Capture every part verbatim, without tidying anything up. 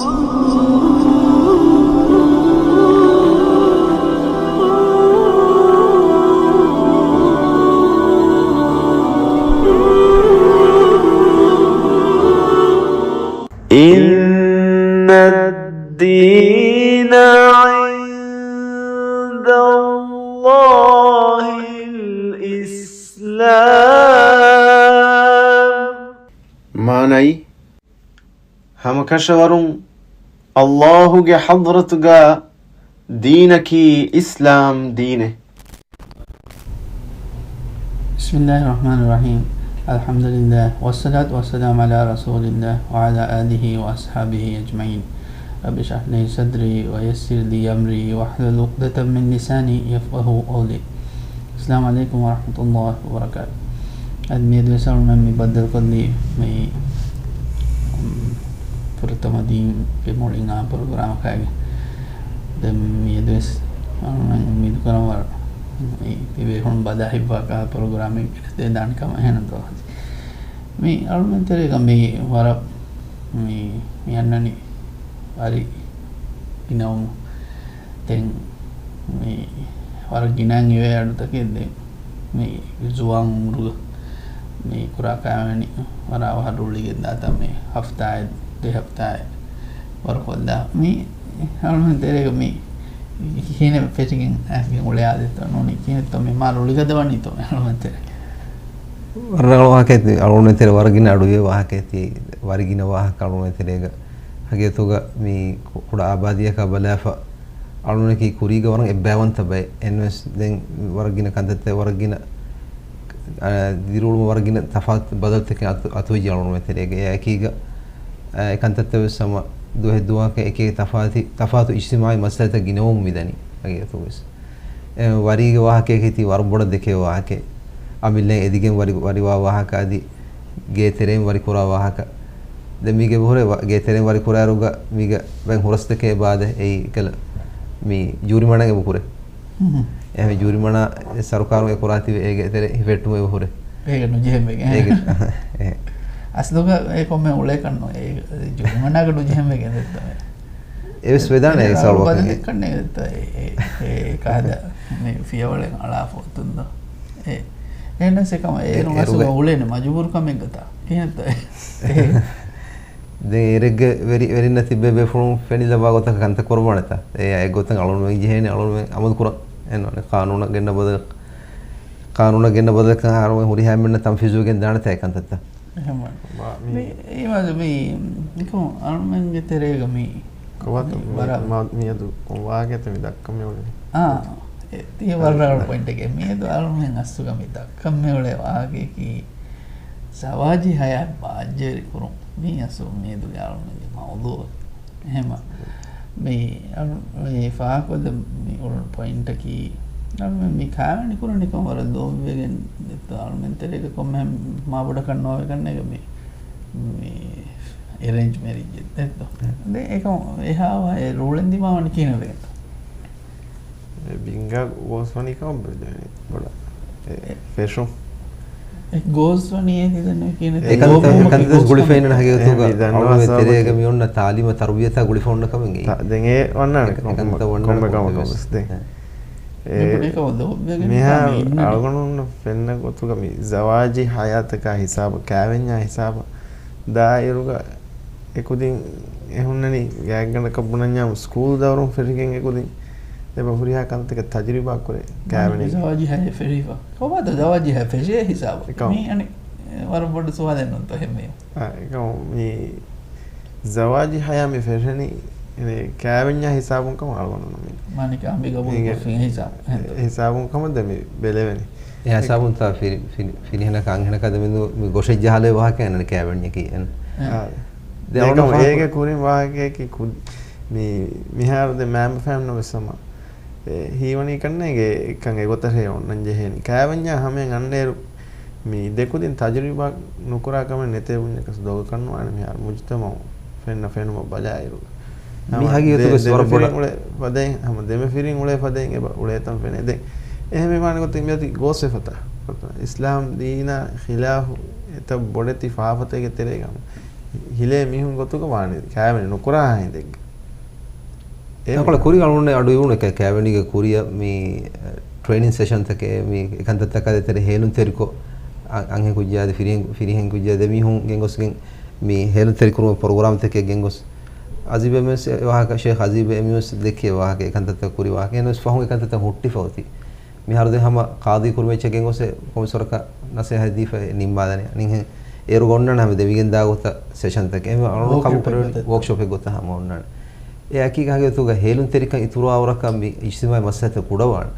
إن الدين عند الله الإسلام. މާނައީ، ހަމަކަށަވަރުން ﷲ ގެ ޙަޟްރަތުގަ ދީނަކީ އިސްލާމް ދީނެއް. بسم الله الرحمن الرحيم. الحمد لله، والصلاة والسلام على رسول الله، وعلى آله وأصحابه أجمعين. رب اشرح لي صدري، ويسر لي أمري، واحلل عقدة من لساني يفقهوا قولي. السلام عليكم ورحمة الله وبركاته. އަދި މިއަދުވެސް އަޅުމެން މި ބައްދަލުކޮށްލީ މި، އުން، ފުރަތަމަ ދީންގެ މުޅިން އާ ޕްރޮގްރާމަކާއި. ދެން މިއަދުވެސް އަޅުމެން އުއްމީދު ކަރަން ވަރަށް މި ތިބޭފުޅުން ބަލާ ހިތްވާ ކަހަލަ ޕްރޮގްރާމެއް ގެނެސްދޭން ކަމަށް. އެހެން ދޯ. މި އަޅުމެން ތެރޭގަ މި ވަރަށް މި، މި އަންނަނީ ވަރި ގިނަވުމު. ދެން މި ވަރަށް ގިނައިން އިވޭ އަޑުތަކެއް. ދެން މި ޒުވާން އުމުރުގަ މި ކުރާ ކާވެނި ވަރަށް އަވަހަށް ރުޅިގެން ދާތާ މި ހަފްތާއެއް ދެ ހަފްތާއެއް ވަރު ކޮށްލާ. މި އަޅުމެން ތެރޭގަ މި ކިހިނެއް ފެށިގެން އައިސްގެން އުޅޭ އާދަތެއް ނޫނީ. ކިހިނެއްތޯ މި މާ ރުޅިގަދަ ވަނީތޯ މި އަޅުމެން ތެރޭ. ވަރަށް ރަނގަޅު ވާހަކައެއް ތި އަޅުގަނޑު ތެރޭ ވަރަށް ގިނަ އަޑުއިވޭ ވާހަކައެއް ތި ވަރި ގިނަ ވާހަކަ އަޅުގަނޑު ތެރޭގަ ހަގީގަތުގަ މި ކު-، ކުޑަ އާބާދީއަކާ ބަލާފަ އަޅުގަނޑަކީ ކުރީގަ ވަރަށް އެއްބައިވަންތަ ބައެއް. އެހެންވެސް ދެން ވަރަށް ގިނަ ކަންތައްތައް ވަރަށް ގިނަ، އަ، ދިރިއުޅުމު ވަރަށް ގިނަ ތަފާތު ބަދަލުތަކެއް އަތު-، އަތުވެއްޖެ އަޅުގަނޑު ތެރޭގަ. އެއާއެކީގަ، އަ، އެ ކަންތައްތައް ވެސް ހަމަ ދުވަހެއް ދުވަހަކަށް އެކި ތަފާތި، ތަފާތު އިޖްތިމާޢީ މައްސަލަތައް ގިނަވަމުން މިދަނީ ހަގީގަތުގަވެސް. އެ، ވަރީގެ ވާހަކައަކީ ތީ ވަރަށް ބޮޑަށް ދެކޭ ވާހަކައެއް. އަމިއްލައިން އެދިގެން ވަރި، ވަރިވާ ވާހަކަ އަދި ގޭތެރެއިން ވަރިކުރާ ވާހަކަ. ދެން މީގެ އެބަހުރޭ ވަ-، ގޭތެރެއިން ވަރިކުރާއިރުގަ މީގަ ބައެއް ހުރަސްތަކެއް އެބަ އާދޭ. އެއީ އެކަލަ މި ޖޫރިމަނާއެއް އެބަ ކުރޭ. އެހެން ޖޫރިމަނާ ސަރުކާރުން އެ ކުރާތީވެ އޭގެ ތެރެ ހިފެއްޓުމެއް އެބަ ހުރޭ. އޭގެ ނުޖެހެންވެގެން. އޭގެ، އެ. އަސްލުގަ އެ ކޮންމެ އުޅޭކަށްނު އެ ޖޫރިމަނާގަ ނުޖެހެންވެގެން ދެއްތޯ. އެވެސް ވެދާނެ އެ ސަބަބަކަށް. ބަދަލެއްކަންނޭ ދެއްތޯ. އެ، އެ، އެ ކަހަލަ މި ފިޔަވަޅެއް އަޅާފަ އޮތުންދޯ. އެ، އެހެނަސް އެކަމަ އޭރު އެ، އަސްލު އެރުގަ އުޅޭނެ މަޖުބޫރު ކަމެއްގަތާ. ކިހިނެއްތޯ އެ. ދެން އޭރެއްގެ ވެރި، ވެރިންނަށް ތިއްބެވި ބޭފުޅުން ފެނިލައްވާ ގޮތަކަށް ކަންތައް ކުރައްވާނެތާ؟ އެ، އެ ގޮތަށް އަޅުގަނޑުމެން ޖެހޭނެ އަޅުގަނޑުމެން އަމަލު ކުރަން. އެން ނޫނީ ޤާނޫނަށް ގެންނަ ބަދަލަކަށް، ޤާނޫނަށް ގެންނަ ބަދަލަކަށް އަހަރުމެން ހުރިހާ އެންމެންނަށް ތަންފީޒުވެގެން ދާނެތާ އެ ކަންތައްތައް؟ އެހެންވާނެ. މި، މި، އީމާން މި، މިކަމު އަޅުމެންގެ ތެރޭގަ މި ކޮބާތަ މި މި ވަރަށް މަ-، މިއަދު ވާގެތަ މި ދައްކަމެ އުޅެނީ؟ އާ، އެ، ތީ ވަރަށް ރަނގަޅު ޕޮއިންޓެކޭ. މިއަދު އަޅުމެން އަސްލުގަ މި ދައްކަމެ އުޅޭ ވާގެއަކީ ޒަވާޖީ ހަޔާތް ބާއްޖަވެރި ކުރުން. މީ އަސްލު މިއަދުގެ އަޅުމެންގެ މައުޟޫޢަކީ. އެހެމަ މި އަޅު-، މި ފާހަގަކޮށްލަ މި އުޅުނު ޕޮއިންޓަކީ، އަޅުމެން މި ކާވެނި ކުރަނިކަން ވަރަށް ލޯބިވެގެން ދެއްތޯ. އަޅުމެން ތެރޭގަ ކޮންމެ މާބޮޑަކަށް ނޯވެގަންނޭގަ މި، މި އެރޭންޖް މެރިއްޖެއް ދެއްތޯ. ދެން އެކަމަ އެހާވާ އެ ރޫޅެން ދިމާވަނީ ކިހިނެއް ވެގެންތޯ؟ އެ ބިންގާ ގޯސް ވަނީ ކަމަށް ބެލެވެނީ ބޮޑަށް. އެ އެ ފެށުން. އެ ގޯސް ވަނީ އޭ ތި ދެންނެވި ކިހިނެއް؟ އެ ކަންތައް، ލޯބުވުމަކީ ކަންތައް ގޯސް ގުޅިފައިންނަ ވަނީ. ހަގީގަތުގަ އެ މި ދަންނަވާ އަޅުގަނޑުމެން ސަބަބަކީ. ތެރޭގަ މި އޮންނަ ތާލީމަށް ތަރުބިޔަތާ ގުޅިފަ އޮންނަ ކަމެއްގެ. ތަ-، ދެން އެ ވަންނާނެ. އެ ކަންތައް ވަންނާނެ ކޮންމެ ކަމަކަށް ވެސް. ދެން. އެ މި ބުނޭ ކަމަށް ލޯބިވެގެން މިހާރު މި އިންނަނީ. އަޅުގަނޑު އޮންނަ ފެންނަ ގޮތުގަ މި ޒަވާޖީ ހަޔާތަކާ ހިސާބަށް، ކާވެންޏާ ހިސާބަށް ދާއިރުގަ އެކުދިން އެ ހުންނަނީ ގާތްގަނޑަކަށް ބުނަންޏާ ސްކޫލް ދައުރުން ފެށިގެން އެކުދިން އެބަ ހުރިހާ ކަންތަކެއް ތަޖުރިބާ ކުރޭ ކާވެނި. ޒަވާޖީ ހަޔޭ ފެށީފަ. ކޮބާތަ ޒަވާޖީ ހަޔޭ ފެށޭ ހިސާބު؟ އެކަމަ. މީ އަނެއް ވަރަށް ބޮޑު ސުވާލެއް ނޫންތޯ އެހެންވީމަ. އާ، އެކަމަ މީ ޒަވާޖީ ހަޔާ މި ފެށެނީ އެ ކާވެންޏާ ހިސާބުން ކަމަށް އަޅުގަނޑު ނުމި. މާނިކާ އަނބި ގަބޫލު އިނގޭ. ކޮށްފިން ހިސާބު. އެ ހިސާބުން ކަމަށް ދެ މި ބެލެވެނީ. އެ ހިސާބުން ތާ ފިރި-، ފިރި-، ފިރިހެނަކާ އަންހެނަކާ ދެމެދު މި ގޮށެއް ޖަހާލެވޭ ވާހަކައެއް އަންނަނީ ކާވެންޏަކީ އެން. އާ. ދެ އަޅުގަނޑު އެކަމަ ފާހަގަ އޭގެ ކުރިން ވާހަކައަކީ ކު-، މި-، މިހާރު ދެ މައިންބަފައިންނަށް ވެސް ހަމަ އެ ހީވަނީ ކަންނޭނގެ އެކަން އެގޮތަށޭ އޮންނަން ޖެހޭނީ. ކާވެންޏާ ހަމައިން އަންނައިރު މި ދެކުދިން ތަޖުރިބާ ނުކުރާ ކަމެއް ނެތޭ ބުންޏަކަސް ދޮގަކަށް ނުވާނެ މިހާރު މުޖުތަމަޢު ފެންނަ ފެނުމަށް ބަލާއިރު. މި ހަމަ ހަގީގަތުގަ ދެ-، ވަރަށް ދެމެފިރިން ބޮޑަށް އުޅޭ ފަދައިން، ހަމަ ދެމެފިރިން އުޅޭ ފަދައިން އެބަ އުޅޭތަން ފެނޭ. ދެން އެހެންވީމާ އަނެއް ގޮތެއް މިއޮތީ ގޯސްވެފަތާ. އިސްލާމް ދީނާ ޚިލާފު އެތައް ބޮޑެތި ފާފަތަކެއްގެ ތެރޭގަ ހަމަ ހިލޭ މީހުން ގޮތުގަ ވާނެ ކައިވެނި ނުކުރާ ހިނދެއްގަ. އެކަޅަ ކުރި އަޅުގަނޑު އަޑު އިވުނު ކަ-، ކައިވެނީގެ ކުރިއަށް މި، އަ، ޓްރެއިނިން ސެޝަންތަކެއް މި އެކަންތައްތަކާ ދޭތެރޭ ހޭލުންތެރިކޮށް، އަ-، އަންހެން ކުއްޖާ އަދި ފިރިހެން، ފިރިހެން ކުއްޖާ ދެމީހުން ގެންގޮސްގެން މި ހޭލުންތެރިކުރުމަށް ޕްރޮގްރާމްތަކެއް ގެންގޮސް، އަޒީބް އެމްއެސް ވާހަކަ، ޝޭޚް އަޒީބް އެމްއެސް ދެއްކޭ ވާހަކަ، އެކަންތައްތައް ކުރި ވާހަކަ. އެހެނަސް ފަހުން އެކަންތައްތައް ހުއްޓިފަ އޮތީ. މިހާރު ދެން ހަމަ ޤާޟީ ކުރުމެއްޗަށް ގެންގޮސް ކޮންމެސް ވަރަކަށް ނަސޭހަތް ދީފަ ނިންމާލަނީ. އަނިހެން އޭރު އޮންނާނެ ހަމަ ދެމިގެންދާ ގޮތަށް ސެޝަންތަކެއް. އެހެން އަޅުގަނޑު ވޯކްޝޮޕެއް ކަމުކުރެވެނީ ގޮތަށް. ވޯކްޝޮޕެއް ގޮތަށް ހަމަ އޮންނާނެ. އެ ހަޤީޤަތް ހަގީގަތުގަ ހޭލުންތެރިކަން އިތުރުވާ ވަރަކަށް މި އިޖްތިމާޢީ މައްސަލަތައް ކުޑަވާނެ.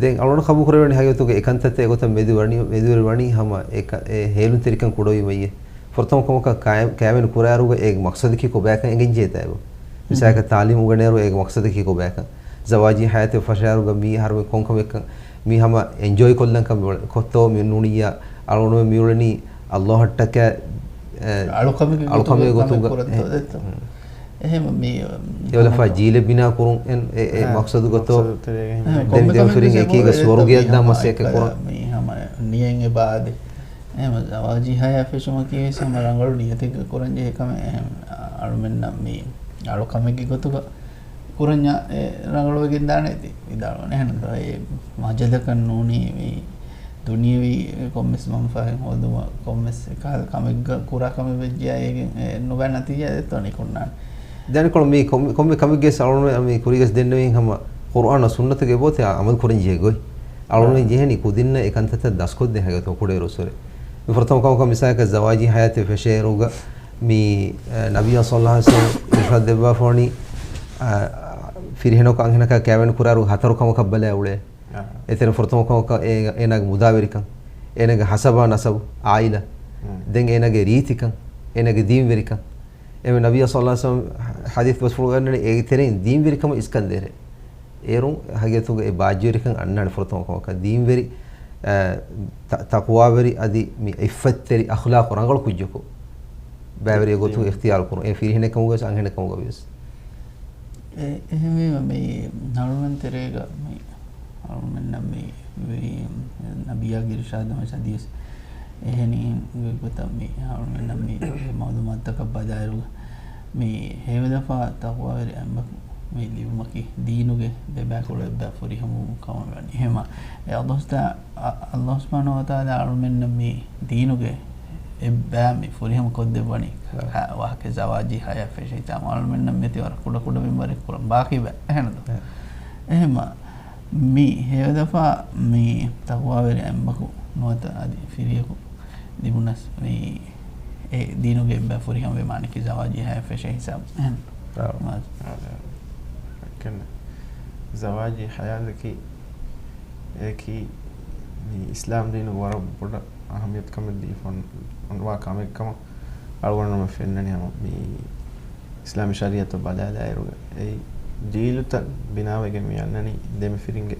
ދެން އަޅުގަނޑު ކަމުކުރެވެނީ ހަގީގަތުގަ އެކަންތައްތައް އެގޮތަށް މެދުވެރި-، މެދުވެރިވަނީ ހަމަ އެ ކަ-، އެ ހޭލުންތެރިކަން ކުޑަވީމައްޔެ. ފުރަތަމަ ކަމަކަށް ކައި-، ކައިވެނި ކުރާއިރުގަ އޭގެ މަޤްޞަދަކީ ކޮބާކަން އެނގެންޖެހޭތާ އެބަ. މިސާލަކަށް ތާލީމު އުނގެނޭއިރު އޭގެ މަޤްޞަދަކީ ކޮބާކަން. ޒަވާޖީ ހަޔާތެއް ފަށާއިރުގަ މީ ހަރުމެ ކޮންކަމެއްކަން، މީ ހަމަ އެންޖޯއި ކޮށްލަންކަން މި އުޅެ-، ކޮށްތޯ މި ނޫނިއްޔާ އަޅުގަނޑުމެން މި އުޅެނީ ﷲ އަށްޓަކާ، އެ، އަޅުކަމެއްގެ އަޅުކަމެއް ގޮތުގަ ގޮތުގަ ކަމެއް ކުރަންތޯ އެ، ދެއްތޯ. އެހެން މީ އެވަލަފާ ޖީލެއް ބިނާ ކުރުން އެ، އެ، އެ އާ، މަޤްޞަދު ގޮތޯ މަޤްޞަދު ތެރޭގަ ހިމެނޭ. ދެން ކޮންމެ ދެން ކަމެއްގެ ފިރިން ސަބަބު އެކީގަ އެ ސުވަރުގެއަށް ދާ ދެ މަސައްކަތް ކުރަން. މީ ހަމަ ނިޔަތް އެބަ އާދެ. އެހެން ޒަވާޖީ ހަޔާ ފެށުމަކީ ވެސް ހަމަ ރަނގަޅު ނިޔަތެއްގަ ކުރަންޖެހޭ ކަމެއް. އެހެން އަޅުމެންނަށް މީ އަޅުކަމެއްގެ ގޮތުގަ ކުރަންޏާ އެ ރަނގަޅުވެގެން ދާނެތީ ވިދާޅުވަނީ. އެހެން އެ މަޖަލަކަށް ނޫނީ މީ ދުނިޔެވީ ކޮންމެސް މަންފާއެއް ހޯދުމަށް ކޮންމެސް އެކަހަލަ ކަމެއްގަ ކުރާ ކަމެއް ވެއްޖެޔާ އޭގެން އެ ނުބައި ނަތީޖާ ދެއްތޯ ނިކުންނާނެ. ދެންކޮޅު މީ ކޮން-، ކޮންމެ ކަމެއްގެ ސަޅުން މި ކުރީގަސް ދެންނެވީ ހަމަ ޤުރުއާނާ ސުންނަތުގެ އެބައޮތީ އަމަލު ކުރަން ޖެހޭ ގޮތް. އަޅުން ޖެހެނީ ކުދިންނަށް އެ ކަންތައްތައް ދަސްކޮށްދޭ ހަގީގަތު ކުޑައިރުއްސުރެ. މި ފުރަތަމަ ކަމަކަށް މިސާލަކަށް ޒަވާޖީ ހަޔާތެއް ފެށޭއިރުގަ މި، އަ، ނަބިއްޔާ ޞައްލައްލާހު ޢަލައިހި ވަސައްލަމަ އިރްޝާދު ދެއްވާފަވަނީ، އަ، ފިރިހެނަކު އަންހެނަކާ ކައިވެނި ކުރާއިރު ހަތަރު ކަމަކަށް ބަލާ އުޅޭ. އާ. އެތެރެ ފުރަތަމަ ކަމަކަށް އޭ-، އޭނާގެ މުދާވެރިކަން، އޭނާގެ ހަސަބާ ނަސަބު، އާއިލާ، މް. ދެން އޭނާގެ ރީތިކަން، އޭނާގެ ދީންވެރިކަން. އެމެ ނަބިއްޔާ ޞައްލައްލާހު ޢަލައިހި ވަސައްލަމަ ޙަދީޘް ބަސްފުޅު ގަންނަނީ އޭގެ ތެރެއިން ދީންވެރިކަމަށް އިސްކަން ދޭށޭ. އޭރުން ހަގީގަތުގަ އެ ބާއްޖަވެރިކަން އަންނާނެ ފުރަތަމަ ކަމަކަށް. ދީންވެރި، އަ، ތަ-، ތަޤްވާވެރި އަދި މި ޢިއްފަތްތެރި އަޚްލާޤު ރަނގަޅު ކުއްޖަކު ބައިވެރި ގޮތުގަ ދީން. އިޚްތިޔާރު ކުރުން. އެ ފިރިހެނެއް ކަމުގަވެސް އަންހެނެއް ކަމުގަވިޔަސް. އެ، އެހެންވީމަ މި އަޅުމެން ތެރޭގަ މި އަޅުމެންނަށް މި ވީ ނަބިއްޔާގެ އިރްޝާދު މަސަދިޔަސް އެހެނީ ގޮތަށް މި އަޅުމެންނަށް މި މައުލޫމާތުތަކަށް ބަލާއިރުގަ މި ހެޔޮލަފާ ތަޤްވާވެރި އެއްބަޔަކު މި ލިބުމަކީ ދީނުގެ ދެބައިކުޅަ އެއްބައި ފުރިހަމަވުމުގެ ކަމަށް ވަނީ. އެހެމަ އެ އަލްލާހު ތާ-، އަ-، އަލްލާހު ސުބްޙާނަހޫ ވަތަޢާލާ އަޅުމެންނަށް މި ދީނުގެ އެއްބައި މި ފުރިހަމަ ކޮށްދެއްވަނީ ހާ. ވާހަކަ ޒަވާޖީ ހަޔާ ފެށިއްޖެ. އަޅުމެންނަށް މިއޮތީ ވަރަށް ކުޑަ ކުޑަ ބިންވަރެއް ކުރަން ބާކީ ބައި. އެހެންތޯ؟ އެ. އެހެމަ މި ހެޔޮލަފާ މި ތަޤްވާވެރި އެއްބަޔަކު ނުވަތަ އަދި ފިރިޔަކު ލިބުނަސް މި އެ ދީނުގެ އެއްބައި ފުރިހަމަވީމާ އަނެކީ ޒަވާޖީ ހަޔާ ފެށޭ ހިސާބު. އެހެން. އާ. މާ-، އާ، އާ. އެކަން ޒަވާޖީ ހަޔާތަކީ އެއީ މި އިސްލާމް ދީނުގެ ވަރަށް ބޮޑަށް އަހައްމިޔަތުކަމެއް ދީފަ އޮން-، އޮންވާ ކަމެއް ކަމަށް އަޅުގަނޑުމެން ފެންނަނީ. ހަމަ މި އިސްލާމީ ޝަރީޢަތަށް ބަލާލާއިރުގަ އެއީ ޖީލުތައް ބިނާވެގެން މި އަންނަނީ ދެމިފިރިންގެ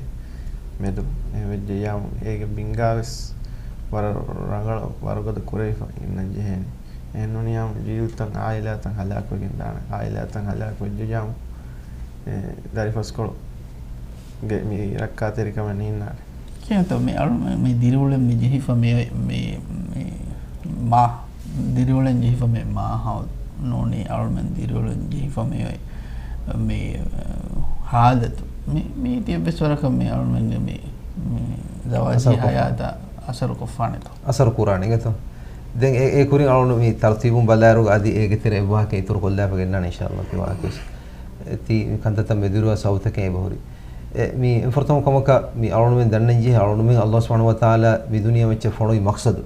މެދު. އެހެން ވެއްޖެއްޔާމު އޭގެ ބިންގާވެސް ވަރަށް ރަނގަޅަށް ވަރުގަދަ ކުރެވިފަ އިންނަން ޖެހޭނެ. އެހެން ނޫނިއްޔާމު ޖީލުތައް އާއިލާތައް ހަލާކުވެގެން ދާނެ. އާއިލާތައް ހަލާކު ވެއްޖެއްޔާމު އެ ދަރިފަސްކޮޅުގެ މި ރައްކާތެރިކަމެއް ނީންނާނެ. ކިޔަންތޯ މި އަޅު-، މި، މި ދިރިއުޅެން މި ޖެހިފަ މި، މި، މި މާ، ދިރިއުޅެން ޖެހިފަ މި މާހައު ނޫނީ އަޅުމެން ދިރިއުޅެން ޖެހިފަ މި، މި ހާލަތު. މި، މީ ތިޔަބެސް ވަރަކަށް މި އަޅުމެންގެ މި، މި ޒަވާޖީ ހަޔާތަށް އަސަރު ކޮށްފާނެތޯ؟ އަސަރު ކުރާނެ އިނގޭތޯ؟ ދެން އެ، އެ ކުރިން އަޅުން މި ތަރުތީބުން ބަލާއިރު އަދި އޭގެ ތެރެ އެއްވާހަކަ އިތުރު ކޮށްލާފަ ގެންނާނެ އިންޝާﷲ ތި ވާހަކަވެސް. އެ ތި ކަންތައްތައް މެދުވެރިވާ ސަބަބުތަކެއް އެބަހުރި. އެ، މި ފުރަތަމަ ކަމަކަށް މި އަޅުންމެން ދަންނަން ޖެހޭ އަޅުންމެން އަލްލާހު ސުބްޙާނަހޫ ވަތަޢާލާ މި ދުނިޔެ މައްޗަށް ފޮނުވި މަޤްޞަދު.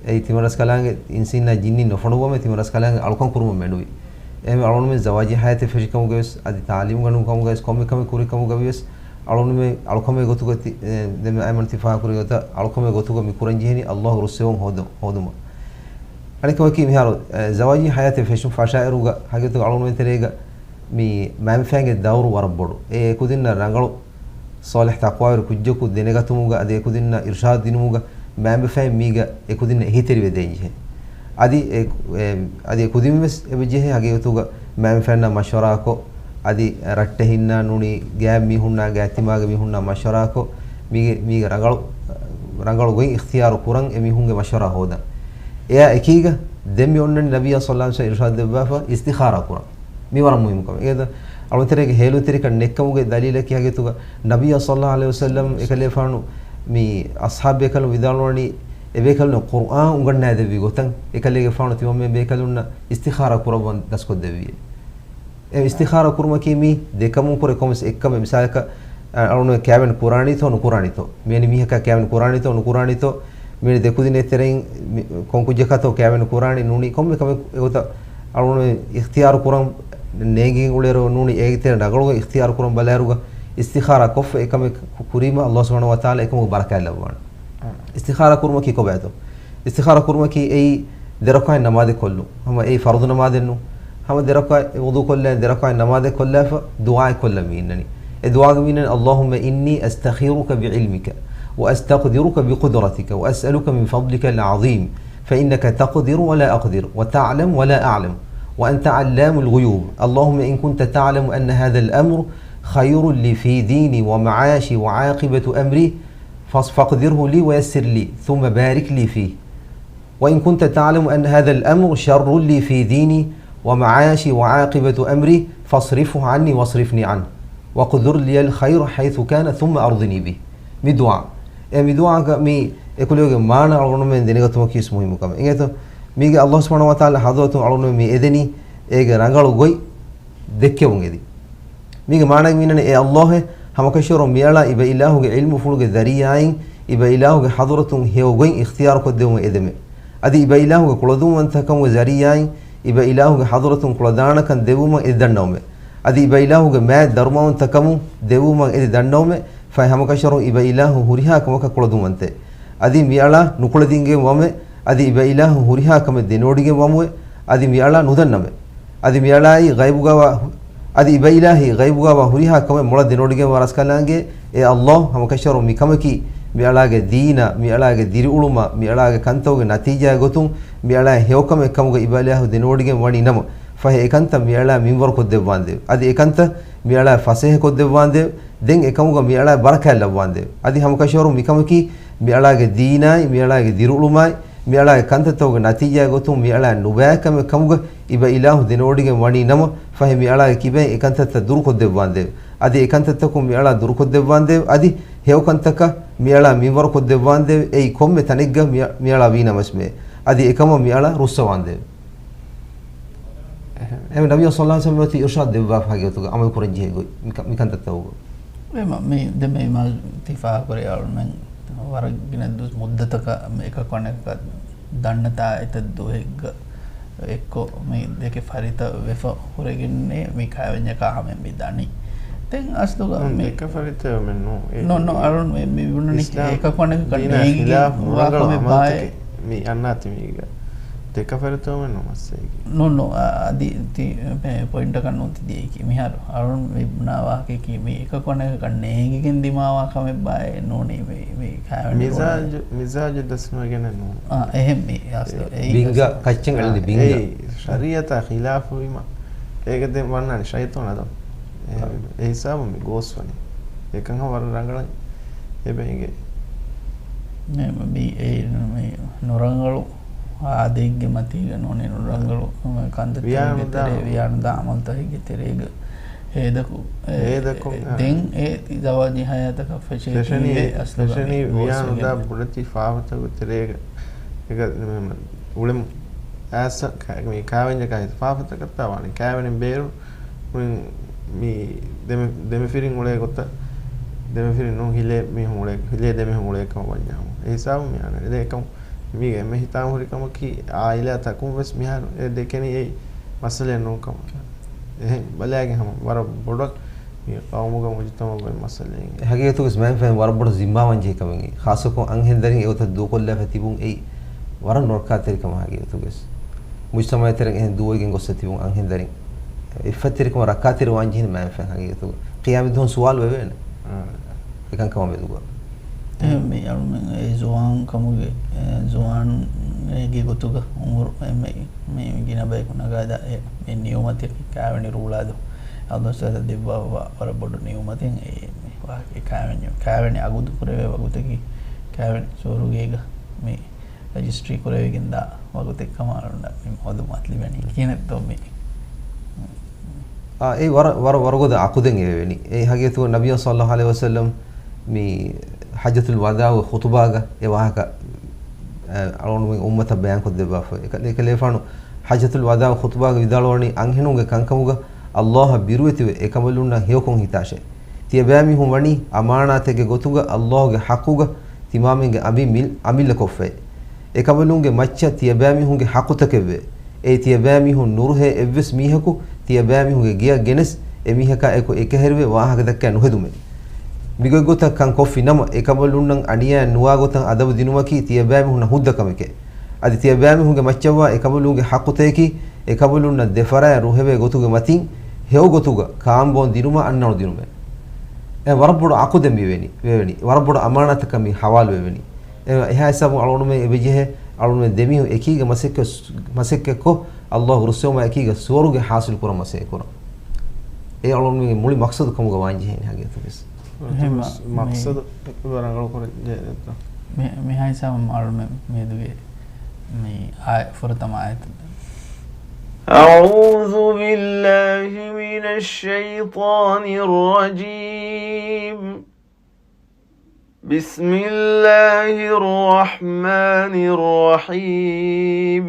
އެއީ ތިމަންރަސްކަލާނގެ އިންސީންނާ ޖިންނިން ނުފޮނުވުމެ ތިމަންރަސްކަލާނގެ އަޅުކަން ކުރުމަށް މެނުވި. އެހެން އަޅުންމެން ޒަވާޖީ ހަޔާތެއް ފެށި ކަމުގަވެސް އަދި ތާލީމު ގަންނަން ކަމުގަވެސް ކޮންމެ ކަމެއް ކުރި ކަމުގަވިޔަސް އަޅުންމެން އަޅުކަމެއް ގޮތުގަ ތި-، އެ، ދެން އައިމަން ތި ފާހަގަކުރި ގޮތަށް އަޅުކަމެއް ގޮތުގަ މި ކުރަން ޖެހެނީ އަލްލާހު ރުއްސެވުން ހޯދު-، ހޯދުމަށް. އަނެއް ކަމަކީ މިހާރު، އެ، ޒަވާޖީ ހަޔާތެއް ފެށުން ފަށާއިރުގަ ހަގީގަތުގަ އަޅުންމެން ތެރޭގަ މި މައިންބަފައިންގެ ދައުރު ވަރަށް ބޮޑު. އެ އެކުދިންނަށް ރަނގަޅު ޞާލިޙް ތަޤްވާވެރި ކުއްޖަކު ދެނެގަތުމުގަ އަދި އެކުދިންނަށް އިރްޝާދު ދިނުމުގަ މައިންބަފައިން މީގަ އެކުދިންނަށް އެހީތެރިވެ ދޭންޖެހޭ. އަދި އެ، އެ، އަދި އެކުދިންވެސް އެބަޖެހޭ ހަގީގަތުގަ މައިންބަފައިންނާ މަޝްވަރާކޮށް، އަދި ރައްޓެހިންނާ ނޫނީ ގާތް މީހުންނާ ގާތްތިމާގެ މީހުންނާ މަޝްވަރާކޮށް، މީގެ، މީގެ ރަނގަޅު، ރަނގަޅު ގޮތް އިޚްތިޔާރު ކުރަން އެ މީހުންގެ މަޝްވަރާ ހޯދަން. އެއާ އެކީގަ ދެން މި އޮންނަނީ ނަބިއްޔާ ޞައްލައްލާހު ޢަލައިހި ވަސައްލަމަ އިރުޝާދު ދެއްވާފަ އިސްތިޚާރާ ކުރަން. މި ވަރަށް މުހިއްމު ކަމެއް. އޭދަ އަޅުތެރޭގެ ހޭލުންތެރިކަން ނެއްކަމުގެ ދަލީލަކީ ހަގީގަތުގަ ނަބިއްޔާ ޞައްލައްލާހު ޢަލައިހި ވަސައްލަމަ އެކަލޭފާނު މި އަޞްޙާބުބޭކަލުން ވިދާޅުވަނީ އެބޭކަލުންނަށް ޤުރްއާން އުނގަންނާދެއްވި ގޮތަށް އެކަލޭގެފާނު ތިމަންމެން ބޭކަލުންނަށް އިސްތިޚާރާ ކުރައްވަން ދަސްކޮށްދެއްވިއޭ. އެ އިސްތިޚާރާ ކުރުމަކީ މީ ދެކަމުން ކުރެ ކޮންމެސް އެއްކަމެއް. މިސާލަކަށް، އަ، އަޅުން ކާވެން ކުރާނީތޯ ނުކުރާނީތޯ؟ މިވެނި މީހަކާ ކާވެން ކުރާނީތޯ ނުކުރާނީތޯ؟ މިވެނި ދެކުދިންނެއް ތެރެއިން މި، ކޮން ކުއްޖަކާތޯ ކާވެން ކުރާނީ؟ ނޫނީ ކޮންމެ ކަމެއް އެގޮތަށް އަޅުން އިޚްތިޔާރު ކުރަން ނޭނގިގެން އުޅޭއިރު ނޫނީ އޭގެ ތެރެ ރަނގަޅުގޮތް އިޚްތިޔާރު ކުރަން ބަލާއިރުގަ އިސްތިޚާރާ ކޮށްފަ އެކަމެއް ކު-، ކުރީމަ ﷲ ސުބްޙާނަހޫ ވަތަޢާލާ އެކަމުގެ ބަރަކާތް ލައްވާނެ. އިސްތިޚާރާ ކުރުމަކީ ކޮބާތޯ؟ އިސްތިޚާރާ ކުރުމަކީ އެއީ ދެރަކާތް ނަމާދެއް ކޮށްލުން. ހަމަ އެއީ ފަރުޟު ނަމާދެއްނު. ހަމަ ދެރަކާތް ވުޟޫ ކޮށްލައި ދެރަކާތް ނަމާދެއް ކޮށްލާފަ ދުޢާއެއް ކޮށްލަން މި އިންނަނީ. އެ ދުޢާގަ މި އިންނަނީ، اللهم إني أستخيرك بعلمك وأستقدرك بقدرتك وأسألك من فضلك العظيم فإنك تقدر ولا أقدر وتعلم ولا أعلم وأنت علام الغيوب. اللهم إن كنت تعلم أن هذا الأمر خير لي في ديني ومعاشي وعاقبة أمري فاص-، فاقدره لي ويسر لي ثم بارك لي فيه. وإن كنت تعلم أن هذا الأمر شر لي في ديني ومعاشي وعاقبة أمري فاصرفه عني واصرفني عنه واقدر لي الخير حيث كان ثم أرضني به. މި ދުޢާ. އެ މި ދުޢާގަ މި އެކުލެވިގެން މާނަ އަޅުގަނޑުމެން ދެނެގަތުމަކީ ވެސް މުހިއްމު ކަމެއް. އިނގޭތޯ؟ މީގެ ﷲ ސުބްޙާނަހޫ ވަތަޢާލާ ޙަޟްރަތުން އަޅުގަނޑުމެން މި އެދެނީ އޭގެ ރަނގަޅު ގޮތް ދެއްކެވުން އެދި. މީގެ މާނައަކީ މިނަނީ، އޭ ﷲ، ހަމަކަށަވަރުން މިއަޅާ އިބައިލާހުގެ ޢިލްމުފުޅުގެ ޒަރީޢާއިން އިބައިލާހުގެ ޙަޟްރަތުން ހެޔޮ ގޮތް އިޚްތިޔާރުކޮށްދެވުމަށް އެދެމެ. އަދި އިބައިލާހުގެ ކުޅަދުންވަންތަކަމުގެ ޒަރީޢާއިން އިބައިލާހުގެ ޙަޟްރަތުން ކުޅަދާނަކަން ދެއްވުމަށް އެދިދަންނަވަމެ. އަދި އިބައިލާހުގެ މާތް ދަރުމަވަންތަކަމުން ދެއްވުމަށް އެދިދަންނަވަމެ. ފަހެ ހަމަކަށަވަރުން އިބައިލާހު ހުރިހާ ކަމަކަށް ކުޅަދުންވަންތެ. އަދި މިއަޅާ ނުކުޅެދިނގެން ވަމެ. އަދި އިބައިލާހު ހުރިހާ ކަމެއް ދެނެވޮޑިގެން ވަމުވެ. އަދި މިއަޅާ ނުދަންނަމެ. އަދި މިއަޅާއި ޣައިބުގަވާ، އަދި އިބައިލާހި ޣައިބުގަވާ ހުރިހާ ކަމެއް މޮޅަށް ދެނެވޮޑިގެން ވާ ރަސްކަލާނގެ، އޭ ﷲ، ހަމަކަށަވަރުން މިކަމަކީ މިއަޅާގެ ދީނާ، މިއަޅާގެ ދިރިއުޅުމާ، މިއަޅާގެ ކަންތަކުގެ ނަތީޖާއެއް ގޮތުން މިއަޅާ ހެޔޮކަމެއް ކަމުގަ އިބައިލާހު ދެނެވޮޑިގެން ވަނީ ނަމަ، ފަހެ އެކަންތައް މިއަޅާ މިންވަރުކޮށްދެއްވާނދޭވެ. އަދި އެކަންތައް މިއަޅާ ފަސޭހަކޮށްދެއްވާނދޭވެ. ދެން އެކަމުގަ މިއަޅާ ބަރަކާތް ލައްވާނދޭވެ. އަދި ހަމަކަށަވަރުން މިކަމަކީ މިއަޅާގެ ދީނާއި، މިއަޅާގެ ދިރިއުޅުމާއި، މިއަޅާގެ ކަންތައްތަކުގެ ނަތީޖާއެއް ގޮތުން މިއަޅާ ނުބައި ކަމެއް ކަމުގަ އިބައިލާހު ދެނެވޮޑިގެން ވަނީ ނަމަ، ފަހެ މިއަޅާގެ ކިބައިން އެކަންތައްތައް ދުރުކޮށްދެއްވާނދޭވެ. އަދި އެކަންތައްތަކުން މިއަޅާ ދުރުކޮށްދެއްވާނދޭވެ. އަދި ހެޔޮކަންތަކަށް މިއަޅާ މިންވަރުކޮށްދެއްވާނދޭވެ. އެއީ ކޮންމެ ތަނެއްގަ މިއަ-، މިއަޅާ ވީނަމަސްމެ. އަދި އެކަމަށް މިއަޅާ ރުއްސަވާނދޭވެ. އެހެން. އެހެން ނަބިއްޔާ ޞައްލައްލާހު ޢަލައިހި ވަސައްލަމަ އިރުޝާދު ދެއްވާފަ ހަގީގަތުގަ އަމަލު ކުރަން ޖެހޭ ގޮތް މި ކަ-، މި ކަންތައްތަކުގަ. އެމަ-، މި ދެ މެ މާ ތި ފާހަގަކުރޭ އަޅުމެން ވަރަށް ގިނަ ދުވަސް މުއްދަތަކަށް މި އެކަކު އަނެކަކަށް ދަންނަތާ އެތައް ދުވަހެއްގަ އެއްކޮށް މި ދެކެ ފަރިތަ ވެފަ ހުރެގެންނޭ މި ކާވެންޏަކާ ހަމަ މި ދަނީ. ދެން އަސްލުގަ ނޫން، މި ދެކެ ފަރިތަ މެ ނޫ، އެ، ނޯ، ނޯ، އަޅުން މި، މި ބުނަނީ އިސްލާމް އެކަކު އަނެކަކަށް ދީނާ ނޭނގިގެން ޚިލާފް ވާ ނުރަނގަޅު ކަމެއް ބާއޭ. އަމަލުތަކެއް މި އަންނާތި މީގަ. ދެކެ ފަރިތަ މެ ނޫ މައްސަލައެއް. ނޫން، ނޫން، އަ-، އަދި ތި ޕޮ-، ޕޮއިންޓަކަށް ނޫން ތި ދިޔައީކީ. މިހާރު އަޅުން މި ބުނާ ވާހަކައަކީ މި އެކަކު އަނެކަކަށް ނޭނގިގެން ދިމާވާ ކަމެއް ބާއޭ ނޫނީ މި، މި ކާވެނި މިޒާޖު، މިޒާޖު ދަސްނުވެގެނެއް ނޫން. އާ، އެހެން މި އަސްލު އެއީ ބިންގަ އަސްލު. ކައްޗެއް އަޅުން އާ، ބިންގަ. އެއީ ޝަރީއަތާ ޚިލާފުވީމަ އޭގެ ދެން ވަންނާނެ ޝައިޠާން އަދަބު. އެ، އާ. އެ ހިސާބުން މި ގޯސްވަނީ. އެކަން ވަރަށް ރަނގަޅަށް އެބަ އިނގޭ. މި، މި، އެ، މި ނުރަނގަޅު އާދައެއްގެ މަތީގަ ނޫނީ ނުރަނގަޅު ކަންތައްތަކެއްގެ ތެރޭ، ވިޔާނުދާ އަމަލުތަކެއްގެ ތެރޭގަ ހޭދަކު، އެ، ހޭދަކުން، އެ، އާ. ދެން އެ ޒަވާޖީ ހަޔާތަކަށް ފެށޭތީ ފެށެނީ، އެ އަސްލުގަ ފެށެނީ މި ވިޔާނުދާ ގޯސްވެގެން. ބުނެތި ފާފަތަކުގެ ތެރޭގަ އެގަ އުޅެމު އާސަ ކާ-، މި ކާވެންޏަކާ ހިތު ފާފަތަކަށްތާ ވާނެ. ކާވެނިން ބޭރު މި، މި ދެމި-، ދެމިފިރިން އުޅޭ ގޮތަށް، ދެމިފިރިން ނޫން ހިލޭ މީހުން އުޅޭ، ހިލޭ ދެމީހުން އުޅޭ ކަމަށް ވަންޏާމު. އެ ހިސާބު މި އަންނަނީ. ދެ އެކަމު މީގެ އެންމެ ހިތާމަ ހުރި ކަމަކީ އާއިލާ ތަކުން ވެސް މިހާރު އެ ދެކެނީ އެއީ މައްސަލައެއް ނޫން ކަމަށް. އެހެން ބަލާގެން ހަމަ ވަރަށް ބޮޑަށް މި ޤައުމުގަ މުޖުތަމަޢުގައި މައްސަލައެއް. ހަގީގަތުގަސް މައިންފަހެން ވަރަށް ބޮޑު ޒިންމާވާން ޖެހޭ ކަމެއް. ޚާއްޞަކޮށް އަންހެންދަރިން އެގޮތަށް ދޫކޮށްލާފަ ތިބުން އެއީ ވަރަށް ނުރައްކާތެރި ކަމެއް ހަގީގަތުގަސް. މުޖުތަމަޢުގެ ތެރެއިން އެހެން ދޫވެގެން ގޮއްސަ ތިބުން އަންހެންދަރިން އިއްފަތްތެރިކަމަށް ރައްކާތެރި ވާން ޖެހޭނެ މައިންފަހެން ހަގީގަތުގަ. ޤިޔާމަތްދުވަހުން ސުވާލު ވެވޭނެ. އާ. އެކަންކަމަށް މެދުގަ. އެ، މި އަޅުމެން އެ ޒުވާން ކަމުގެ، އެ، ޒުވާނެއްގެ ގޮތުގަ އުމުރު އެ މެ-، މި ގިނަ ބަޔަކު ނަގާދާ އެ، އެ ނިޢުމަތަކީ ކާވެނި ރޫޅާދޯ. އަލްދޮސްތައް ދެއްވާ ވަ-، ވަރަށް ބޮޑު ނިޢުމަތެއް އެ، މި ވާހަކަ ކާވެނި، ކާވެނި އަގުދު ކުރެވޭ ވަގުތަކީ ކާވެނި ސޯރުގޭގަ މި ރަޖިސްޓްރީ ކުރެވިގެން ދާ ވަގުތެއް ކަމަށް އަޅުންނަށް މި މައުލޫމާތު ލިބެނީ. ކިހިނެއްތޯ މި؟ އާ، އެ ވަރަށް، ވަރަށް، ވަރަށް ގޮތަށް އަކުދެން އެވެނީ. އެ ހަގީގަތުގަ ނަބިއްޔާ ޞައްލައްލާހު ޢަލައިހި ވަސައްލަމް މި ޙައްޖަތުލް ވަދާޢުގެ ޚުޠުބާގަ އެ ވާހަކަ، އަ، އަޅުގަނޑުމެން އުއްމަތަށް ބަޔާންކޮށްދެއްވާފަ. އެކަ-، އެކަލޭފާނު ޙައްޖަތުލް ވަދާޢުގެ ޚުޠުބާގަ ވިދާޅުވަނީ އަންހެނުންގެ ކަންކަމުގަ އައްލާހަށް ބިރުވެތިވެ އެކަނބަލުންނަށް ހެޔޮކޮށް ހިތާށޭ. ތިޔަބައިމީހުން ވަނީ އަމާނާތެއްގެ ގޮތުގަ އައްލާހުގެ ޙައްޤުގަ ތިމާމެންގެ އަމި-، މިލް-، އަމިއްލަކޮށްފައި. އެކަނބަލުންގެ މައްޗަށް ތިޔަބައިމީހުންގެ ޙައްޤުތަކެއްވޭ. އެއީ ތިޔަބައިމީހުން ނުރުހޭ އެއްވެސް މީހަކު ތިޔަބައިމީހުންގެ ގެޔަށް ގެނެސް އެމީހަކާ އެކު އެކަހެރިވެ ވާހަކަ ދައްކާ ނުހެދުމޭ. މިގޮތްގޮތަށް ކަން ކޮށްފި ނަމަ، އެކަނބަލުންނަށް އަނިޔާ ނުވާ ގޮތަށް އަދަބު ދިނުމަކީ ތިޔަބައިމީހުންނަށް ހުއްދަ ކަމެކޭ. އަދި ތިޔަބައިމީހުންގެ މައްޗަށްވާ އެކަނބަލުންގެ ޙައްޤުތަކަކީ، އެކަނބަލުންނަށް ދެފަރާތް ރުހެވޭ ގޮތުގެ މަތިން، ހެޔޮ ގޮތުގަ ކާންބޯން ދިނުމާ އަންނަނު ދިނުމޭ. އެ ވަރަށް ބޮޑު އަކުދެއް މިވެނީ، ވެވެނީ. ވަރަށް ބޮޑު އަމާނާތަކަށް މި ޙަވާލު ވެވެނީ. އެ، އެހާ ހިސާބުން އަޅުގަނޑުމެން އެބަޖެހޭ، އަޅުގަނޑުމެން ދެމީހުން އެކީގަ މަސައްކަތް، މަސައްކަތްކޮށް، އައްލާހުގެ ރުއްސެވުމާ އެކީގަ ސުވަރުގެ ޙާޞިލް ކުރަން މަސައްކަތް ކުރަން. އެ އަޅުގަނޑުމެންގެ މުޅި މަޤްޞަދު ކަމުގަ ވާން ޖެހޭނެ ހަގީގަތުގަ. އެހެން މަ-، މަ-، މަޤްޞަދު ރަނގަޅު ކުރަން ޖެހޭ. މި-، މިހާ ހިސާބުން އަޅުގަނޑުމެން މިއަދުގެ މި އާ-، ފުރަތަމަ އާޔަތު. أعوذ بالله من الشيطان الرجيم. بسم الله الرحمن الرحيم.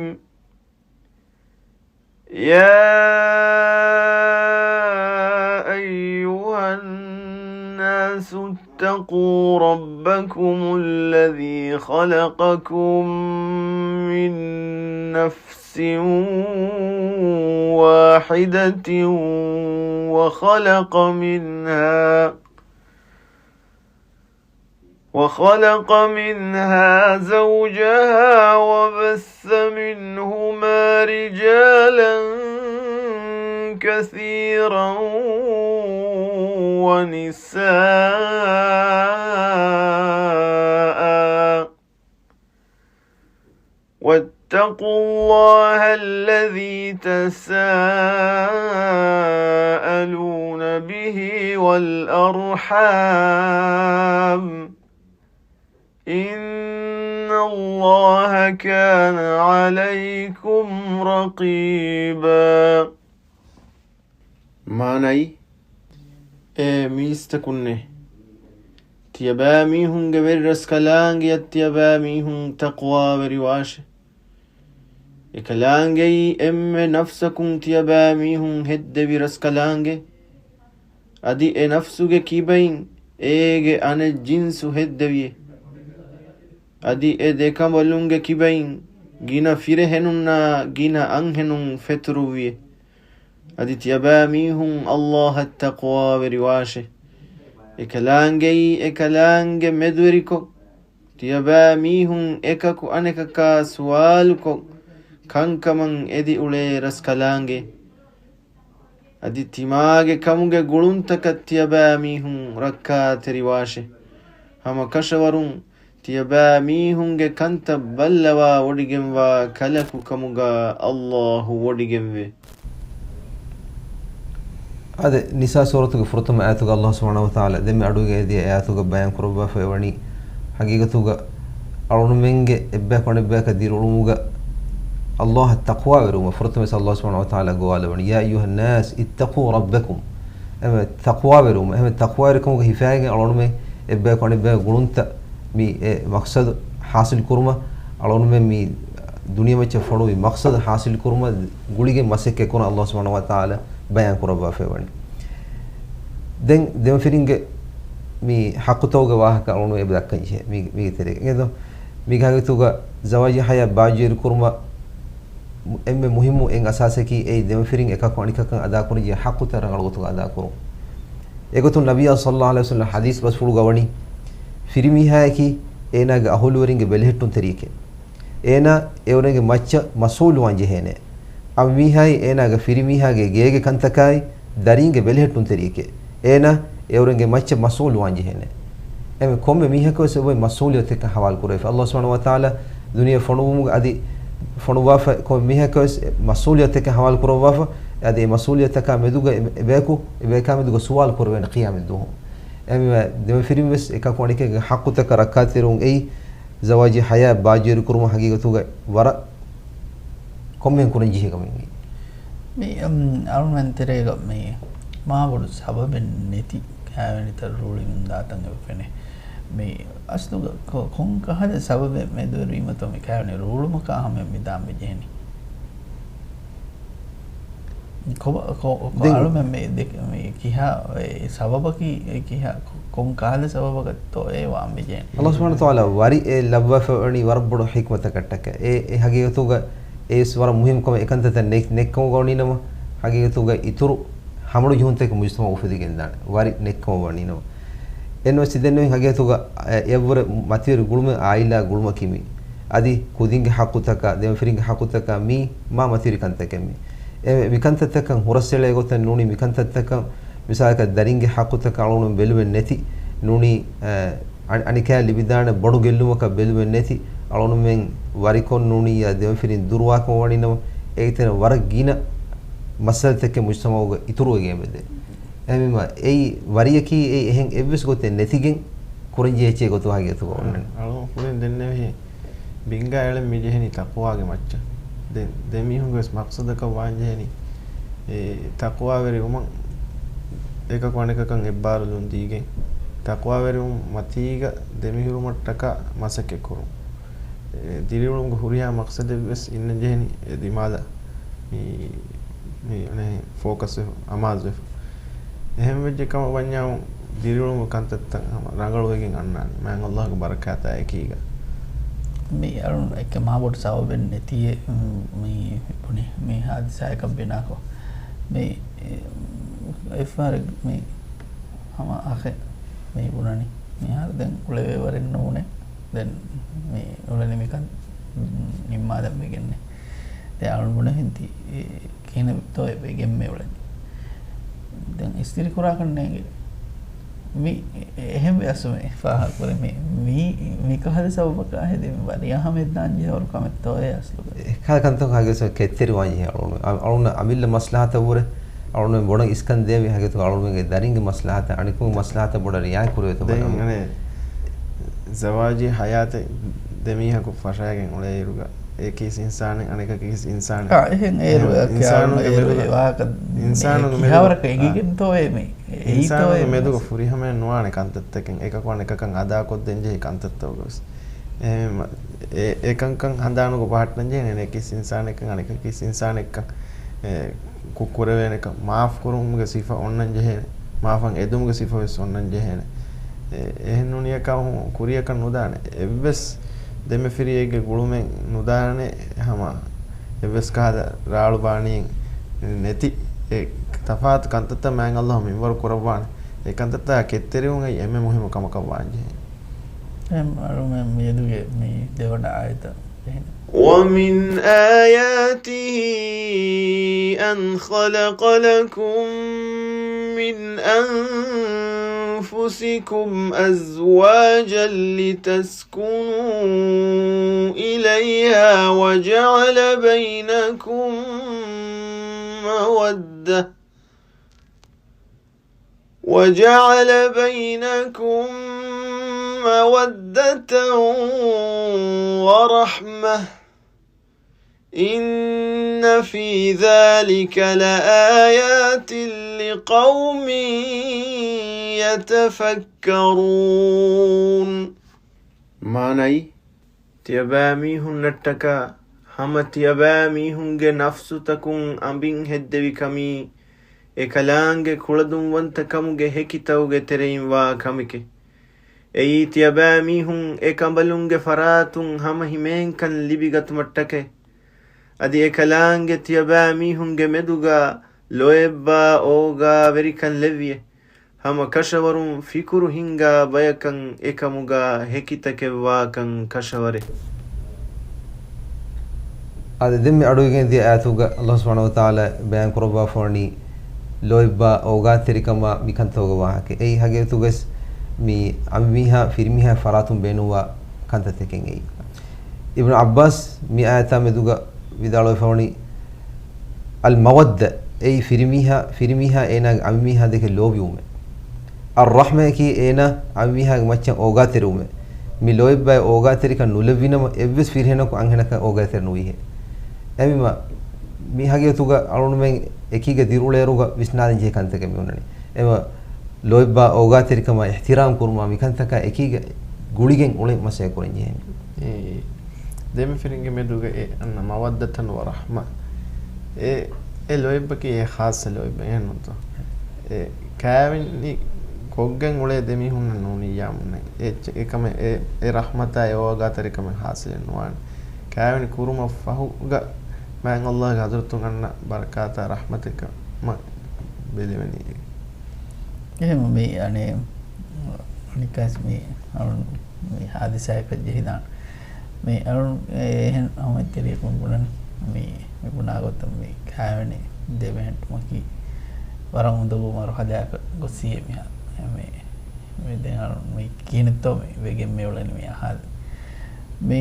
يا أيها الناس اتقوا ربكم الذي خلقكم من نفس واحدة وخلق منها وخلق منها زوجها وبث منهما رجالا كثيرا ونساء واتقوا الله الذي تساءلون به والأرحام إن الله كان عليكم رقيبا. މާނައީ، އޭ މީސްތަކުންނޭ! ތިޔަބައިމީހުންގެ ވެރި ރަސްކަލާނގެއަށް ތިޔަބައިމީހުން ތަޤްވާވެރިވާށެ. އެކަލާނގެއީ އެންމެ ނަފްސަކުން ތިޔަބައިމީހުން ހެއްދެވި ރަސްކަލާނގެ. އަދި އެ ނަފްސުގެ ކިބައިން އޭގެ އަނެއް ޖިންސު ހެއްދެވިއޭ. އަދި އެ ދެކަނބަލުންގެ ކިބައިން ގިނަ ފިރެހެނުންނާ ގިނަ އަންހެނުން ފެތުރުއްވިއޭ. އަދި ތިޔަބައިމީހުން އައްލާހަށް ތަޤްވާވެރިވާށޭ. އެކަލާނގެއީ އެކަލާނގެ މެދުވެރިކޮށް، ތިޔަބައިމީހުން އެކަކު އަނެކަކާ ސުވާލުކޮށް، ކަންކަމަށް އެދި އުޅޭ ރަސްކަލާނގެ. އަދި ތިމާގެ ކަމުގެ ގުޅުންތަކަށް ތިޔަބައިމީހުން ރައްކާތެރިވާށޭ. ހަމަ ކަށަވަރުން ތިޔަބައިމީހުންގެ ކަންތައް ބައްލަވާ ވޮޑިގެންވާ ކަލަކު ކަމުގަ އައްލާހު ވޮޑިގެންވޭ. އާދެ، ނިސާ ސޫރަތުގެ ފުރަތަމަ އާޔަތުގަ އައްލާހު ސުބްޙާނަހޫ ވަތަޢާލާ ދެންމެ އަޑުއިވި އެދިޔަ އާޔަތުގަ ބަޔާން ކުރައްވާފައި ވަނީ، ހަގީގަތުގަ އަޅުގަނޑުމެންގެ އެއްބަޔަކު އަނެއްބަޔަކަށް ދިރިއުޅުމުގަ އައްލާހަށް ތަޤްވާވެރިވުމަށް ފުރަތަމަވެސް އައްލާހު ސުބްޙާނަހޫ ވަތަޢާލާ ގޮވާލަވަނީ، يا أيها الناس اتقوا ربكم. އެހެންވެ ތަޤްވާވެރިވުމަށް، އެހެންވެ ތަޤްވާވެރިކަމުގެ ހިފައިގެން އަޅުގަނޑުމެން އެއްބަޔަކު އަނެއްބަޔަކު ގުޅުންތައް މި އެ މަޤްޞަދު ޙާޞިލް ކުރުމަށް އަޅުގަނޑުމެން މި ދުނިޔެމައްޗަށް ފޮނުވި މަޤްޞަދު ޙާޞިލް ކުރުމަށް ގުޅިގެން މަސައްކަތް ކުރަން އައްލާހު ސުބްޙާނަހޫ ވަތަޢާލާ ބަޔާން ކުރައްވާފައި ވަނީ. ދެން ދެމަފިރިންގެ މި ޙައްޤުތަކުގެ ވާހަކަ އަޅުގަނޑު އެބަ ދައްކަން ޖެހޭ މި، މީގެ ތެރޭގަ. އެނގޭތޯ؟ މީގެ ހަގީގަތުގަ ޒަވާޖީ ޙަޔާތް ބާއްޖަވެރި ކުރުމަށް އެންމެ މުހިއްމު އެއް އަސާސަކީ އެއީ ދެމަފިރިން އެކަކު އަނެކަކަށް އަދާކުރަންޖެހޭ ޙައްޤުތައް ރަނގަޅު ގޮތުގަ އަދާކުރުން. އެގޮތުން ނަބިއްޔާ ޞައްލައްލާހު ޢަލައިހި ވަސައްލަމް ޙަދީޘް ބަސްފުޅުގަ ވަނީ، ފިރިމީހާއަކީ އޭނާގެ އަހުލުވެރިންގެ ބެލެހެއްޓުންތެރިއެކޭ. އޭނާ އެއުރެންގެ މައްޗަށް މަސްއޫލުވާން ޖެހޭނެ. އަންމީހާއި އޭނާގެ ފިރިމީހާގެ ގޭގެ ކަންތަކާއި ދަރީންގެ ބެލެހެއްޓުންތެރިއެކޭ. އޭނާ އެއުރެންގެ މައްޗަށް މަސްއޫލުވާން ޖެހޭނެ. އެމެ ކޮންމެ މީހަކަށް ވެސް އެބައި މަސްއޫލިއްޔަތެއް ޙަވާލު ކުރެވިފަ. އައްލާހު ސުބްޙާނަހޫ ވަތަޢާލާ ދުނިޔެ ފޮނުވުމުގެ އަދި ފޮނުވާފަ ކޮންމެ މީހަކަށް ވެސް މަސްއޫލިއްޔަތެއް ޙަވާލު ކުރައްވާފަ. އަދި އެ މަސްއޫލިއްޔަތަކާ މެދުގަ އެ، އެބަޔަކު، އެބަޔަކާ މެދުގަ ސުވާލު ކުރެވޭނެ ޤިޔާމަތްދުވަހު. އެމެ ދެމަފިރިން ވެސް އެކަކު އަނެކެއްގެ ޙައްޤުތަކަށް ރައްކާތެރިވުން އެއީ، ޒަވާޖީ ޙަޔާތް ބާއްޖަވެރި ކުރުމަށް ހަގީގަތުގަ ވަރަށް ކޮންމެހެން ކުރަން ޖެހޭ ކަމެއް ނެތް. މި، އަމް، އަޅުމެން ތެރޭގަ މި މާބޮޑު ސަބަބެއް ނެތި ކާވެނިތައް ރޫޅިވެން ދާތަން އެބަ ފެނޭ. މި އަސްލުގަ ކޮ-، ކޮން ކަހަލަ ސަބަބެއް މެދުވެރިވީމަތޯ މި ކާވެނި ރޫޅުމަކާ ހަމަ މި ދާން މި ޖެހެނީ؟ ކޮބަ-، ކޮ-، ކޮ-، ދެން އަޅުމެން މި ދެ-، މި ކިހާ އެ ސަބަބަކީ، އެ ކިހާ ކޮ-، ކޮން ކާލަ ސަބަބަކަށްތޯ އެ ވާން މި ޖެހެނީ؟ އަﷲ ސުބްޙާނަހޫ ވަތަޢާލާ ވަރި އެ ލައްވާފަ ވަނީ ވަރަށް ބޮޑު ޙިކްމަތަކަށްޓަކަ. އެ، އެ ހަގީގަތުގަ އެ ވެސް ވަރަށް މުހިންމު ކަމެއް. އެކަންތައްތައް ނެތް-، ނެތްކަމުގަ ވަނީ ނަމަ، ހަގީގަތުގަ އިތުރު ހަމަނުޖެހުންތަކެއް މުޖުތަމަޢަށް އުފެދިގެންދާނެ. ވަރި ނެތްކަމަށް ވަނީ ނަމަ. އެންވެސް ދެންނެވި ހަގީގަތުގަ، އެ، އެއަށްވުރެ މަތިވެރި ގުޅުމެއް އާއިލާ ގުޅުމަކީ މީ. އަދި ކުދިންގެ ޙައްޤުތަކާ، ދެމަފިރިންގެ ޙައްޤުތަކާ މީ މާ މަތިވެރި ކަންތަކެއް މީ. އެ، މިކަންތައްތަކަށް ހުރަސްއެޅޭ ގޮތަށް ނޫނީ މިކަންތައްތަކަށް މިސާލަކަށް ދަރިންގެ ޙައްޤުތަކަށް އަޅުގަނޑު ބެލުމެއް ނެތި ނޫނީ، އަ، އަނި-، އަނިކާ ލިބިދާނެ ބޮޑު ގެއްލުމަކަށް ބެލުމެއް ނެތި އަޅުގަނޑުމެން ވަރިކޮށް ނޫނީ އަ، ދެމަފިރިން ދުރުވާކަމަށް ވަނީ ނަމަ، އޭގެ ތެރެއިން ވަރަށް ގިނަ މައްސަލަތަކެއް މުޖުތަމަޢުގަ އިތުރުވެގެން އެބަދޭ. އެހެންވީމަ، އެއީ ވަރިއަކީ އެއީ އެހެން އެއްވެސް ގޮތެއް ނެތިގެން ކުރަންޖެހޭ އެއްޗެއް ގޮތުގަ ހަގީގަތުގަ އޮންނަނީ. އަޅުގަނޑު ކުރިން ދެންނެވިހެން ބިންގާ އެޅެން މި ޖެހެނީ ތަޤްވާގެ މައްޗަށް. ދެ-، ދެމީހުންގެ ވެސް މަޤްޞަދަކަށް ވާންޖެހެނީ، އެ، ތަޤްވާވެރިވުމަށް އެކަކު އަނެކަކަށް އެއްބާރުލުން ދީގެން، ތަޤްވާވެރިވުން މަތީގަ ދެމިހުރުމަށްޓަކާ މަސައްކަތް ކުރުން. އެ، ދިރިއުޅުމުގެ ހުރިހާ މަޤްޞަދެއްވެސް އިންނަންޖެހެނީ އެ ދިމާލަށް. މި، މި އަނެއް ފޯކަސް ވެފަ، އަމާޒު ވެފަ. އެހެން ވެއްޖެ ކަމަށް ވަންޏާ ދިރިއުޅުމުގެ ކަންތައްތައް ހަމަ ރަނގަޅުވެގެން އަންނާނެ. މާތް ﷲގެ ބަރަކާތާ އެކީގަ. މި އަޅުން އެކެ މާބޮޑު ސަބަބެއް ނެތިއޭ، މި ބުނި މި ހާދިސާއަކަށް ބިނާކޮށް. މި އެއްފަހަރެއް މި ހަމަ އަޚެއް މި ބުނަނީ. މިހާރު ދެން އުޅެވޭ ވަރެއް ނޫނޭ. ދެން މި އުޅެނީ މިކަން ނިންމާލަން ވެގެންނޭ. ދެން އަޅުން ބުނެފިންތީ، އެ ކިހިނެއްތޯ އެ ވެގެން މި އުޅެނީ. ދެން އިސްތިރި ކުރާކަށް ނޭނގެ. މި އެ-، އެހެން ވެ އަސްލު މި ފާހަގަކުރޭ. މި، މި، މިކަހަލަ ސަބަބަކާ ހެދި މި ވަރިޔާ ހަމަ އެއްދާން ޖެހޭ ވަރު ކަމެއްތޯ އެ އަސްލުގަ. އެކަހަލަ ކަންތަކުން ހަގީގަތުގަ ކެތްތެރިވާން ޖެހޭ އަޅުގަނޑު. އަ-، އަޅުގަނޑު އަމިއްލަ މަސްލަހަތަށްވުރެ އަޅުގަނޑު ބޮޑަށް އިސްކަން ދޭ މި ހަގީގަތުގަ އަޅުގަނޑުމެންގެ ދަރިންގެ މަސްލަހަތަށް، އަނެކުގެ މަސްލަހަތަށް ބޮޑަށް ރިއާޔަތް ކުރެވޭތޯ ބަލަމުން. ދެން އަނެއް ޒަވާޖީ ހަޔާތެއް ދެމީހަކު ފަށާގެން އުޅޭއިރުގަ އެކި އިންސާނެއް އަނެކަކީ އިންސާނެއް. އާ، އެހެން އޭރު އެ، އެ އިންސާނުންގެ އޭރު މެދުގަ، އެ ވާހަކަ އިންސާނުންގެ މެދުގަ، ކިހާވަރަކަށް އާ، އެނގިގެންތޯ އެ މި، އެ އެއީތޯ އިންސާނުންގެ އެ މެދުގަ މަސް. ފުރިހަމައެއް ނުވާނެ ކަންތައްތަކެއް އެކަކު އަނެކަކަށް އަދާކޮށްދޭން ޖެހި ކަންތައްތަކުގަވެސް. އެހެންވީމަ، އެ، އެކަންކަން ހަނދާނުގަ ބަހައްޓަން ޖެހޭނެ އެކިސް އިންސާނެއްކަން އަނެކަކިސް އިންސާނެއްކަން، އެ، ކު-، ކުރެވޭނެކަން، މާފް ކުރުމުގެ ސިފަ އޮންނަން ޖެހޭނެ، މާފަށް އެދުމުގެ ސިފަވެސް އޮންނަން ޖެހޭނެ. އެ، އެހެން ނޫނިއްޔާ ކަމަކު ކުރިޔަކަށް ނުދާނެ. އެއްވެސް ދެމެފިރިއެއްގެ ގުޅުމެއް ނުދާނެ ހަމަ އެއްވެސް ކަހަލަ ރާޅު ބާނީ ނެތި އެ ތަފާތު ކަންތައްތައް މާތް ﷲ މިންވަރު ކުރައްވާނެ. އެ ކަންތައްތައް ކެތްތެރިވުން އެއީ އެންމެ މުހިއްމު ކަމަކަށް ވާންޖެހޭ. އެހެން އަޅުމެން މިއަދުގެ މި ދެވަނަ އާޔަތަށް އެހެން. ومن آياته أن خلق لكم من أنفسكم أزواجا لتسكنوا إليها وجعل بينكم مودة وجعل بينكم مودة ورحمة إن في ذلك لآيات لقوم يتفكرون. މާނައީ، ތިޔަބައިމީހުންނަށްޓަކާ ހަމަ ތިޔަބައިމީހުންގެ ނަފްސުތަކުން އަނބިން ހެއްދެވި ކަމީ، އެކަލާނގެ ކުޅަދުންވަންތަކަމުގެ ހެކިތަކުގެ ތެރެއިން ވާ ކަމެކޭ. އެއީ ތިޔަބައިމީހުން އެކަނބަލުންގެ ފަރާތުން ހަމަ ހިމޭންކަން ލިބިގަތުމަށްޓަކައި. އަދި އެކަލާނގެ ތިޔަބައިމީހުންގެ މެދުގަ ލޯތްބާ އޯގާވެރިކަން ލެއްވިއޭ. ހަމަ ކަށަވަރުން ފިކުރު ހިންގާ ބަޔަކަށް އެކަމުގަ ހެކިތަކެއްވާކަން ކަށަވަރޭ. އާދެ، ދެން މި އަޑުއިވިގެން ދިޔަ އާޔަތުގަ ﷲ ސުބްޙާނަހޫ ވަތަޢާލާ ބަޔާން ކުރައްވާފަވަނީ ލޯތްބާ އޯގާތެރިކަމާ މިކަންތަކުގެ ވާހަކަ. އެއީ ހަގީގަތުގަވެސް މި އަނބިމީހާ ފިރިމީހާ ފަރާތުން ބޭނުންވާ ކަންތައްތަކެއް އެއީ. އިބްނު ޢައްބާސް މި އާޔަތާ މެދުގަ ވިދާޅުވެފަވަނީ، އަލް މަވައްދަ، އެއީ ފިރިމީހާ، ފިރިމީހާ އޭނާގެ އަނބިމީހާ ދެކެ ލޯބިވުމެއް. އައް ރަޙްމައަކީ އޭނާ އަނބިމީހާގެ މައްޗަށް އޯގާތެރިވުމެއް. މި ލޯތްބާއި އޯގާތެރިކަން ނުލެއްވިނަމަ، އެއްވެސް ފިރިހެނަކު އަންހެނަކަށް އޯގާތެރި ނުވީހޭ. އެހެންވީމަ، މި ހަގީގަތުގަ އަޅުގަނޑުމެން އެކީގަ ދިރިއުޅޭއިރުގަ ވިސްނާލަން ޖެހޭ ކަންތަކެއް މި އޮންނަނީ. އެމަ ލޯތްބާ އޯގާތެރިކަމާ އިޙްތިރާމް ކުރުމާ މި ކަންތަކާ އެކީގަ ގުޅިގެން އުޅެން މަސައްކަތް ކުރަން ޖެހޭ. އެ ދެމިފިރިންގެ މެދުގަ އެ އަންނަ މަވައްދަތަން ވަ ރަޙްމަ. އެ، އެ ލޯތްބަކީ އެ ޚާއްޞަ ލޯތްބެއް އެހެންނުތޯ؟ އެ ކާވެނި ކޮށްގެން އުޅޭ ދެމީހުންނަށް ނޫނިއްޔާމުންނެއް. އެ އެކަމެއް، އެ، އެ ރަޙްމަތާ އެ އޯގާތެރިކަމެއް ޙާޞިލެއް ނުވާނެ. ކާވެނި ކުރުމަށް ފަހުގަ މާތް ﷲ ގެ ޙަޟްރަތުން އަންނަ ބަރަކާތާ ރަޙްމަތެއް ކަމަށް ބެލެވެނީ. އެހެން މި އަނެއް އަނެއްކާސް މި އަޅުން މި ޙާދިސާއަކަށް ޖެހިދާނެ. މި އަޅުން އެހެން ހަމައެއްތެރިޔަކުން ބުނަނީ މި، މި ބުނާ ގޮތަށް މި ކާވެނި ދެމެހެއްޓުމަކީ ވަރަށް އުނދަގޫ މަރުޙަލާއަކަށް ގޮއްސިއޭ މިހާރު. މި، މި ދެން އަޅުން މި ކިހިނެއްތޯ މި ވެގެން މި އުޅެނީ މި އަހާލި. މި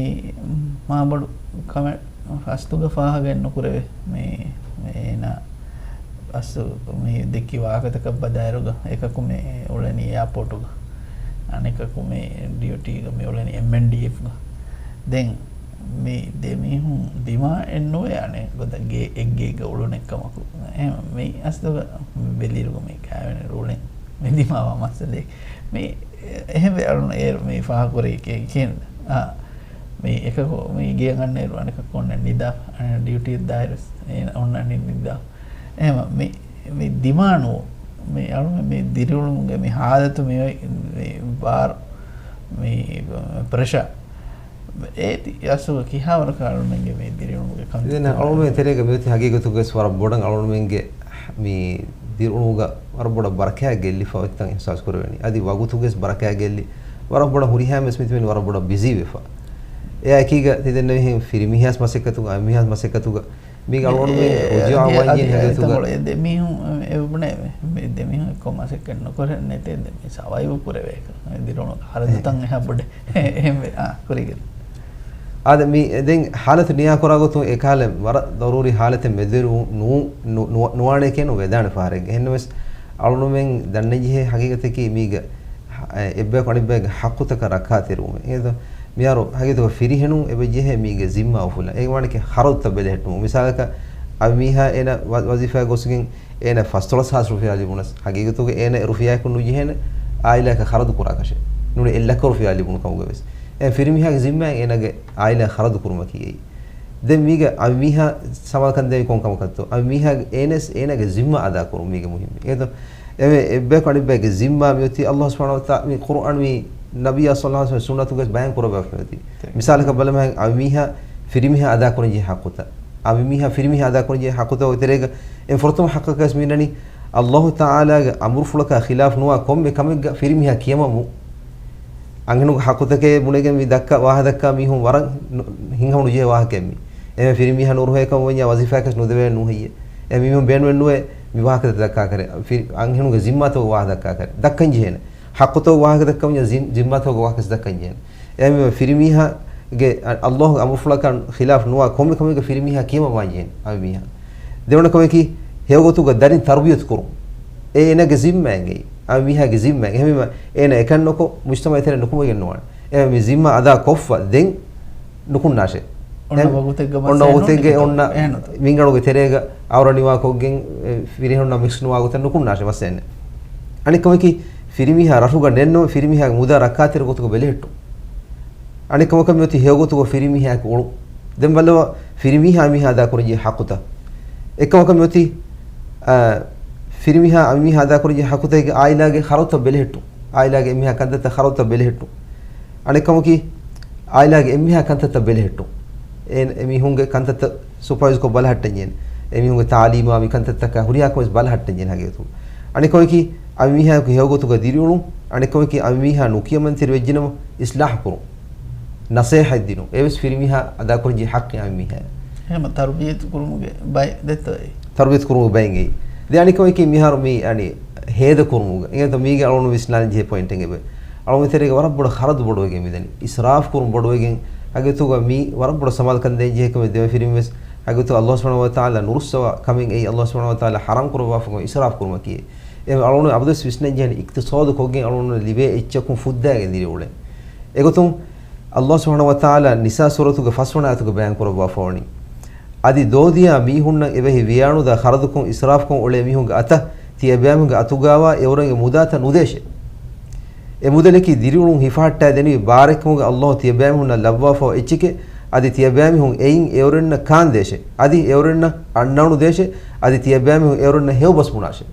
މާބޮޑު ކަމެއް އަސްލުގަ ފާހަގައެއް ނުކުރެވޭ. މި، މި އޭނާ އަސްލު މި ދެއްކި ވާހަކަތަކަށް ބަލާއިރުގަ އެކަކު މި އުޅެނީ އެއާޕޯޓުގަ. އަނެކަކު މި ޑިއުޓީގަ މި އުޅެނީ އެމްއެންޑީއެފްގަ. ދެން މި ދެ މީހުން ދިމާ އެއްނުވޭ އަނެއް ގޮތަށް ގޭ އެއްގޭގަ އުޅުނެއްކަމަކު. އެހެން މި އަސްލުގަ މި ބެލިއިރުގަ މި ކާވެނި ރޫޅެން މި ދިމާވާ މައްސަލައެއް. މި އެހެންވެ އަޅުން އޭރު މި ފާހަގަކުރީ ކި-، ކިހިނެއް؟ އާ، މި އެކަކު މި ގެޔަށް އަންނައިރު އަނެކަކު އޮންނަ ނިދާ، އަނެއް ޑިއުޓީ ދާއިރު އޮންނަނީ ނިދާ. އެހެން މި، މި ދިމާނު، މި އަޅުމެން މި ދިރިއުޅުމުގެ މި ހާލަތު މި އޮތް، މި ބާރު، މި ޕްރެޝާ، އޭތި އަސްލުގަ ކިހާވަރަކަށް އަޅުމެންގެ މި ދިރިއުޅުމުގެ ކަންތައް ދެން އަޅުމެން ތެރޭގަ މިއޮތީ ހަގީގަތުގަސް ވަރަށް ބޮޑަށް އަޅުމެންގެ މި ދިރިއުޅުމުގަ ވަރަށް ބޮޑަށް ބަރަކާތް ގެއްލިފަ އޮތްތަން އިޙްސާސް ކުރެވެނީ. އަދި ވަގުތުގަސް ބަރަކާތް ގެއްލި، ވަރަށް ބޮޑަށް ހުރިހާ މެސް މިތިބެނީ ވަރަށް ބޮޑަށް ބިޒީ ވެފަ. އެއާ އެކީގަ ތި ދެންނެވިހެން ފިރިމީހާސް މަސައްކަތުގަ، އަންމީހާސް މަސައްކަތުގަ މީގަ އަޅުގަނޑުމެން އެ، ރުޖޫޢަ އަދި، ވާންޖެހޭ އަދި ހަގީގަތުގަ. އެތަންކޮޅެއް ދެ މީހުން އެ ބުނޭ، މި ދެ މީހުން އެއްކޮށް މަސައްކަތް ނުކުރެ ނެތޭ ދެ މީ ސަވައިވް ކުރެވޭކަށް. ދިރިއުޅުނު ހަރަދުތައް އެހާ ބޮޑެ. އެހެންވެ، އާ، ކުރީގެ. އާދެ، މި ދެން ހާލަތު ނިޔާކުރާ ގޮތުން އެކާލަ ވަރަށް ދަރޫރީ ހާލަތެއް މެދުވެރި ނޫ-، ނު-، ނު-، ނުވާނެ ކިޔަން ނުވެދާނެ ފަހަރެއް. އެހެންނަމަވެސް އަޅުނުމެން ދަންނަންޖެހޭ ހަގީގަތަކީ މީގަ އެއްބަޔަކު އަނެއްބަޔަކުގެ ޙައްޤުތަކަށް ރައްކާތެރިވުމެއް. އެހެން މިހާރު ހަގީގަތުގަ ފިރިހެނުން އެބަ ޖެހޭ މީގެ ޒިންމާ އުފުލަން. އޭގެ މާނައަކީ ޚަރަދުތައް ބެލެހެއްޓުމަށް. މިސާލަކަށް އަންމީހާ އޭނަ ވަ-، ވަޒީފާއަށް ގޮސްގެން އޭނަ ފަސްދޮޅަސް ހާސް ރުފިޔާ ލިބުނަސް، ހަގީގަތުގަ އޭނަ އެ ރުފިޔާއަކުން ނުޖެހޭނެ އާއިލާއަކަށް ޚަރަދު ކުރާކަށެއް. ނޫނީ އެއް ލައްކަ ރުފިޔާ ލިބުނު ކަމުގަވެސް. އެ ފިރިމީހާގެ ޒިންމާއިން އޭނަގެ އާއިލާ ޚަރަދު ކުރުމަކީ އެއީ. ދެން މީގަ އަންމީހާ ސަމާލުކަން ދޭނީ ކޮން ކަމަކަށްތޯ؟ އަންމީހާ އޭނަސް އޭނަގެ ޒިންމާ އަދާކުރުން މީގެ މުހިއްމު. އޭތޯ؟ އެމެ އެއްބަޔަކު އަނެއްބަޔަކުގެ ޒިންމާ މިއޮތީ އައްލާހު ސުބްޙާނަހު ވަތަޢާލާ މި ޤުރުއާން މި ނަބިއްޔާ ޞައްލައްލާހު ޢަލައިހި ވަސައްލަމް ސުންނަތުގަ ބަޔާން ކުރައްވާފަ އޮތީ. މިސާލަކަށް ބަލަމާ އަންމީހާ ފިރިމީހާ އަދާކުރަން ޖެހޭ ޙައްޤުތައް. އަންމީހާ ފިރިމީހާ އަދާކުރަން ޖެހޭ ޙައްޤުތައް އޮތެރޭގަ އެން ފުރަތަމަ ޙައްޤަކަސް މިނަނީ އައްލާހު ތަޢާލާގެ އަމުރުފުޅަކާ ޚިލާފް ނުވާ ކޮންމެ ކަމެއްގަ ފިރިމީހާ ކިޔަމަން ވުން. އަންހެނުގެ ޙައްޤުތަކެއް ބުނެގެން މި ދައްކާ، ވާހަ ދައްކާ މީހުން ވަރަށް ނު-، ހިތްހަމަ ނުޖެހޭ ވާހަކައެއް މީ. އެހެން ފިރިމީހާ ނުރުހޭކަމަށް ވަންޏާ ވަޒީފާއަކަސް ނުދެވޭ ނޫހެއްޔެ؟ އެ މީހުން ބޭނުމެއް ނުވޭ މި ވާހަކަތައް ދައްކާކަށެއް. ފި-، އަންހެނުގެ ޒިންމާތައް ވާހަ ދައްކާކަށެއް. ދައްކަން ޖެހޭނެ. ޙައްޤުތައް ވާހަކަ ދައްކަން ވަންޏާ ޒިން-، ޒިންމާތައް ވާހަކަ ދައްކަން ޖެހޭނެ. އެހެންވީމަ ފިރިމީހާގެ އަ-، އައްލާހުގެ އަމުރުފުޅަކާ ޚިލާފް ނުވާ ކޮންމެ ކަމެއްގަ ފިރިމީހާ ކިޔަމަން ވާން ޖެހޭނެ އަންމީހާ. ދެވަނަ ކަމަކީ ހެޔޮގޮތުގަ ދަރިން ތަރުބިޔަތު ކުރުން. އެ އޭނަގެ ޒިންމާއެއް އެއީ. އަންމީހާގެ ޒިންމާއެއް. އެހެންވީމަ އޭނަ އެކަން ނުކޮށް މުޖްތަމަޢަށް އެތެރެ ނުކުމެގެން ނުވާނެ. އެ މި ޒިންމާ އަދާ ކޮށްފަ ދެން ނުކުންނާށޭ. އޮންނަ އެ ވަގުތެއްގަ އޮންނަ މައްސަލައެއް ވަގުތެއްގެ ނޯންނެ އޮންނަ އެހެންނުތަ؟ މިންގަނޑުގެ ތެރޭގަ އައުރަ ނިވާކޮށްގެން، އެ، ފިރިހެނުންނާ މިކްސް ނުވާ ގޮތަށް ނުކުންނާށޭ މައްސަލައެއް ނެތް. އަނެއް ކަމަކީ ފިރިމީހާ ރަށުގަ ނެއްނު ފިރިމީހާގެ މުދާ ރައްކާތެރި ގޮތުގަ ބެލެހެއްޓުން. އަނެއް ކަމަކަށް މިއޮތީ ހެޔޮގޮތުގަ ފިރިމީހާއެކު އުޅުން. ދެން ބައްލަވާ ފިރިމީހާ އަންމީހާ އަދާކުރަންޖެހޭ ޙައްޤުތައް. އެއްކަމަކަށް މިއޮތީ، އާ، ފިރިމީހާ އަންމީހާ އަދާކުރަންޖެހޭ ޙައްޤުތަކީ އާއިލާގެ ޚަރަދުތައް ބެލެހެއްޓުން. އާއިލާގެ އެންމީހާ ކަންތައްތައް ޚަރަދުތައް ބެލެހެއްޓުން. އަނެއްކަމަކީ، އާއިލާގެ އެންމީހާ ކަންތައްތައް ބެލެހެއްޓުން. އެ، އެމީހުންގެ ކަންތައްތައް ސުޕަވައިޒްކޮށް ބަލަހައްޓަންޖެހޭނެ. އެމީހުންގެ ތާލީމާ މި ކަންތައްތަކާ ހުރިހާ ކަމެއް ބަލަހައްޓަންޖެހޭނެ ހަގީގަތު. އަނެއްކަމަކީ، އަންމީހާއެކު ހެޔޮގޮތުގަ ދިރިއުޅުން. އަނެއްކަމަކީ، އަންމީހާ ނުކިޔަމަންތެރި ވެއްޖެނަމަ އިސްލާޙު ކުރުން. ނަސޭހަތް ދިނުން. އެވެސް ފިރިމީހާ އަދާކުރަންޖެހޭ ޙައްޤެއް އަންމީހާ. ހަމަ ތަރުބިޔަތު ކުރުމުގެ ބައެއް ދެއްތޯ އެއީ؟ ތަރުބިޔަތު ކުރުމުގެ ބައެއް އެއީ. ދެ އަނެއްކަމަކީ މިހާރު މި އަނި ހޭދަ ކުރުމުގެ. އިނގޭތޯ މީގެ އަޅުން ވިސްނާލަން ޖެހޭ ޕޮއިންޓެއް އެބަ. އަޅުން ތެރޭގަ ވަރަށް ބޮޑަށް ޚަރަދު ބޮޑުވެގެން މިދަނީ. އިސްރާފް ކުރުން ބޮޑުވެގެން ހަގީގަތުގަ މީ ވަރަށް ބޮޑަށް ސަމާލުކަން ދޭން ޖެހޭ ކަމެއް ދެމަފިރިން ވެސް ހަގީގަތުގަ އައްލާހު ސުބްޙާނަހު ވަތަޢާލާ ނުރުއްސަވާ ކަމެއް އެއީ އައްލާހު ސުބްޙާނަހު ވަތަޢާލާ ޙަރާމް ކުރައްވާފަ އިސްރާފް ކުރުމަކީ. އެ އަޅުން އަބަދުވެސް ވިސްނަން ޖެހޭނެ އިޤްތިޞާދު ކޮށްގެން އަޅުން ލިބޭ އެއްޗަކުން ފުއްދާގެން ދިރިއުޅެން. އެގޮތުން އައްލާހު ސުބްޙާނަހު ވަތަޢާލާ ނިސާ ސޫރަތުގެ ފަސްވަނަ އާޔަތުގަ ބަޔާން ކުރައްވާފަވަނީ. އަދި ދޯދިޔާ މީހުންނަށް އެބަހީ ވިޔާނުދާ ޚަރަދުކޮށް އިސްރާފްކޮށް އުޅޭ މީހުންގެ އަތަށް ތިޔަބައިމީހުންގެ އަތުގާވާ އެއުރެންގެ މުދާތައް ނުދޭށޭ. އެ މުދަލަކީ ދިރިއުޅުން ހިފަހައްޓާދެނިވި ބާރެއްކަމުގެ ﷲ ތިޔަބައިމީހުންނަށް ލައްވާފައި އެއްޗެކޭ. އަދި ތިޔަބައިމީހުން އެއިން އެއުރެންނަށް ކާންދޭށޭ. އަދި އެއުރެންނަށް އަންނައުނުދޭށޭ. އަދި ތިޔަބައިމީހުން އެއުރެންނަށް ހެޔޮބަސް ބުނާށޭ.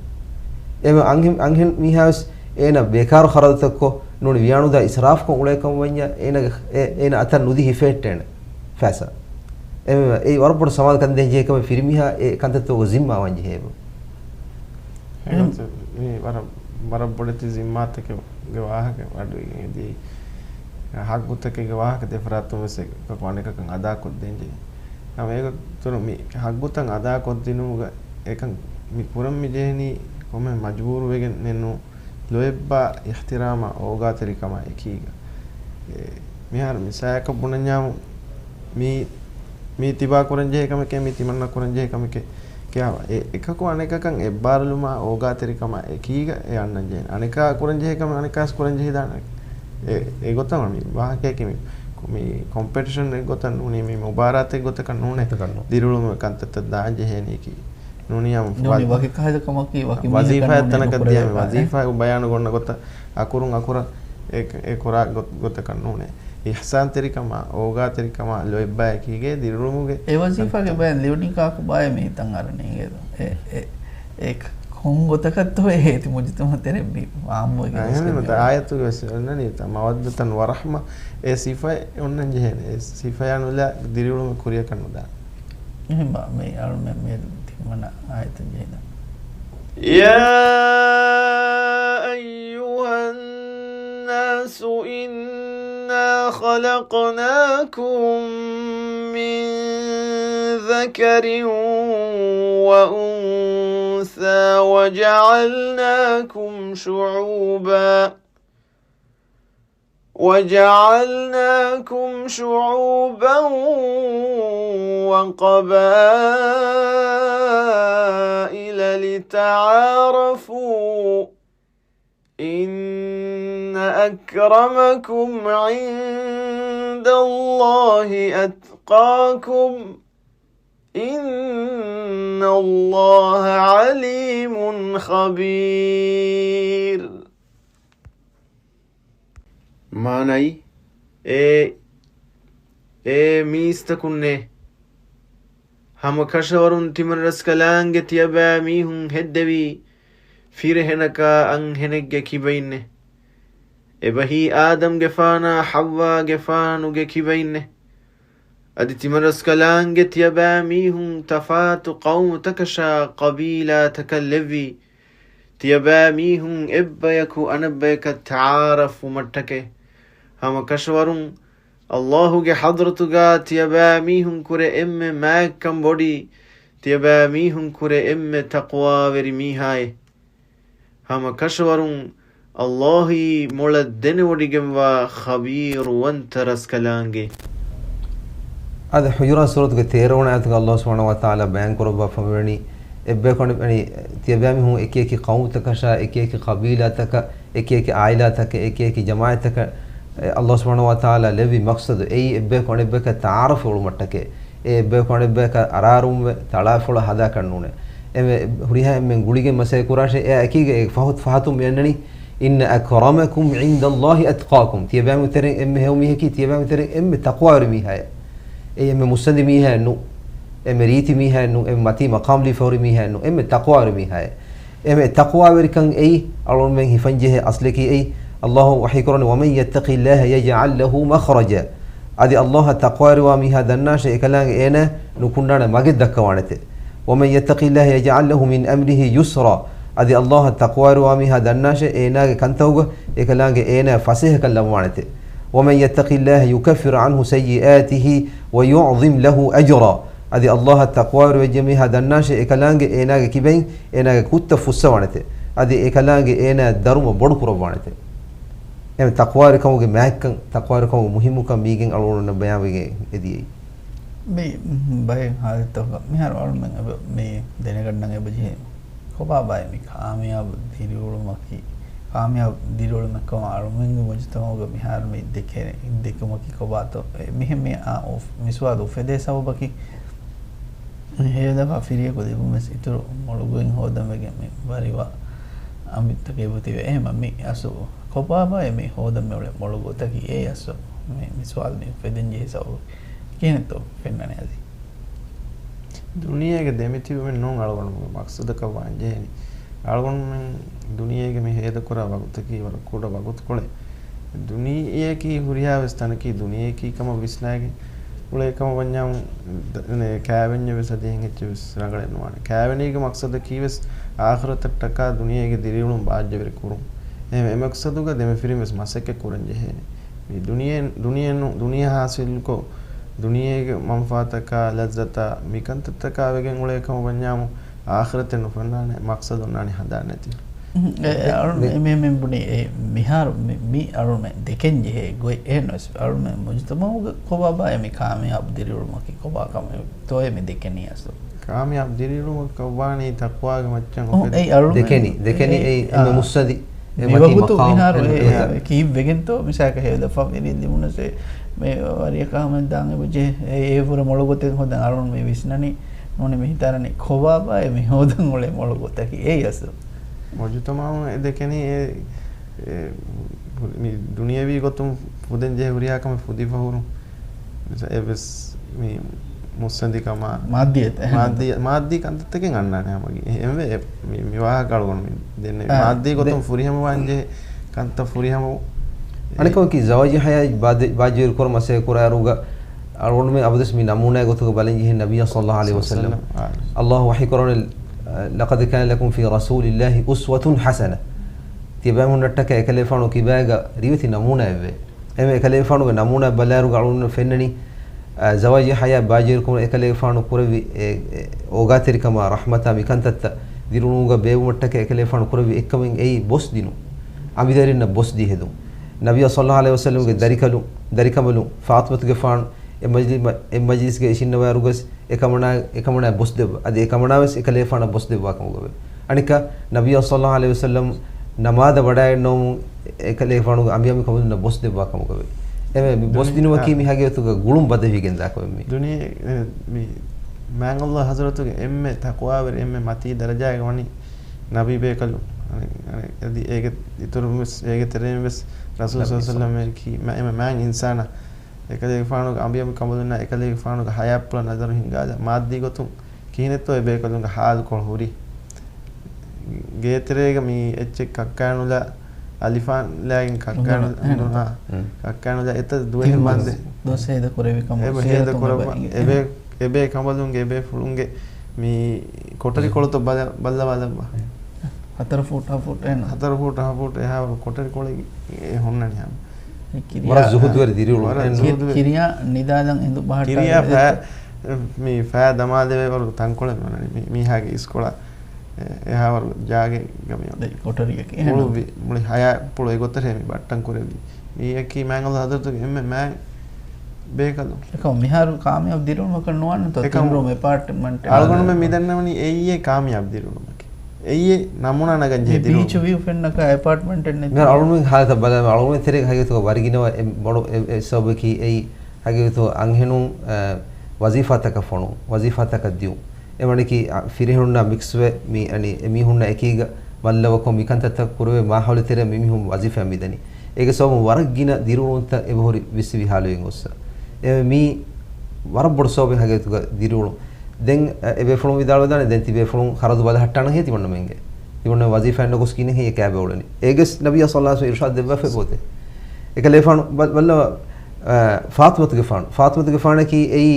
އެމެ އަންހެން، އަންހެން މީހާވެސް އޭނަ ބޭކާރު ޚަރަދުތަކަށް ނޫނީ ވިޔާނުދާ އިސްރާފްކޮށް އުޅޭކަމަށް ވަންޏާ އޭނަގެ، އޭ، އޭނަ އަތަށް ނުދީ ހިފެހެއްޓޭނެ ފައިސާ. އެމެ އެއީ ވަރަށް ބޮޑު ސަމާލުކަން ދޭންޖެހޭ ކަމެއް. ފިރިމީހާ އެ ކަންތައްތަކުގެ ޒިންމާ ވަންޖެހޭ. އެހެން. މި ވަރަށް، ވަރަށް ބޮޑެތި ޒިންމާތަކެއްގެ ވާހަކަ އަޑު އިނގޭ. ދީ ޙައްޤުތަކެއްގެ ވާހަކަ ދެފަރާތުން ވެސް އެކަކު އަނެކަކަށް އަދާކޮށްދޭންޖެހޭ. ހަމަ އޭގޮތުން މި ޙައްޤުތައް އަދާކޮށްދިނުމުގަ އެކަން މި ކުރަން މި ޖެހެނީ ކޮންމެ މަޖްބޫރުވެގެން ނޫން. ލޯތްބާ އިޙްތިރާމާ އޯގާތެރިކަމާ އެކީގަ. އެ، މިހާރު މިސާލަކަށް ބުނަންޏާމު، މީ، މީ ތިބާ ކުރަންޖެހޭ ކަމެކޭ، މީ ތިމަންނަ ކުރަންޖެހޭ ކަމެކޭ ކިޔާފަ. އެ، އެކަކު އަނެކަކަށް އެއްބާރުލުމާ އޯގާތެރިކަމާ އެކީގަ އެ އަންނަންޖެހޭނެ. އަނެކާ ކުރަންޖެހޭ ކަމެއް އަނެކާސް ކުރަންޖެހިދާނެ. އެ، އެގޮތަށް މި ވާހަކައަކީ މި، މި ކޮމްޕެޓިޝަން އެއްގޮތަށް ނޫނީ، މި މުބާރާތެއް ގޮތަކަށް ނޫނޭ. ގޮތަކަށް ނޫން. ދިރިއުޅުމުގެ ކަންތައްތައް ދާންޖެހޭނީކީ. ނޫނީ ހަމަ ނޫނީ ވަ-، ވަކި ކަހަލަ ކަމަކީ، ވަކި ވަޒީފާތައް މީހަކަށް ނޫން ތަނަކަށް ދިޔަ މި ކުރެވޭ ވަޒީފާ ބަޔާނު ގޮންނަ ގޮތަށް އަކުރުން އަކުރަށް އެ، އެ ކުރާ ގޮ-، ގޮތަކަށް ނޫނޭ. އިޙްސާންތެރިކަމާ، އޯގާތެރިކަމާ، ލޯތްބާއަކީގެ ދިރިއުޅުމުގެ އެ ވަޒީފާގެ ކަންތައް. ބަޔަށް ލިބުނީ ކާކު ބާއޭ މި ހިތަށް އަރަނީ އިނގޭތޯ. އެ، އެ، އެ ކޮން ގޮތަކަށްތޯ އެ އޭތި މުޖުތަމަޢު ތެރެއަށް މި ވާންވެގެން އަހަން ގޮސްގެން މި މި ވާން. އާޔަތުގެ ވެސް އޮންނަނީ ތަ، މަވައްދަތަން ވަރަޙްމަ އެ ސިފަ އޮންނަން ޖެހޭނެ. އެ ސިފަޔާ ނުލާ ދިރިއުޅުމެއް ކުރިއަކަށް ނުދާނެ. އެހެންވާ، މި އަޅުމެން މިއަދު ތިންވަނަ އާޔަތަށް ޖެހިދަން. يا أيها الناس إنا خلقناكم من ذكر وأنثى وجعلناكم شعوبا وجعلناكم شعوبا وقبائل لتعارفوا إن أكرمكم عند الله أتقاكم إن الله عليم خبير. މާނައީ، އޭ، އޭ މީސްތަކުންނޭ! ހަމަ ކަށަވަރުން ތިމަންރަސްކަލާނގެ ތިޔަބައިމީހުން ހެއްދެވީ، ފިރިހެނަކާ އަންހެނެއްގެ ކިބައިންނޭ. އެބަހީ އާދަމްގެފާނާ ޙައްވާގެފާނުގެ ކިބައިންނޭ. އަދި ތިމަންރަސްކަލާނގެ ތިޔަބައިމީހުން ތަފާތު ޤައުމުތަކަށާ ޤަބީލާތަކަށް ލެއްވީ، ތިޔަބައިމީހުން އެއްބަޔަކު އަނެއްބަޔަކަށް ތަޢާރަފްވުމަށްޓަކައި. ހަމަ ކަށަވަރުން ﷲ ގެ ޙަޟްރަތުގާ ތިޔަބައިމީހުން ކުރެ އެންމެ މާތްކަން ބޮޑީ، ތިޔަބައިމީހުން ކުރެ އެންމެ ތަޤްވާވެރި މީހާއޭ. ހަމަ ކަށަވަރުން ﷲ އީ މޮޅަށް ދެނެވޮޑިގެންވާ ޚަބީރުވަންތަ ރަސްކަލާނގެ. އަދި ޙުޖުރާތް ސޫރަތުގެ ތޭރަވަނަ އާޔަތުގަ ﷲ ސުބްޙާނަހޫ ވަތަޢާލާ ބަޔާން ކުރައްވާ ފަންވަނީ، އެއްބަޔަކު އަނެއް-، އަނި، ތިޔަބައިމީހުން އެކި އެކި ޤައުމުތަކަށާ، އެކި އެކި ޤަބީލާތަކަށް، އެކި އެކި ޢާއިލާތަކަށް، އެކި އެކި ޖަމާޢަތްތަކަށް، އެ، ﷲ ސުބްޙާނަހޫ ވަތަޢާލާ ލެއްވި މަޤްޞަދު އެއީ އެއްބަޔަކު އަނެއްބަޔަކަށް ތަޢާރަފް އުޅުމަށްޓަކައި. އެ އެއްބަޔަކު އަނެއްބަޔަކަށް އަރާރުންވެ ތަޅާފޮޅަށް ހަދާކަށް ނޫނޭ. އެމެ ހުރިހާ އެންމެން ގުޅިގެން މަސައްކަތް ކުރާށޭ، އެއާ އެކީގަ އެ ފަހު-، ފަހަތުން މި އަންނަނީ، إن أكرمكم عند الله أتقاكم. ތިޔަބައިމީހުން ތެރެއިން އެންމެ ހެޔޮ މީހަކީ ތިޔަބައިމީހުން ތެރެއިން އެންމެ ތަޤްވާވެރި މީހާއޭ. އެއީ އެންމެ މުއްސަނދި މީހާއެއް ނޫން. އެންމެ ރީތި މީހާއެއް ނޫން. އެންމެ މަތީ މަޤާމް ލިބިފަ ހުރި މީހާއެއް ނޫން. އެންމެ ތަޤްވާވެރި މީހާއޭ. އެމެ ތަޤްވާވެރިކަން އެއީ، އަޅުގަނޑުމެން ހިފަންޖެހޭ އަސްލަކީ އެއީ، ﷲ ވަޙީކުރަނީ، ومن يتق الله يجعل له مخرجا. އަދި ﷲ އަށް ތަޤްވާވެރިވާ މީހާ ދަންނާށޭ، އެކަލާނގެ އޭނާ ނުކުންނާނެ މަގެއް ދައްކަވާނެތެ. ومن يتق الله يجعل له من أمره يسرا. އަދި ﷲ އަށް ތަޤްވާވެރިވާ މީހާ ދަންނާށޭ، އޭނާގެ ކަންތައްގަ އެކަލާނގެ އޭނާ ފަސޭހަކަން ލައްވާނެތެ. ومن يتق الله يكفر عنه سيئاته ويعظم له أجرا. އަދި ﷲ އަށް ތަޤްވާވެރިވެއްޖެ މީހާ ދަންނާށޭ، އެކަލާނގެ އޭނާގެ ކިބައިން އޭނާގެ ކުށްތައް ފުއްސަވާނެތެ. އަދި އެކަލާނގެ އޭނާ ދަރުމަ ބޮޑު ކުރައްވާނެތެ. އެމެ ތަޤްވާވެރިކަމުގެ މާތްކަން، ތަޤްވާވެރިކަމުގެ މުހިއްމުކަން މީގެން އަޅުގަނޑުމެންނަށް ބަޔާންވެގެން އެދިޔައީ. މި ބައެއް ހާލަތްތަކުގަ މިހާރު އަޅުމެން އެބަ މި ދެނެގަންނަން އެބަޖެހޭ ކޮބާބާއޭ މި ކާމިޔާބު ދިރިއުޅުމަކީ، ކާމިޔާބު ދިރިއުޅުމެއްކަމަށް އަޅުމެންގެ މުޖުތަމަޢުގަ މިހާރު މި ދެކެ-، ދެކުމަކީ ކޮބާތޯ؟ އެ، މިހެން މި އާ އުފް-، މި ސުވާލު އުފެދޭ ސަބަބަކީ، ހެޔޮ ދަފާ ފިރިޔަކު ލިބުން ވެސް އިތުރު މޮޅު ގޮތް ހޯދަން ވެގެން މި ވަރިވާ އަނބިތަކެއް އެބަ ތިބޭ. އެހެންމަ މި އަސްލު ކޮބާބާ މި ހޯދަން މި އުޅޭ މޮޅު ގޮތަކީ އެއީ އަސްލު މި، މި ސުވާލު މި އުފެދެން ޖެހޭ ސަބަބު ކިހިނެއްތޯ ފެންނަނީ އަޒީޒް؟ ދުނިޔޭގެ ދެމިތިބުމެއް ނޫން އަޅުގަނޑުމެންގެ މަޤްޞަދަކަށް ވާން ޖެހެނީ. އަޅުގަނޑުމެން ދުނިޔޭގެ މި ހޭދަކުރާ ވަގުތަކީ ވަރަށް ކުޑަ ވަގުތުކޮޅެއް. ދުނިޔެއަކީ ހުރިހާ ވެސް ތަނަކީ ދުނިޔެއަކީ ކަމަށް ވިސްނާގެން އުޅޭ ކަމަށް ވަންޏާ، ދ-، ނެ، ކާވެންޏެއް ވެސް އަދި އެހެން އެއްޗެއް ވެސް ރަނގަޅެއް ނުވާނެ. ކާވެނީގެ މަޤްޞަދަކީ ވެސް އާޚިރަތަށްޓަކާ ދުނިޔޭގެ ދިރިއުޅުން ބާއްޖަވެރި ކުރުން. އެހެން އެ މަޤްޞަދުގަ ދެމަފިރިން ވެސް މަސައްކަތް ކުރަން ޖެހޭނެ. މި ދުނިޔެ، ދުނިޔެ ހާސިލްކޮށް، ދުނިޔޭގެ މަންފާތަކާ، ލައްޒަތާ، މިކަންތައްތަކާ ވެގެން އުޅޭ ކަމަށް ވަންޏާމު، އާޚިރަތެއް ނުފެންނާނެ، މަޤްޞަދު އޮންނާނީ ހަނދާން ނެތި. އެ، އެ، އަޅު-، މި-، މި-، މި-، މި ބުނީ، އެ، މިހާރު މި، މި އަޅުމެ ދެކެން ޖެހޭ ގޮތް އެހެން ވެސް އަޅުމެ މުޖުތަމަޢުގަ ކޮބާބާ މި ކާމިޔާބު ދިރިއުޅުމަކީ ކޮބާ ކަމެއް ތޯއޭ މި ދެކެނީ އަސްލު؟ ކާމިޔާބު ދިރިއުޅުމަށް ކައުވާނީ ތަޤްވާގެ މައްޗަށް އޮ، އުފެދި. އެއީ އަޅުގަނޑު ދެކެނީ، ދެކެނީ އެ، އެއީ އާ. އެންމެ މުއްސަނދި، އެ މި މަތީ ވަގުތު މަޤާމު މިހާރު އެ، އެ، ކީއްވެގެންތޯ މިސާލަކަށް ހެޔޮ ދަފާ ފިރި ލިބުނަސް އެ، މި ވަރިޔަކަށް ހަމަ ދާން އެބަޖެހޭ. އެ، އެ ފުރަ މޮޅު ގޮތެއް ހޯދަން އަޅުގަނޑު މި ވިސްނަނީ ނޫނީ މި ހިތާރަނީ ކޮބާބާ އެ މި ހޯދަން އުޅޭ މޮޅު ގޮތަކީ އެއީ އަސްލު. މުޖުތަމަޢު އެ ދެކެނީ އެ، އެ، މި ދުނިޔަވީ ގޮތުން ފުދެން ޖެހޭ ހުރިހާ ކަމެއް ފުދިފަ ހުރުން. އެވެސް މި މުއްސަނދިކަމާ، މާއްދިއްޔަތަށް އެހެން މާއްދި-، މާއްދީ ކަންތައްތަކެއް އަންނާނެ ހަމަގެ. އެ-، އެންވެ އެ-، މި-، މި ވާހަކަ އަޅުގަނޑު މި ދެންނެވި. އާ، މާއްދީ ގޮތުން ދެ-، ފުރިހަމަވާން ޖެހޭ ކަންތައް ފުރިހަމަ. އަނެކަމަކީ، ޒަވާޖީ ހަޔާތް ބާ-، ބާއްޖަވެރި ކުރަން މަސައްކަތް ކުރާއިރުގަ، އަޅުގަނޑުމެން އަބަދުވެސް މި ނަމޫނާގެ ގޮތުގަ ބަލަން ޖެހޭ ނަބިއްޔާ ޞައްލައްލާހު ޢަލައިހި ވަސައްލަމް. ޞައްލައްލާހު ޢަލައިހި ވަސައްލަމް. އައްލާހު ވަޙީ ކުރައްވަނީ، لَقَدْ كَانَ لَكُمْ فِي رَسُولِ اللَّهِ أُسْوَةٌ حَسَنَةٌ. ތިޔަބައިމީހުންނަށްޓަކައި އެކަލޭފާނު ކިބާގަ ރިވެތި ނަމޫނާއެއްވޭ. އެމެ އެކަލޭފާނުގެ ނަމޫނާ ބަލާއިރުގަ އަޅުގަނޑު ފެންނަނީ، އަ، ޒަވާޖީ ހަޔާތް ބާއްޖަވެރިކުރުމަށް އެކަލޭފާނު ކުރެއްވި އެ، އެ، އޯގާތެރިކަމާ ރަޙްމަތާ މިކަންތައްތައް ދިރިއުޅުމުގަ ބޭއްވުމަށްޓަކައި އެކަލޭފާނު ކުރެއްވި އެއްކަމެއް އެއީ ބޮސް ދިނުން. އަނބިދަރިންނަށް ބޮސް ދީ ހެދުން. ނަބިއްޔާ ޞައްލައްލާހު ޢަލައިހި ވަސައްލަމްގެ ދަރިކަލު، ދަރިކަނބަލުން ފާޠިމަތުގެފާނު އެ މަޖިލި-، އެ މަޖިލިސްގަ އިށިންނަވާއިރުގަސް އެކަމަނާ، އެކަމަނާ ބޮސްދެއްވާ، އަދި އެކަމަނާވެސް އެކަލޭފާނަށް ބޮސްދެއްވާ ކަމުގަވޭ. އަނެއްކާ، ނަބިއްޔާ ޞައްލައްލާހު ޢަލައިހި ވަސައްލަމް ނަމާދަށް ވަޑައިގަންނަވަމުން އެކަލޭފާނުގެ އަނބިއަނބި ކަނބަލުންނަށް ބޮސްދެއްވާ ކަމުގަވޭ. އެމެ މި ބޮސްދިނުމަކީ ދުނިޔެ-، މި ހަގީގަތުގަ ގުޅުން ބަދަހިވެގެން ދާކަމެއް މީ. ދުނިޔެ-، އެ، މި މާތް ﷲ ޙަޟްރަތުގެ އެންމެ ތަޤްވާވެރި، އެންމެ މަތީ ދަރަޖާގަ ވަނީ ނަބީ ބޭކަލުން. އަދި އޭގެ އިތުރުން ވެސް، އޭގެ ތެރެއިން ވެސް ރަސޫލު ނަބީ ޞައްލައްލާހު ޢަލައިހި ވަސައްލަމް މާ-، އެންމެ މާތް އިންސާނާ އެކަލޭގެފާނުގެ އަނބިއަނބި ކަނބަލުންނާ އެކަލޭގެފާނުގެ ޙަޔާތްޕުޅަށް ނަޒަރު ހިންގާލާ، މާއްދީ ގޮތުން ކިހިނެއްތޯ އެބޭކަލުންގެ ޙާލުކޮޅު ހުރީ؟ ގޭތެރޭގަ މި އެއްޗެއް ކައްކާނުލާ، އަލިފާން ލާގެން ކައްކާނު-، އުނދުނާ، އުނދުނާ، ކައްކާނުލާ އެތައް ދުވަހެއް ވަންދެން. ދުވަސް ހޭދަ ކުރެވި ކަމަށް އެބަ ހޭދަ ކުރައްވާ، އެބޭ، އެބޭ ކަނބަލުންގެ، އެބޭ ފުޅުންގެ މި ކޮޓަރި ކޮޅުތައް ބަލަ-، ބައްލަވާލައްވާ. ހަތަރު ފޫޓް، ހަ ފޫޓް އެހެން. ހަތަރު ފޫޓް، ހަ ފޫޓް އެހާ ކޮޓަރި ކޮޅެއް އެ ހުންނަނީ ހަމަ. ކިރިޔާ، ވަރަށް ޒުހުދުވެރި ދިރިއުޅުން. ވަރަށް އެހެން ޒުހުދުވެރި. ކިރިޔާ ނިދާލަން އެނދު ބަހައްޓާ ކިރިޔާ ފައި-، މި ފައި ދަމާލެވޭ ވަރު ތަންކޮޅެއް މި މީހާގެ އިސްކޮޅަށް އެ-، އެހާވަރު ޖާގަ މި އޮންނަ. ދެ ކޮޓަރިއަކީ އެހެން. މުޅި ހަޔާތްޕުޅު އެގޮތަށް މި ބައްޓަން ކުރެއްވީ. މީއަކީ މާތް ﷲ ޙަޟްރަތުގެ އެންމެ މާތް ބޭކަލުން. އެކަމަކު މިހާރު ކާމިޔާބު ދިރިއުޅުމަކަށް ނުވާނެތޯ އެކަމަކު ތިން ރޫމް އެޕާޓްމަންޓެއް އަޅުގަނޑުމެން ހަދާ. މި ދަންނަވަނީ އެއީ ކާމިޔާބު ދިރިއުޅުމަކީ. އެއީ ނަމޫނާ ނަގަން ޖެހޭ މި ބީޗް ދިރިއުޅުމަކީ. ވިއު ފެންނަކާ އެޕާޓްމަންޓެއް ނެތި. މިހާރު އަޅުގަނޑުމެން ހާލަތަށް ބަލާ، އަޅުގަނޑުމެން ތެރޭގަ ހަގީގަތުގަ ވަރިގިނަވަ އެ ބޮޑު އެ، އެ ސަބަބަކީ އެއީ ހަގީގަތު އަންހެނުން، އަ، ވަޒީފާތަކަށް ފޮނު، ވަޒީފާތަކަށް ދިޔުން. އެވަނަކީ، އަ، ފިރިހެނުންނާ މިކްސްވެ، މި، އަނި، އެމީހުންނާ އެކީގަ މައްލަވަކޮށް މިކަންތައްތައް ކުރެވޭ މާހައުލެއް ތެރޭ މިމީހުން ވަޒީފާ މިދަނީ. އޭގެ ސަބަބުން ވަރަށް ގިނަ ދިރިއުޅުންތައް އެބަހުރި ވިއްސިވި ހާލުވެގެން ގޮއްސަ. އެ މީ ވަރަށް ބޮޑު ސަބަބެއް ހަގީގަތުގަ ދިރިއުޅުން. ދެން، އަ، އެބޭފުޅުން ވިދާޅުވެދާނެ، ދެން ތިބޭފުޅުން ޚަރަދު ބަލަހައްޓާނަން ހޭ ތިމަންނަމެންގެ. ތިމަންނަމެން ވަޒީފާއެއް ނުގޮސް ކިހިނެއް ހޭ ކާބެއް އުޅެނީ. އޭގެސް ނަބިއްޔާ ޞައްލައްލާހު ޢަލައިހި ވަސައްލަމް އިރުޝާދު ދެއްވާފައި ބޯތެ. އެކަލޭފާނު ބަ-، ބައްލަވާ، އަ، ފާޠިމަތުގެފާނު. ފާޠިމަތުގެފާނަކީ އެއީ،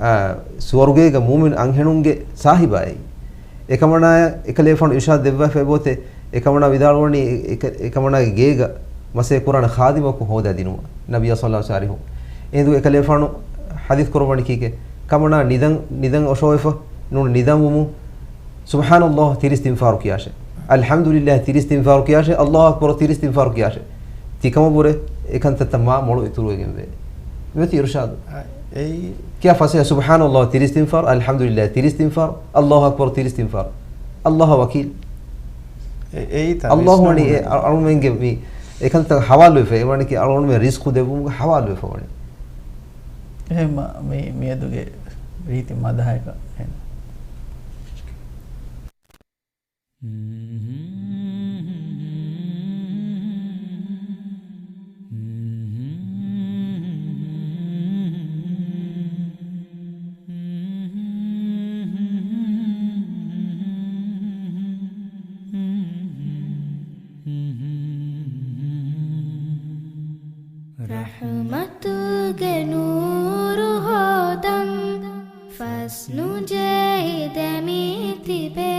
އަ، ސުވަރުގޭގެ މުއުމިން އަންހެނުންގެ ސާހިބާއޭ. އެކަމަނާ އެކަލޭފާނު އިރުޝާދު ދެއްވާފައި ބޯތެ. އެކަމަނާ ވިދާޅުވަނީ އެ-، އެކަ-، އެކަމަނާގެ ގޭގަ މަސައްކަތް ކުރާނެ ޚާދިމަކު ހޯދާ ދިނުމަށް. ނަބިއްޔާ ޞައްލައްލާހު ޢަލައިހި ވަސައްލަމް. އެހިނދު އެކަލޭފާނު ޙަދީޘް ކުރައްވަނީ ކީކޭ؟ ކަމަނާ ނިދަން، ނިދަން އޮށޯވެފަ، ނޫން ނިދަންވުމުން، ސުބްޙާނައްލާހް ތިރީސް ތިން ފަހަރު ކިޔާށޭ. އަލްޙަމްދުލިއްލާހް ތިރީސް ތިން ފަހަރު ކިޔާށޭ. އައްލާހު އަކްބަރު ތިރީސް ތިން ފަހަރު ކިޔާށޭ. ތިކަމަށްވުރެ އެކަންތައްތައް މާ މޮޅު އިތުރުވެގެންވޭ. މިއޮތީ އިރުޝާދު. އަ، އެއީ. ކިޔާ ފަސޭހަ ސުބްޙާނައްލާހް ތިރީސް ތިން ފަހަރު، އަލްޙަމްދުލިއްލާހް ތިރީސް ތިން ފަހަރު، އައްލާހު އަކްބަރު ތިރީސް ތިން ފަހަރު. އައްލާހު ވަކީލް. އެ-، އެއީ ތާ އައްލާހު ވަނީ ރިޒްޤު އެ-، ނޫން. އަޅުމެންގެ މި އެކަންތައް ހަވާލުވެފަ، އެ ވަނީ ކި އަޅުމެން ރިޒްޤު ދެއްވުމުގެ ހަވާލުވެފަ ވަނީ. އެހެންމަ މި-، މިއަދުގެ ރީތި މަދަހައަކަށް އެހެން. ރަޙުމަތުގެ ނޫރު ހޯދަން ފަސް ނުޖެހި ދެމިތިބޭ.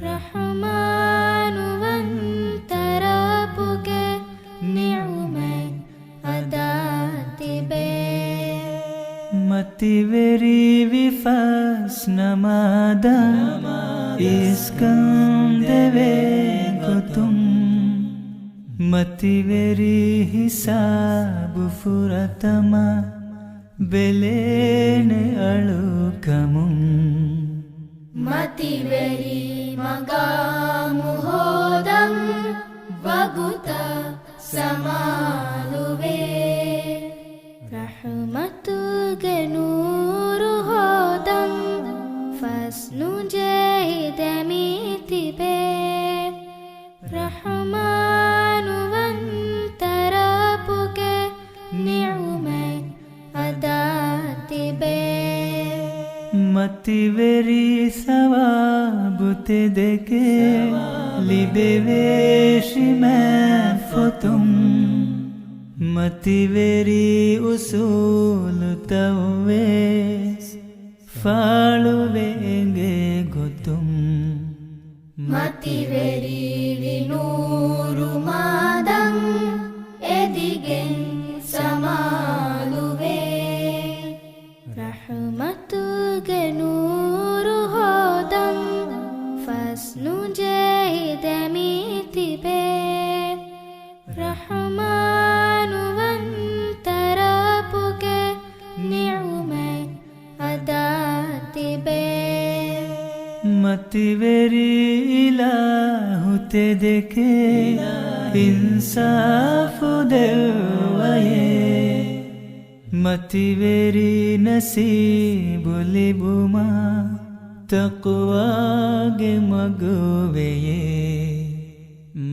ރަޙުމާނު ވަންތަ ރައްބުގެ ނިޢުމަތް އަދާ ތިބޭ. މަތިވެރިވި ފަސް ނަމާދަށް އިސްކަން ދެވޭ ގޮތުން، މަތިވެރި ހިސާބު ފުރަތަމަ ބެލޭނެ އަޅުކަމުން. މަތިވެރި މަގާމު ހޯދަން ވަގުތަށް ސަމާލުވޭ. ރަޙުމަތުގެ ނޫރު ހޯދަން ފަސް ނުޖެހި ދެމިތިބޭ. ރަޙުމާނު ވަންތަ ރައްބުގެ ނިޢުމަތް އަދާ ތިބޭ. މަތިވެރި ސަވާބު ތެދެކޭ ލިބެވޭށި މާތް ފޮތުން، މަތިވެރި އުސޫލުތައްވެސް ފާޅުވެ އެނގޭ ގޮތުން. މަތިވެރިވި ނޫރު މާދަން އެދިގެން ސަމާލުވޭ. ރަޙުމަތުގެ ނޫރު ހޯދަން ފަސް ނުޖެހި ދެމިތިބޭ. ރަޙުމާނު ވަންތަ ރައްބުގެ ނިޢުމަތް އަދާ ތިބޭ. މަތިވެރި އިލާހު ތެދެކޭ އިންސާފު ދެއްވައޭ. މަތިވެރި ނަސީބު ލިބުމަށް ތަޤްވާގެ މަގު ވެޔޭ.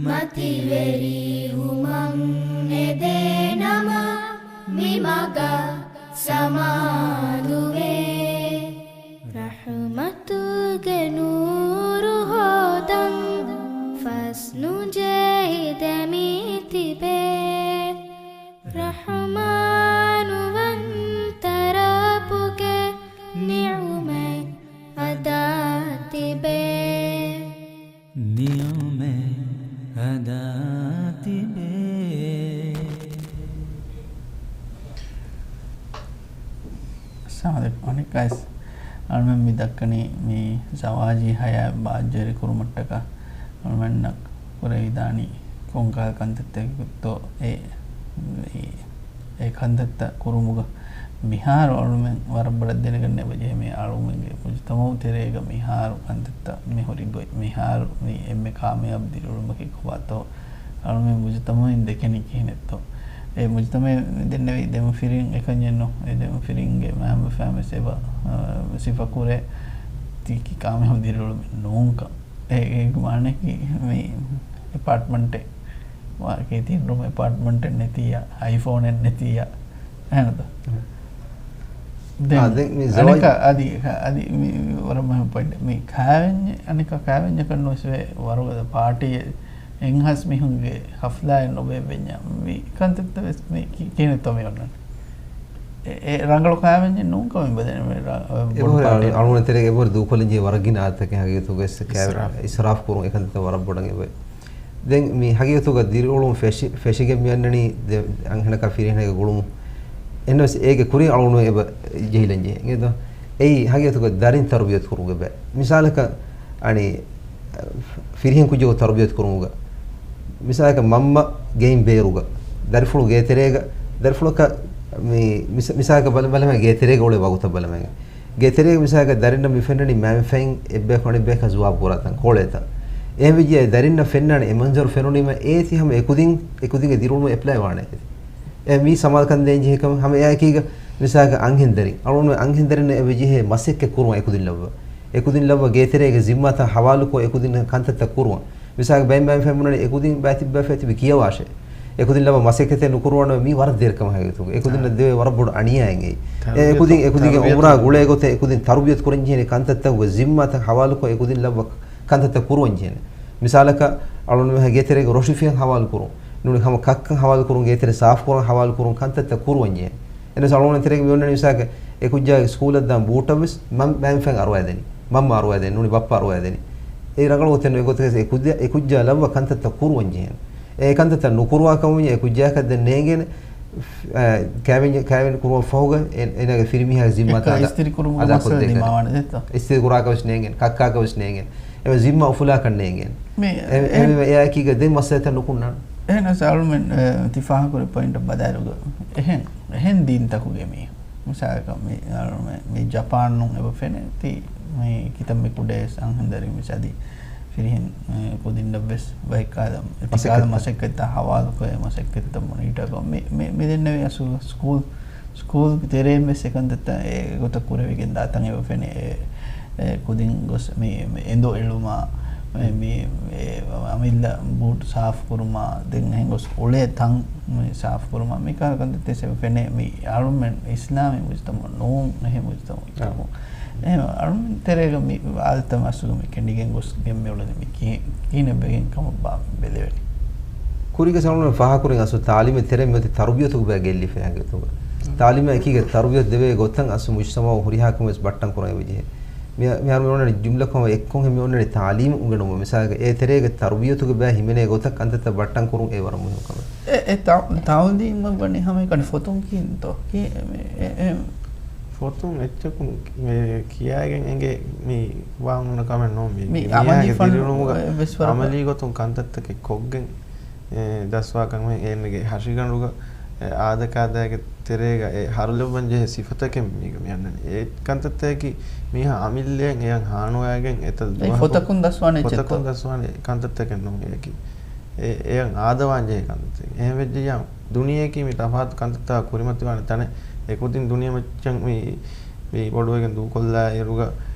މަތިވެރި ހުމަން އެދޭ ނަމަ، މި މަގަށް ސަމާލުވޭ. ރަޙުމަތުގެ ނޫރު ހޯދަން ފަސް ނުޖެހި ދެމިތިބޭ. ރަޙުމާނު ވަންތަ ރައްބުގެ ނިޢުމަތް އަދާ ތިބޭ. ނިޢުމަތް އަދާ ތިބޭ. އަސްސަލާމު ޢަލައިކުމް. އަނެއްކާވެސް އަޅުމެން މި ދައްކަނީ މި ޒަވާޖީ ހަޔާތް ބާއްޖަވެރި ކުރުމަށްޓަކާ އަޅުމެންނަށް ކުރެވިދާނީ ކޮންކަހަލަ ކަންތައްތަކެއްތޯ އެ، އެ، އެ ކަންތައްތައް ކުރުމުގަ މިހާރު އަޅުމެން ވަރަށް ބޮޑަށް ދެނެގަންނަ އެބަޖެހޭ މި އަޅުމެންގެ މުޖުތަމަޢު ތެރޭގަ މިހާރު ކަންތައްތައް މި ހުރި ގޮތް، މިހާރު މި އެންމެ ކާމިޔާބު ދިރިއުޅުމަކީ ކޮބާތޯ؟ އަޅުމެން މުޖުތަމަޢުން ދެކެނީ ކިހިނެއްތޯ؟ އެ މުޖުތަމަޢު ދެންނެވި ދެމަފިރިން އެކަންޏެއްނު، އެ ދެމަފިރިންގެ މައިންބަފައިން ވެސް އެބަ، އަ، ސިފަކުރޭ ތީކީ ކާމިޔާބު ދިރިއުޅުމެއް ނޫންކަން. އެ، އޭގެ މާނައަކީ މި އެޕާޓްމަންޓެއް ވާކީ ތިން ރޫމް އެޕާޓްމަންޓެއް ނެތިއްޔާ، އައިފޯނެއް ނެތިއްޔާ، އެހެންތޯ؟ ދެން އާ، ދެން މި ޒަވާޖް އަނެކާ އަދި، އަދި މި ވަރަށް މުހިންމު ޕޮއިންޓެއް. މި ކާވެންޏެއް، އަނެކާ ކާވެންޏަކަށް ނުވެސް ވޭ ވަރުގަދަ ޕާޓީއެއް، އެއްހާސް މީހުންގެ ހަފްލާއެއް ނުބޭއްވެންޏާ، މި ކަންތައްތައް ވެސް މި ކި-، ކިހިނެއްތޯ މި އޮންނަނީ؟ އެ، އެ ރަނގަޅު ކާވެންޏެއް ނޫންކަމެއް ބަދަނެ މި ރަ-، އަ، ބޮޑު އެބަހުރި ޕާޓީ. އަޅު-، އަޅުގަނޑު ތެރޭގަ އެބަހުރި ދޫކޮށްލަންޖެހޭ ވަރަށް ގިނަ އާދަތަކެއް ހަގީގަތުގަ ވެސް ކާވެ-، އިސްރާފް. އިސްރާފް ކުރުން އެކަންތައް ވަރަށް ބޮޑަށް އެބަ. ދެން މި ހަގީގަތުގަ ދިރިއުޅުން ފެށި-، ފެށިގެން މި އަންނަނީ ދެ-، އަންހެނަކާ ފިރިހެނެއްގެ ގުޅުމުން. އެހެންނަމަވެސް އޭގެ ކުރިން އަޅުގަނޑު އެބަ ޖެހިލަން ޖެހޭ. އިނގޭތޯ؟ އެއީ ހަގީގަތުގަ ދަރިން ތަރުބިޔަތު ކުރުމުގެ ބައެއް. މިސާލަކަށް އަނި ފިރިހެން ކުއްޖަކު ތަރުބިޔަތު ކުރުމުގަ، މިސާލަކަށް މަންމަ ގެއިން ބޭރުގަ، ދަރިފުޅު ގޭތެރޭގަ، ދަރިފުޅަކަށް މި-، މިސާ-، މިސާލަކަށް ބަލަ-، ބަލަމާ ގޭތެރޭގަ އުޅޭ ވަގުތަށް ބަލަމާ. ގޭތެރޭގަ މިސާލަކަށް ދަރިންނަށް މި ފެންނަނީ މައިންބަފައިން އެއްބަޔަކު އަނެއްބަޔަކަށް ޖުވާބު ކުރާ ތަން ކޯޅޭ ތަން. އެހެންވެއްޖެ އެ ދަރިންނަށް ފެންނާނެ އެ މަންޒަރު ފެނުނީމަ އޭތި ހަމަ އެކުދިން، އެކުދިންގެ ދިރިއުޅުމަށް އެޕްލައި ވާނެ. އެ މީ ސަމާލުކަން ދޭން ޖެހޭ ކަމެއް ހަމަ އެއާއެކީގަ މިސާލަކަށް އަންހެން ދަރިން. އަޅުގަނޑު އަންހެން ދަރިންނަށް އެބަ ޖެހޭ މަސައްކަތް ކުރުމަށް އެކުދިން ލައްވާ. އެކުދިން ލައްވާ ގޭތެރޭގެ ޒިންމާތައް ހަވާލުކޮށް އެކުދިން ކަންތައްތައް ކުރުވަން. މިސާލަކަށް ބައެއް ބައެއް ފެން ބުނަނީ އެކުދިން ބައިތިއްބައި ފޭތިބި ކިޔަވާށޭ. އެކުދިން ލައްވާ މަސައްކަތެއް ނުކުރުވާނަމޭ މީ ވަރަށް ދެރަ ކަމަށް ހަގީގަތުގަ. އެކުދިންނަށް ދެވޭ ވަރަށް ބޮޑު އަނިޔާއެއް އެއީ. އެ އެކުދިން، އެކުދިންގެ އުމުރާ ގުޅޭ ގޮތަށް އެކުދިން ތަރުބިޔަތު ކުރަން ޖެހޭނެ ކަންތައްތަކުގެ ޒިންމާތައް ހަވާލުކޮށް އެކުދިން ލައްވާ ކަންތައްތައް ކުރުވަން ޖެހޭނެ. މިސާލަކަށް، އަޅުންމެހާ ގޭތެރޭގެ ރޮށިފިހަން ހަވާލު ކުރުން، ނޫނީ ހަމަ ކައްކަން ހަވާލު ކުރުން، ގޭތެރެ ސާފު ކުރަން ހަވާލު ކުރުން ކަންތައްތައް ކުރުވަން ޖެހޭނެ. އެނަސް އަޅުގަނޑު ތެރޭގަ މި އޮންނަނީ މިސާލަކަށް އެކުއްޖާގެ ސްކޫލަށް ދާން ބޫޓަށް ވެސް މަން ބައިން ފެން އަރުވައިދެނީ. މަންމަ އަރުވައިދެނީ. ނޫނީ ބައްޕަ އަރުވައިދެނީ. އެ ރަނގަޅު ގޮތެއް ނޫން. އެގޮތަކަށް އެކުއްޖާ، އެކުއްޖާ ލައްވާ ކަންތައްތައް ކުރުވަން ޖެހޭނެ. އެ ކަންތައްތައް ނުކުރުވާ ކަމުން އެކުއްޖާއަކަށް ދެން ނޭނގޭނެ، އަ، ކައިވެން، ކައިވެން ކުރުމަށް ފަހުގަ އެ، އޭނާގެ ފިރިމީހާގެ ޒިންމާތައް އެކަ އަދާ، އިސްތިރި ކުރުމުގެ މައްސަލަ އަދާކޮށްދޭކަށް. ދިމާވާނެ ދެއްތޯ؟ އިސްތިރި ކުރާކަށް ވެސް ނޭނގޭނެ، ކައްކާކަށް ވެސް ނޭނގޭނެ. އެމެ ޒިންމާ އުފުލާކަށް ނޭނގޭނެ. މި، އެ، އެ، އެ، އެއާއެކީގަ ދެން މައްސަލަތައް ނުކުންނާނެ. އެހެނަސް އަޅުމެން، އެ، ތި ފާހަގަކުރި ޕޮއިންޓަށް ބަލާއިރުގަ އެހެން، އެހެން ދީންތަކުގެ މީހުން. މިސާލަކަށް މި، އަޅުމެ، މި ޖަޕާނުން އެބަ ފެނޭ ތި މި ކިތަންމެ ކުޑަވެސް އަންހެން ދަރިން މިސާލީ ފިރިހެން، އެ، ކުދިންނަށްވެސް ވައިކާލަ، އެތިކާލަ މަސައްކަތްތައް. މަސައްކަތްތައް ހަވާލުކޮށް، މަސައްކަތްތައް މޮނީޓަރކޮށް މި، މި، މި ދެންނެވި އަސްލު ސްކޫލް، ސްކޫލްގެ ތެރެއިން ވެސް އެކަންތައްތައް އެގޮތަށް ކުރެވިގެން ދާތަން އެބަ ފެނޭ. އެ، އެ، ކުދިން ގޮސް މި، މި އެނދު އެޅުމާ، މި، މި، އެ، އަމިއްލަ ބޫޓް ސާފު ކުރުމާ، ދެން އެހެން ގޮސް އުޅޭ ތަން މި ސާފު ކުރުމާ، މި ކަހަލަ ކަންތައްތައް އެބަ ފެނޭ. މި އަޅުމެން އިސްލާމީ މުޖުތަމަޢު ނޫން، އެހެން މުޖުތަމަޢު. އާ. އެހެން އަޅުމެން ތެރޭގަ މި އާދަތައް އަސްލު މި ކެނޑިގެން ގޮސްގެން މި އުޅެނީ މި ކިހިނެއް ވެގެން ކަމަށް ބާ ބެލެވެނީ. ކުރީގަ އަޅުމެން ފާހަގަކުރިން އަސްލު ތާލީމެއް ތެރޭ މިއޮތީ ތަރުބިޔަތުގެ ބައި ގެއްލިފަ ހަގީގަތުގަ. ތާލީމާ އެކީގަ ތަރުބިޔަތު ދެވޭ ގޮތަށް އަސްލު މުޖުތަމަޢު ހުރިހާ ކަމެއް ވެސް ބައްޓަން ކުރަން އެބަޖެހޭ. މި، މިހާރު މި އޮންނަނީ ޖުމްލަކޮށް އެއްކޮށް މި އޮންނަނީ ތާލީމު އުނގެނުމަށް. މިސާލަކަށް އެ ތެރޭގެ ތަރުބިޔަތުގެ ބައި ހިމެނޭ ގޮތަށް ކަންތައްތައް ބައްޓަން ކުރުން އެ ވަރަށް މުހިންމު ކަމެއް. އެ، އެ ތަ-، ތާލީމަށް ވަނީ ހަމައެކަނި ފޮތުން ކީންތޯ؟ ކީ-، އެ، އެ، އެ، ފޮތުން އެއްޗަކުން މި ކިޔާގެން އެނގޭ މި ވާން ހުންނަ ކަމެއް ނޫން. މި، މި މީހާގެ އަމަލީ ފަން ދިރިއުޅުމުގަ ވެސް ވަރަށް އަމަލީ ގޮތުން ކަންތައްތަކެއް ކޮށްގެން، އެ، ދަސްވާކަން އޭނަގެ ހަށިގަނޑުގަ، އެ، އާދަކާދައިގެ ތެރޭގަ އެ ހަރުލެއްވަން ޖެހޭ ސިފަތަކެއް މީގަ މި އަންނަނީ. އެ ކަންތައްތަކަކީ މީހާ އަމިއްލައަށް އެޔަށް ހާނުވާގެން އެތައް އެ ދުވަހަކު ފޮތަކުން ދަސްވާނެ އެއްޗެއްތޯ؟ ފޮތަކުން ދަސްވާނެ ކަންތައްތަކެއް ނޫން އެއަކީ. އެ، އެޔަށް އާދަވާން ޖެހޭ ކަންތައްތަކެއް. އެހެން ވެއްޖެއްޔާ ދުނިޔެއަކީ މި ތަފާތު ކަންތައްތަކާ ކުރިމަތިވާނެ ތަނެއް. އެކުދިން ދުނިޔެމައްޗަށް މި މި ބޮޑުވެގެން ދޫކޮށްލާ އިރުގަ،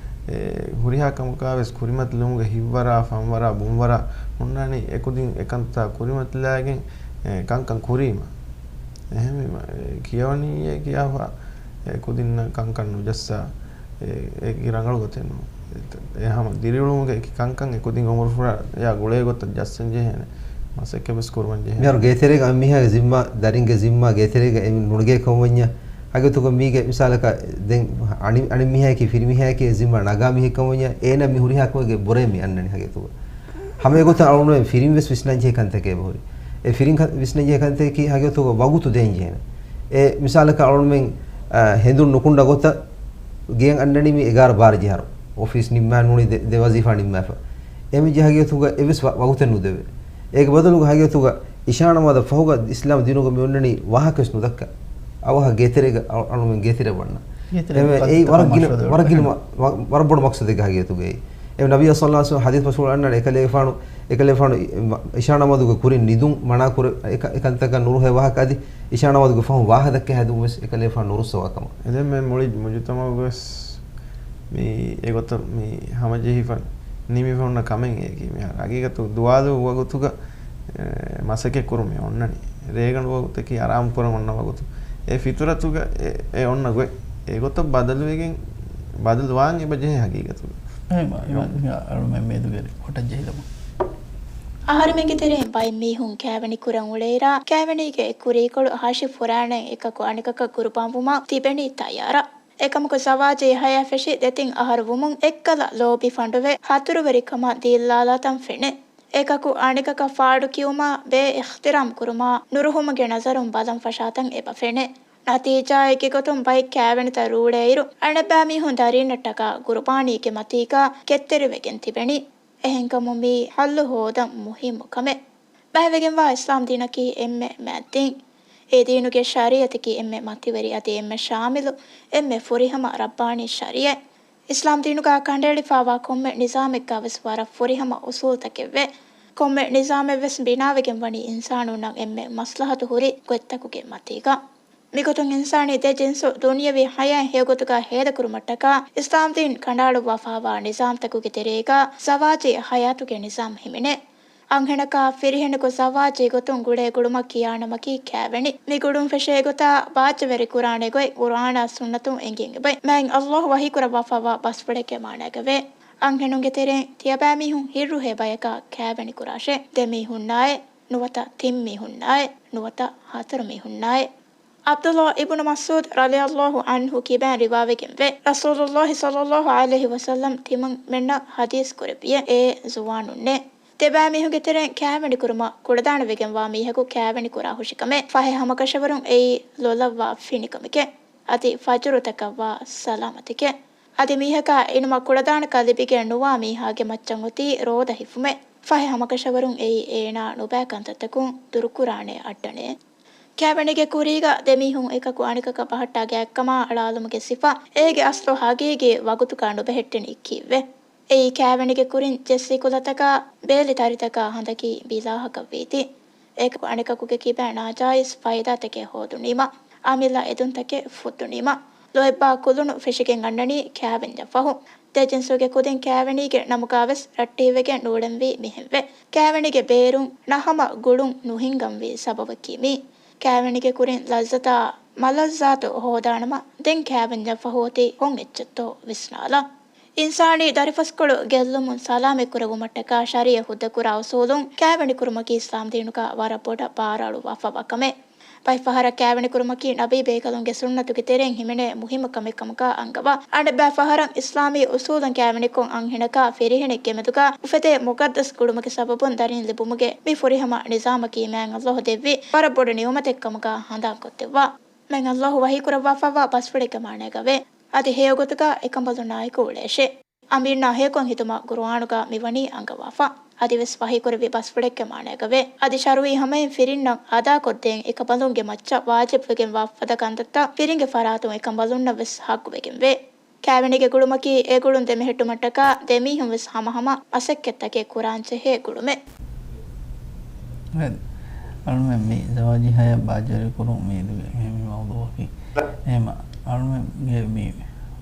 އެ، ހުރިހާ ކަމަކާ ވެސް ކުރިމަތިލުމުގެ ހިތްވަރާ، ފަންވަރާ، ބުންވަރާ ހުންނާނީ އެކުދިން އެކަންތާ ކުރިމަތިލާގެން، އެ، ކަންކަން ކުރީމަ. އެހެންވީމަ، އެ، ކިޔަވަނީއޭ ކިޔާފަ، އެ، ކުދިންނަށް ކަންކަން ނުޖައްސާ، އެ، އެކި ރަނގަޅު ގޮތެއް ނޫން. އެ، ހަމަ ދިރިއުޅުމުގެ އެކި ކަންކަން އެކުދިން އުމުރުފުރާ އެޔާ ގުޅޭ ގޮތަށް ޖައްސަން ޖެހޭނެ. މަސައްކަތް ވެސް ކުރުވަން ޖެހޭނެ. މިހާރު ގޭތެރޭގަ އަންމީހާގެ ޒިންމާ، ދަރިންގެ ޒިންމާ ގޭތެރޭގަ އެ ނުނެގޭ ކަމަށް ވަންޏާ، ހަގީގަތުގަ މީގެ މިސާލަކަށް ދެން އަނި، އަނި މީހާއަކީ ފިރިމީހާއަކީ އެ ޒިންމާ ނަގާ މީހެއް ކަމަށް ވަންޏާ، އޭނާ މި ހުރިހާ ކަމެއްގެ ބުރައެއް މި އަންނަނީ ހަގީގަތުގަ. ހަމަ އެގޮތަށް އަޅުގަނޑުމެން ފިރިން ވެސް ވިސްނަން ޖެހޭ ކަންތަކެއް އެބަހުރި. އެ ފިރިން ކަ، ވިސްނަން ޖެހޭ ކަންތަކަކީ ހަގީގަތުގަ ވަގުތު ދޭން ޖެހޭނެ. އެ މިސާލަކަށް އަޅުގަނޑުމެން، އަ، ހެނދުން ނުކުންނަ ގޮތަށް ގެޔަށް އަންނަނީ މި އެގާރަ ބާރަ ޖަހާއިރު. އޮފީސް ނިންމާ ނޫނީ ދެ، ދެ ވަޒީފާ ނިންމާފަ. އެހެންވެއްޖެ ހަގީގަތުގަ އެއްވެސް ވަ، ވަގުތެއް ނުދެވޭ. އޭގެ ބަދަލުގަ ހަގީގަތުގަ އިޝާ ނަމާދަށް ފަހުގަ އިސްލާމް ދީނުގަ މި އޮންނަނީ ވާހަކަ ވެސް ނުދައްކާ. އަވަހަށް ގޭތެރޭގަ އަ، އަޅުމެން ގޭތެރެއަށް ވަންނަ. ގޭތެރެ އެ، އެއީ ވަރަށް ގިނަ، މަޝްވަރާ ވަރަށް ގިނަ ދެވޭ. މަ، ވަ، ވަރަށް ބޮޑު މަޤްޞަދެއްގަ ހަގީގަތުގައި. އެ ނަބިއްޔާ ޞައްލައްލާހު ޢަލައިހި ވަސައްލަމް ޙަދީޘް މަޝްހޫރު އަންނަން އެކަލޭގެފާނު، އެކަލޭގެފާނު އި، މަ، އިޝާ ނަމާދުގެ ކުރިން ނިދުން މަނާ ކުރެ، އެކަ، އެކަންތަކަށް ނުރުހޭ ވާހަކަ އަދި އިޝާ ނަމާދުގެ ފަހުން ވާހަކަ ދައްކޭ ހަދުން ވެސް އެކަލޭގެފާނު ނުރުއްސަވާ ކަމަށް. އެދެން މެ މުޅި މުޖުތަމަޢުގަވެސް މި އެގޮތަށް މި ހަމަޖެހިފަ ނިމިފަ ހުންނަ ކަމެއް އެއީކީ މިހާރު. ހަގީގަތު ދުވާލު ވަގުތުގަ، އެ، މަސައްކަތް ކުރުމެއް އޮންނަނީ. ރޭގަނޑު ވަގުތަކީ އަރާމު ކުރަން އޮންނަ ވަގުތު. އެ ފިތުރަތުގަ އެ، އެ އޮންނަ ގޮތް. އެގޮތަށް ބަދަލުވެގެން، ބަދަލުވާން އެބަ ޖެހޭ ހަގީގަތުގަ. އެ، މ، މ، މ، އަޅުމެން މެދުގެ ކޮޓަށް ޖެހިލަމުން. އަހަރެމެންގެ ތެރެއިން ބައެއް މީހުން ކައިވެނި ކުރަން އުޅޭއިރާ، ކައިވެނީގެ އެ ކުރީކޮޅު ހަށި ފުރާނައިން އެކަކު އަނެކަކަށް ގުރުބާންވުމަށް ތިބެނީ ތައްޔާރަށް. އެކަމަކު ޒަވާޖީ ހަޔާތް ފެށި ދެތިން އަހަރު ވުމުން އެއްކަލަ ލޯބި ފަނޑުވެ ހަތުރުވެރިކަމަށް ދީއްލާލާތަން ފެނޭ. އެކަކު އަނެކަކަށް ފާޑު ކިޔުމާ، ބޭ އިޙްތިރާމް ކުރުމާ، ނުރުހުމުގެ ނަޒަރުން ބަލަން ފަށާތަން އެބަ ފެނޭ. ނަތީޖާއެއްގެ ގޮތުން ބައެއް ކައިވެނިތައް ރޫޅޭއިރު، އަނެއްބައިމީހުން ދަރީންނަށްޓަކާ ގުރުބާނީގެ މަތީގަ ކެތްތެރިވެގެން ތިބެނީ. އެހެންކަމުން މީ ހައްލު ހޯދަން މުހިއްމު ކަމެއް. ބައިވެގެންވާ އިސްލާމް ދީނަކީ އެންމެ މާތް ދީން. އެ ދީނުގެ ޝަރީޢަތަކީ އެންމެ މަތިވެރި އަދި އެންމެ ޝާމިލު، އެންމެ ފުރިހަމަ ރައްބާނީ ޝަރީޢަތް. އިސްލާމް ދީނުގަ ކަނޑައެޅިފައިވާ ކޮންމެ ނިޒާމެއްގަ ވެސް ވަރަށް ފުރިހަމަ އުސޫލުތަކެއްވޭ. ކޮންމެ ނިޒާމެއްވެސް ބިނާވެގެން ވަނީ އިންސާނުންނަށް އެންމެ މަސްލަހަތު ހުރި ގޮތްތަކުގެ މަތީގަ. މިގޮތުން އިންސާނީ ދެ ޖިންސު ދުނިޔަވީ ޙަޔާތް ހެޔޮގޮތުގަ ހޭދަކުރުމަށްޓަކާ އިސްލާމްދީން ކަނޑައަޅުއްވާފާވާ ނިޒާމްތަކުގެ ތެރޭގަ ޒަވާޖީ ޙަޔާތުގެ ނިޒާމް ހިމެނޭ. އަންހެނަކާ ފިރިހެނަކު ޒަވާޖީ ގޮތުން ގުޅޭ ގުޅުމަށް ކިޔާ ނަމަކީ ކާވެނި. މި ގުޅުން ފެށޭ ގޮތާ ބާއްޖަވެރި ކުރާނެ ގޮތް ޤުރްއާނާ ސުންނަތުން އެނގެން އެބައި. މާތް ﷲ ވަޙީކުރައްވާފާވާ ބަސްފުޅެއްގެ މާނައިގަވޭ. އަންހެނުންގެ ތެރެއިން ތިޔަބައިމީހުން ހިތްރުހޭ ބަޔަކާ ކާވެނި ކުރާށޭ. ދެ މީހުންނާއޭ، ނުވަތަ ތިން މީހުންނާއޭ، ނުވަތަ ހަތަރު މީހުންނާއޭ. ޢަބްދުﷲ އިބްނު މަސްޢޫދު ރަޟިޔަﷲ ޢަންހު ކިބައިން ރިވާވެގެންވޭ، ރަސޫލުﷲ ޞައްލަﷲ ޢަލައިހި ވަސައްލަމް ތިމަންމެންނަށް ޙަދީޘް ކުރެއްވިއޭ، އޭ ޒުވާނުންނޭ! ދެބައިމީހުންގެ ތެރެއިން ކާވެނިކުރުމަށް ކުޅަދާނަވެގެންވާ މީހަކު ކާވެނިކުރާ ހުށިކަމެއް ފަހެ ހަމަކަށަވަރުން އެއީ ލޮލަށްވާ ފިނިކަމެކޭ. އަދި ފަޖުރުތަކަށްވާ ސަލާމަތެކޭ. އަދި މީހަކާ އިނުމަށް ކުޅަދާނަކަން ލިބިގެން ނުވާ މީހާގެ މައްޗަށް އޮތީ ރޯދަ ހިފުމެއް. ފަހެ ހަމަކަށަވަރުން އެއީ އޭނާ ނުބައި ކަންތައްތަކުން ދުރުކުރާނެ އައްޑަނެއް. ކާވެނީގެ ކުރީގަ ދެމީހުން އެކަކު އަނެކަކަށް ބަހައްޓާ ގާތްކަމާ އަޅާލުމުގެ ސިފަ އޭގެ އަސްލު ހަގީގީ ވަގުތުގަ ނުބެހެއްޓެނީ ކީއްވެ؟ އެއީ ކާވެނީގެ ކުރިން ޖެއްސި ކުލަތަކާ ބޭލި ތަރިތަކާ ހަނދަކީ ބިލާހަކަށްވީތީ. އެކަކު އަނެކަކުގެ ކިބައިން ނާޖާއިޒް ފައިދާތަކެއް ހޯދުނީމަ، އަމިއްލަ އެދުންތަކެއް ފުއްދުނީމަ، ލޯތްބާ ކުލުނު ފެށިގެން އަންނަނީ ކާވެންޏަށް ފަހު. ދެ ޖިންސުގެ ކުދިން ކާވެނީގެ ނަމުގާވެސް ރައްޓެހިވެގެން ނޫޅެންވީ މިހެންވެ. ކާވެނީގެ ބޭރުން ނަހަމަ ގުޅުން ނުހިންގަންވީ ސަބަބަކީ މީ. ކާވެނީގެ ކުރިން ލައްޒަތާ މަލައްޒާތު ހޯދާނަމަ، ދެން ކާވެންޏަށް ފަހު އޮތީ ކޮން އެއްޗެއްތޯ ވިސްނާލާ. އިންސާނީ ދަރިފަސްކޮޅު ގެއްލުމުން ސަލާމަތްކުރެވުމަށްޓަކާ ޝަރީޢަތް ހުއްދަކުރާ އުސޫލުން ކާވެނިކުރުމަކީ އިސްލާމްދީނުގަ ވަރަށް ބޮޑަށް ބާރުއަޅުއްވާފައިވާ ކަމެއް. ބައެއް ފަހަރަށް ކާވެނިކުރުމަކީ ނަބީ ބޭކަލުންގެ ސުންނަތުގެ ތެރެއިން ހިމެނޭ މުހިއްމު ކަމެއް ކަމަކާ އަންގަވާ. އަނެއްބައި ފަހަރަށް އިސްލާމީ އުސޫލުން ކާވެނިކޮށް އަންހެނަކާ ފިރިހެނެއްގެ މެދުގަ އުފެދޭ މުޤައްދަސް ގުޅުމުގެ ސަބަބުން ދަރީން ލިބުމުގެ މި ފުރިހަމަ ނިޒާމަކީ މާތް ﷲ ދެއްވި ވަރަށް ބޮޑު ނިޢުމަތެއް ކަމަކާ ހަނދާންކޮށްދެއްވާ. މާތް ﷲ ވަޙީކުރައްވާފައިވާ ބަސްފުޅެއްގެ މާނައިގަވޭ. އަދި ހެޔޮގޮތުގަ އެކަނބަލުންނާއެކު އުޅޭށޭ. އަނބިންނާ ހެޔޮކޮށް ހިތުމަށް ޤުރުއާނުގަ މިވަނީ އަންގަވާފަ. އަދިވެސް ވަޙީކުރެއްވި ބަސްފުޅެއްގެ މާނައިގަވޭ. އަދި ޝަރުޢީ ހަމައިން ފިރިންނަށް އަދާކޮށްދޭން އެކަނބަލުންގެ މައްޗަށް ވާޖިބުވެގެންވާ ފަދަ ކަންތައްތައް ފިރިންގެ ފަރާތުން އެކަނބަލުންނަށްވެސް ޙައްޤުވެގެންވޭ. ކާވެނީގެ ގުޅުމަކީ އެ ގުޅުން ދެމެހެއްޓުމަށްޓަކާ ދެމީހުންވެސް ހަމަހަމަ މަސައްކަތްތަކެއް ކުރާންޖެހޭ ގުޅުމެއް. އަޅުމެން މި ޒަވާޖީ ޙަޔާތް ބާއްޖަވެރިކުރުން މިއަދުގެ މި، މި މައުޟޫޢަކީ. އެހެން އަޅުމެންގެ މި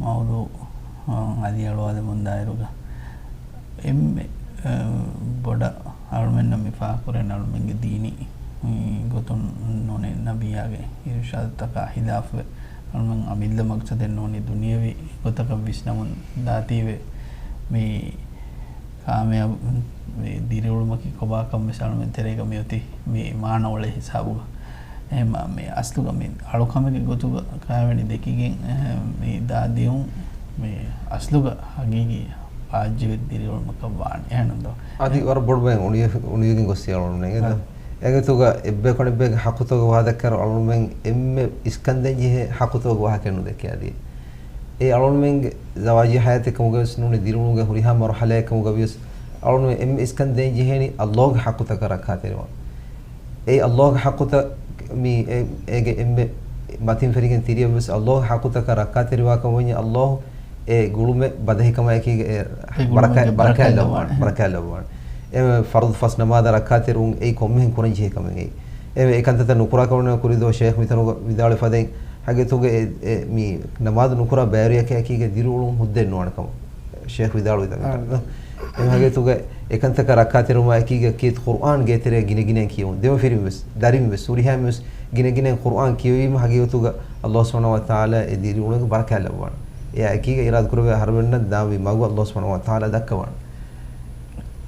މައުޟޫޢަށް އަލިއަޅުވާލެވުން ދާއިރުގަ އެންމެ، އަ، ބޮޑަށް އަޅުމެންނަށް މި ފާހަގަކުރެން އަޅުމެންގެ ދީނީ ގޮތުން ނޫނީ ނަބިއްޔާގެ އިރުޝާދުތަކާ ޚިލާފުވެ، އަޅުމެން އަމިއްލަ މަޤްޞަދެއް ނޫނީ ދުނިޔަވީ ގޮތަކަށް ވިސްނަމުން ދާތީވެ، މި ކާމިޔާބު މި ދިރިއުޅުމަކީ ކޮބާކަން ވެސް އަޅުމެން ތެރޭގަ މިއޮތީ މި މާނަ އުޅޭ ހިސާބުގަ. އެހެންމަ މި އަސްލުގަ މި އަޅުކަމެއްގެ ގޮތުގަ ކާވެނި ދެކިގެން، އެހެން މި ދާ ދިއުން މި އަސްލުގަ ހަގީގީ ބާއްޖަވެރި ދިރިއުޅުމަކަށް ވާނެ. އެހެންނުން ދޯ؟ އަދި ވަރަށް ބޮޑު ބައެއް އުނިވެ-، އުނިވެގެން ގޮސް އަޅުމެން އެ ގޮތުގަ އެއްބަޔަކު އަނެއްބަޔަކު ޙައްޤުތަކުގެ ވާހަކަ ދައްކާއިރު އަޅުމެން އެންމެ އިސްކަންދޭން ޖެހޭ ޙައްޤުތަކުގެ ވާހަކައެއް ނުދެއްކެވި. އެ އަޅުމެންގެ ޒަވާޖީ ޙަޔާތެއް ކަމުގަވެސް ނޫނީ ދިރިއުޅުމުގެ ހުރިހާ މަރުޙަލާއެއް ކަމުގަވިޔަސް އަޅުމެން އެންމެ އިސްކަން ދޭން ޖެހޭނީ ﷲގެ ޙައްޤުތަކަށް ރައްކާތެރިވާން. އެ ﷲގެ ޙައްޤުތައް މި އެ-، އޭގެ އެންމެ މަތިން ފެނިގެން ތިރިއަށްވެސް ﷲގެ ޙައްޤުތަކަށް ރައްކާތެރިވާ ކަމަށް ވަންޏާ ﷲ އެ ގުޅުމެއް ބަދަހިކަމާއެކީގަ އެ އެ ބަރަކާތް ގުޅުމެއްގެ ބަރަކާތް ބަރަކާތް ލައްވާނެ. ލައްވާނެ. ބަރަކާތް ލައްވާނެ. އެ ފަރުޟު ފަސް ނަމާދަށް ރައްކާތެރިވުން އެއީ ކޮންމެހެން ކުރަންޖެހޭ ކަމެއް އެއީ. އެ އެ ކަންތައްތައް ނުކުރާ ކަމަށް ކުރިދޯ ޝޭޚް މިތަނުގަ ވިދާޅުވި ފަދައިން ހަގީގަތުގަ އެ، އެ މި ނަމާދު ނުކުރާ ބައިވެރިޔަކާ އެކީގަ ދިރިއުޅުން ހުއްދައެއް ނުވާނެ ކަމަށް ޝޭޚް ވިދާޅުވި ތަން. އާ. އެ ހަގީގަތުގަ އެ ކަންތަކަށް ރައްކާތެރިވުމާ އެކީގަ ކީރިތި ޤުރުއާން ގޭތެރޭ ގިނަގިނައިން ކިޔެވުން. ދެމަފިރިން ވެސް، ދަރިން ވެސް، ހުރިހާ މީހުން ވެސް ގިނަގިނައިން ޤުރުއާން ކިޔެވީމަ ހަގީގަތުގަ ﷲ ސުބްޙާނަހޫ ވަތަޢާލާ އެ ދިރިއުޅުމުގެ ބަރަކާތް ލައްވާނެ. އެއާ އެކީގަ އިރާދަކުރެއްވި އަހަރުމެންނަށް ދާންވީ މަގު ﷲ ސުބްޙާނަހޫ ވަތަޢާލާ ދައްކަވާނެ.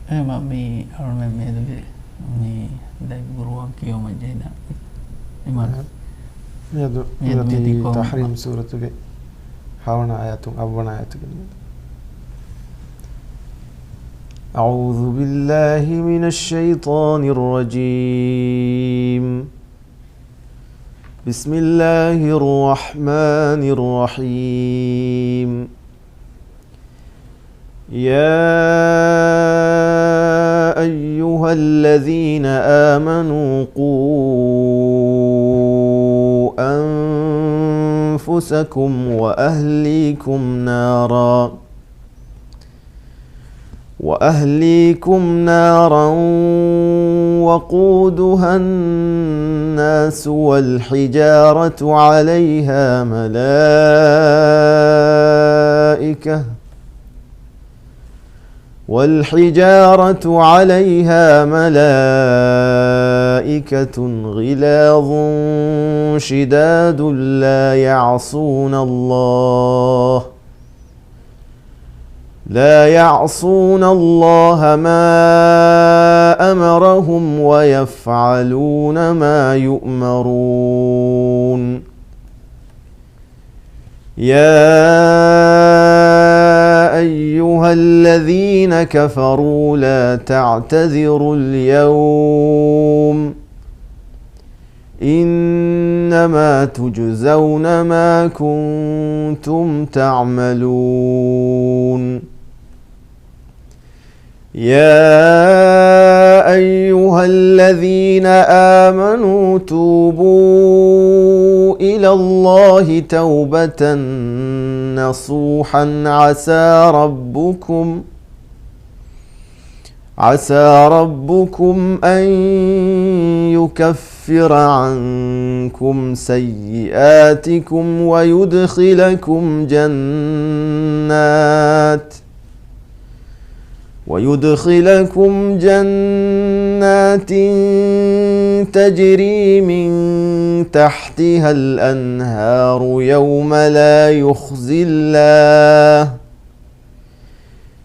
އެހެންމަ މި އަޅުމެން މިއަދުގެ މި ދަތް ޤުރުއާން ކިޔުމަށް ޖެހިދާނެ. އިމާން. މިއަދު، މިއަދު މިއޮތީ މިއޮތީ ކޮން؟ ތަޙްރީމް ސޫރަތުގެ ހަވަނަ އާޔަތުން، އަށްވަނަ އާޔަތުގެ މިއަދު. أعوذ بالله من الشيطان الرجيم. بسم الله الرحمن الرحيم. يا أيها الذين آمنوا قوا أنفسكم وأهليكم نارا وأهليكم نارا وقودها الناس والحجارة عليها ملائكة والحجارة عليها ملائكة غلاظ شداد لا يعصون الله لا يعصون الله ما أمرهم ويفعلون ما يؤمرون. يا أيها الذين كفروا لا تعتذروا اليوم إنما تجزون ما كنتم تعملون. يا أيها الذين آمنوا توبوا إلى الله توبة نصوحا عسى ربكم عسى ربكم أن يكفر عنكم سيئاتكم ويدخلكم جنات ويدخلكم جنات تجري من تحتها الأنهار يوم لا يخزي الله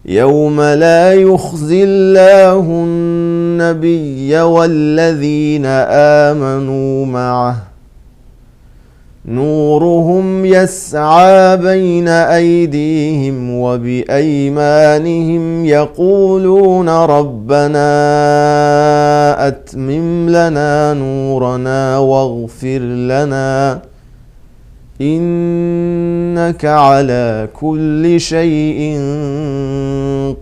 يوم لا يخزي الله النبي والذين آمنوا معه نورهم يسعى بين أيديهم وبأيمانهم يقولون ربنا أتمم لنا نورنا واغفر لنا إنك على كل شيء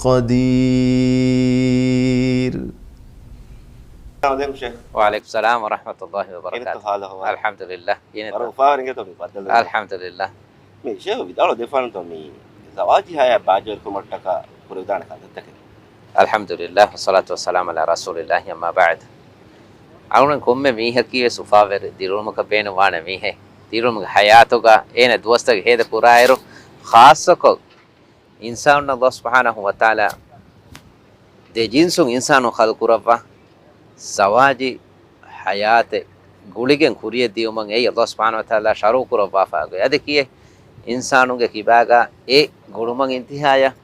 قدير. އައްސަލާމު ޢަލައިކުމް ޝޭޚް. ވަޢަލައިކުމް އައްސަލާމް ވަރަޙްމަތުﷲި ވަބަރަކާތުހު. ކިހިނެއްތޯ ޙާލު އަޙްވާލު؟ އަލްޙަމްދުލިއްލާހް. ކިހިނެއްތޯ؟ ވަރަށް އުފާވެރިން ގެތޯ މި ބައްދަލުވެ. އަލްޙަމްދުލިއްލާހް. މި ޝޭޚް ވިދާޅު ދެފާނުތޯ މި ޒަވާޖީ ޙަޔާތް ބާއްޖަވެރިކުރުމަށްޓަކާ ކުރެވިދާނެ ކަންތައްތަކެއް؟ އަލްޙަމްދުލިއްލާހް، ވައްޞަލާތު ވައްސަލާމު ޢަލާ ރަސޫލިއްލާހި، އައްމާ ބަޢްދު. އަޅުގަނޑު ކޮންމެ މީހަކީ ވެސް އުފާވެރި ދިރިއުޅުމަކަށް ބޭނުންވާނެ މީހެއް. ދިރިއުޅުމުގެ ޙަޔާތުގަ އޭނަ ދުވަސްތަކެއް ހޭދަ ކުރާއިރު، ޚާއްޞަކޮށް އިންސާނުންނަށް ﷲ ސުބްޙާނަހު ވަތަޢާލާ ދެ ޖިންސުން އިންސާނުން ޚަލްޤު ކުރައްވާ، ޒަވާޖީ ޙަޔާތެއް ގުޅިގެން ކުރިޔަށް ދިޔުމަށް އެއީ ﷲ ސުބްޙާނަހު ވަތަޢާލާ ޝަރުޢު ކުރައްވާފަ އޮތް. އަދި ކިޔޭ އިންސާނުންގެ ކިބާގަ އެ ގުޅުމަށް އިންތިހާޔަށް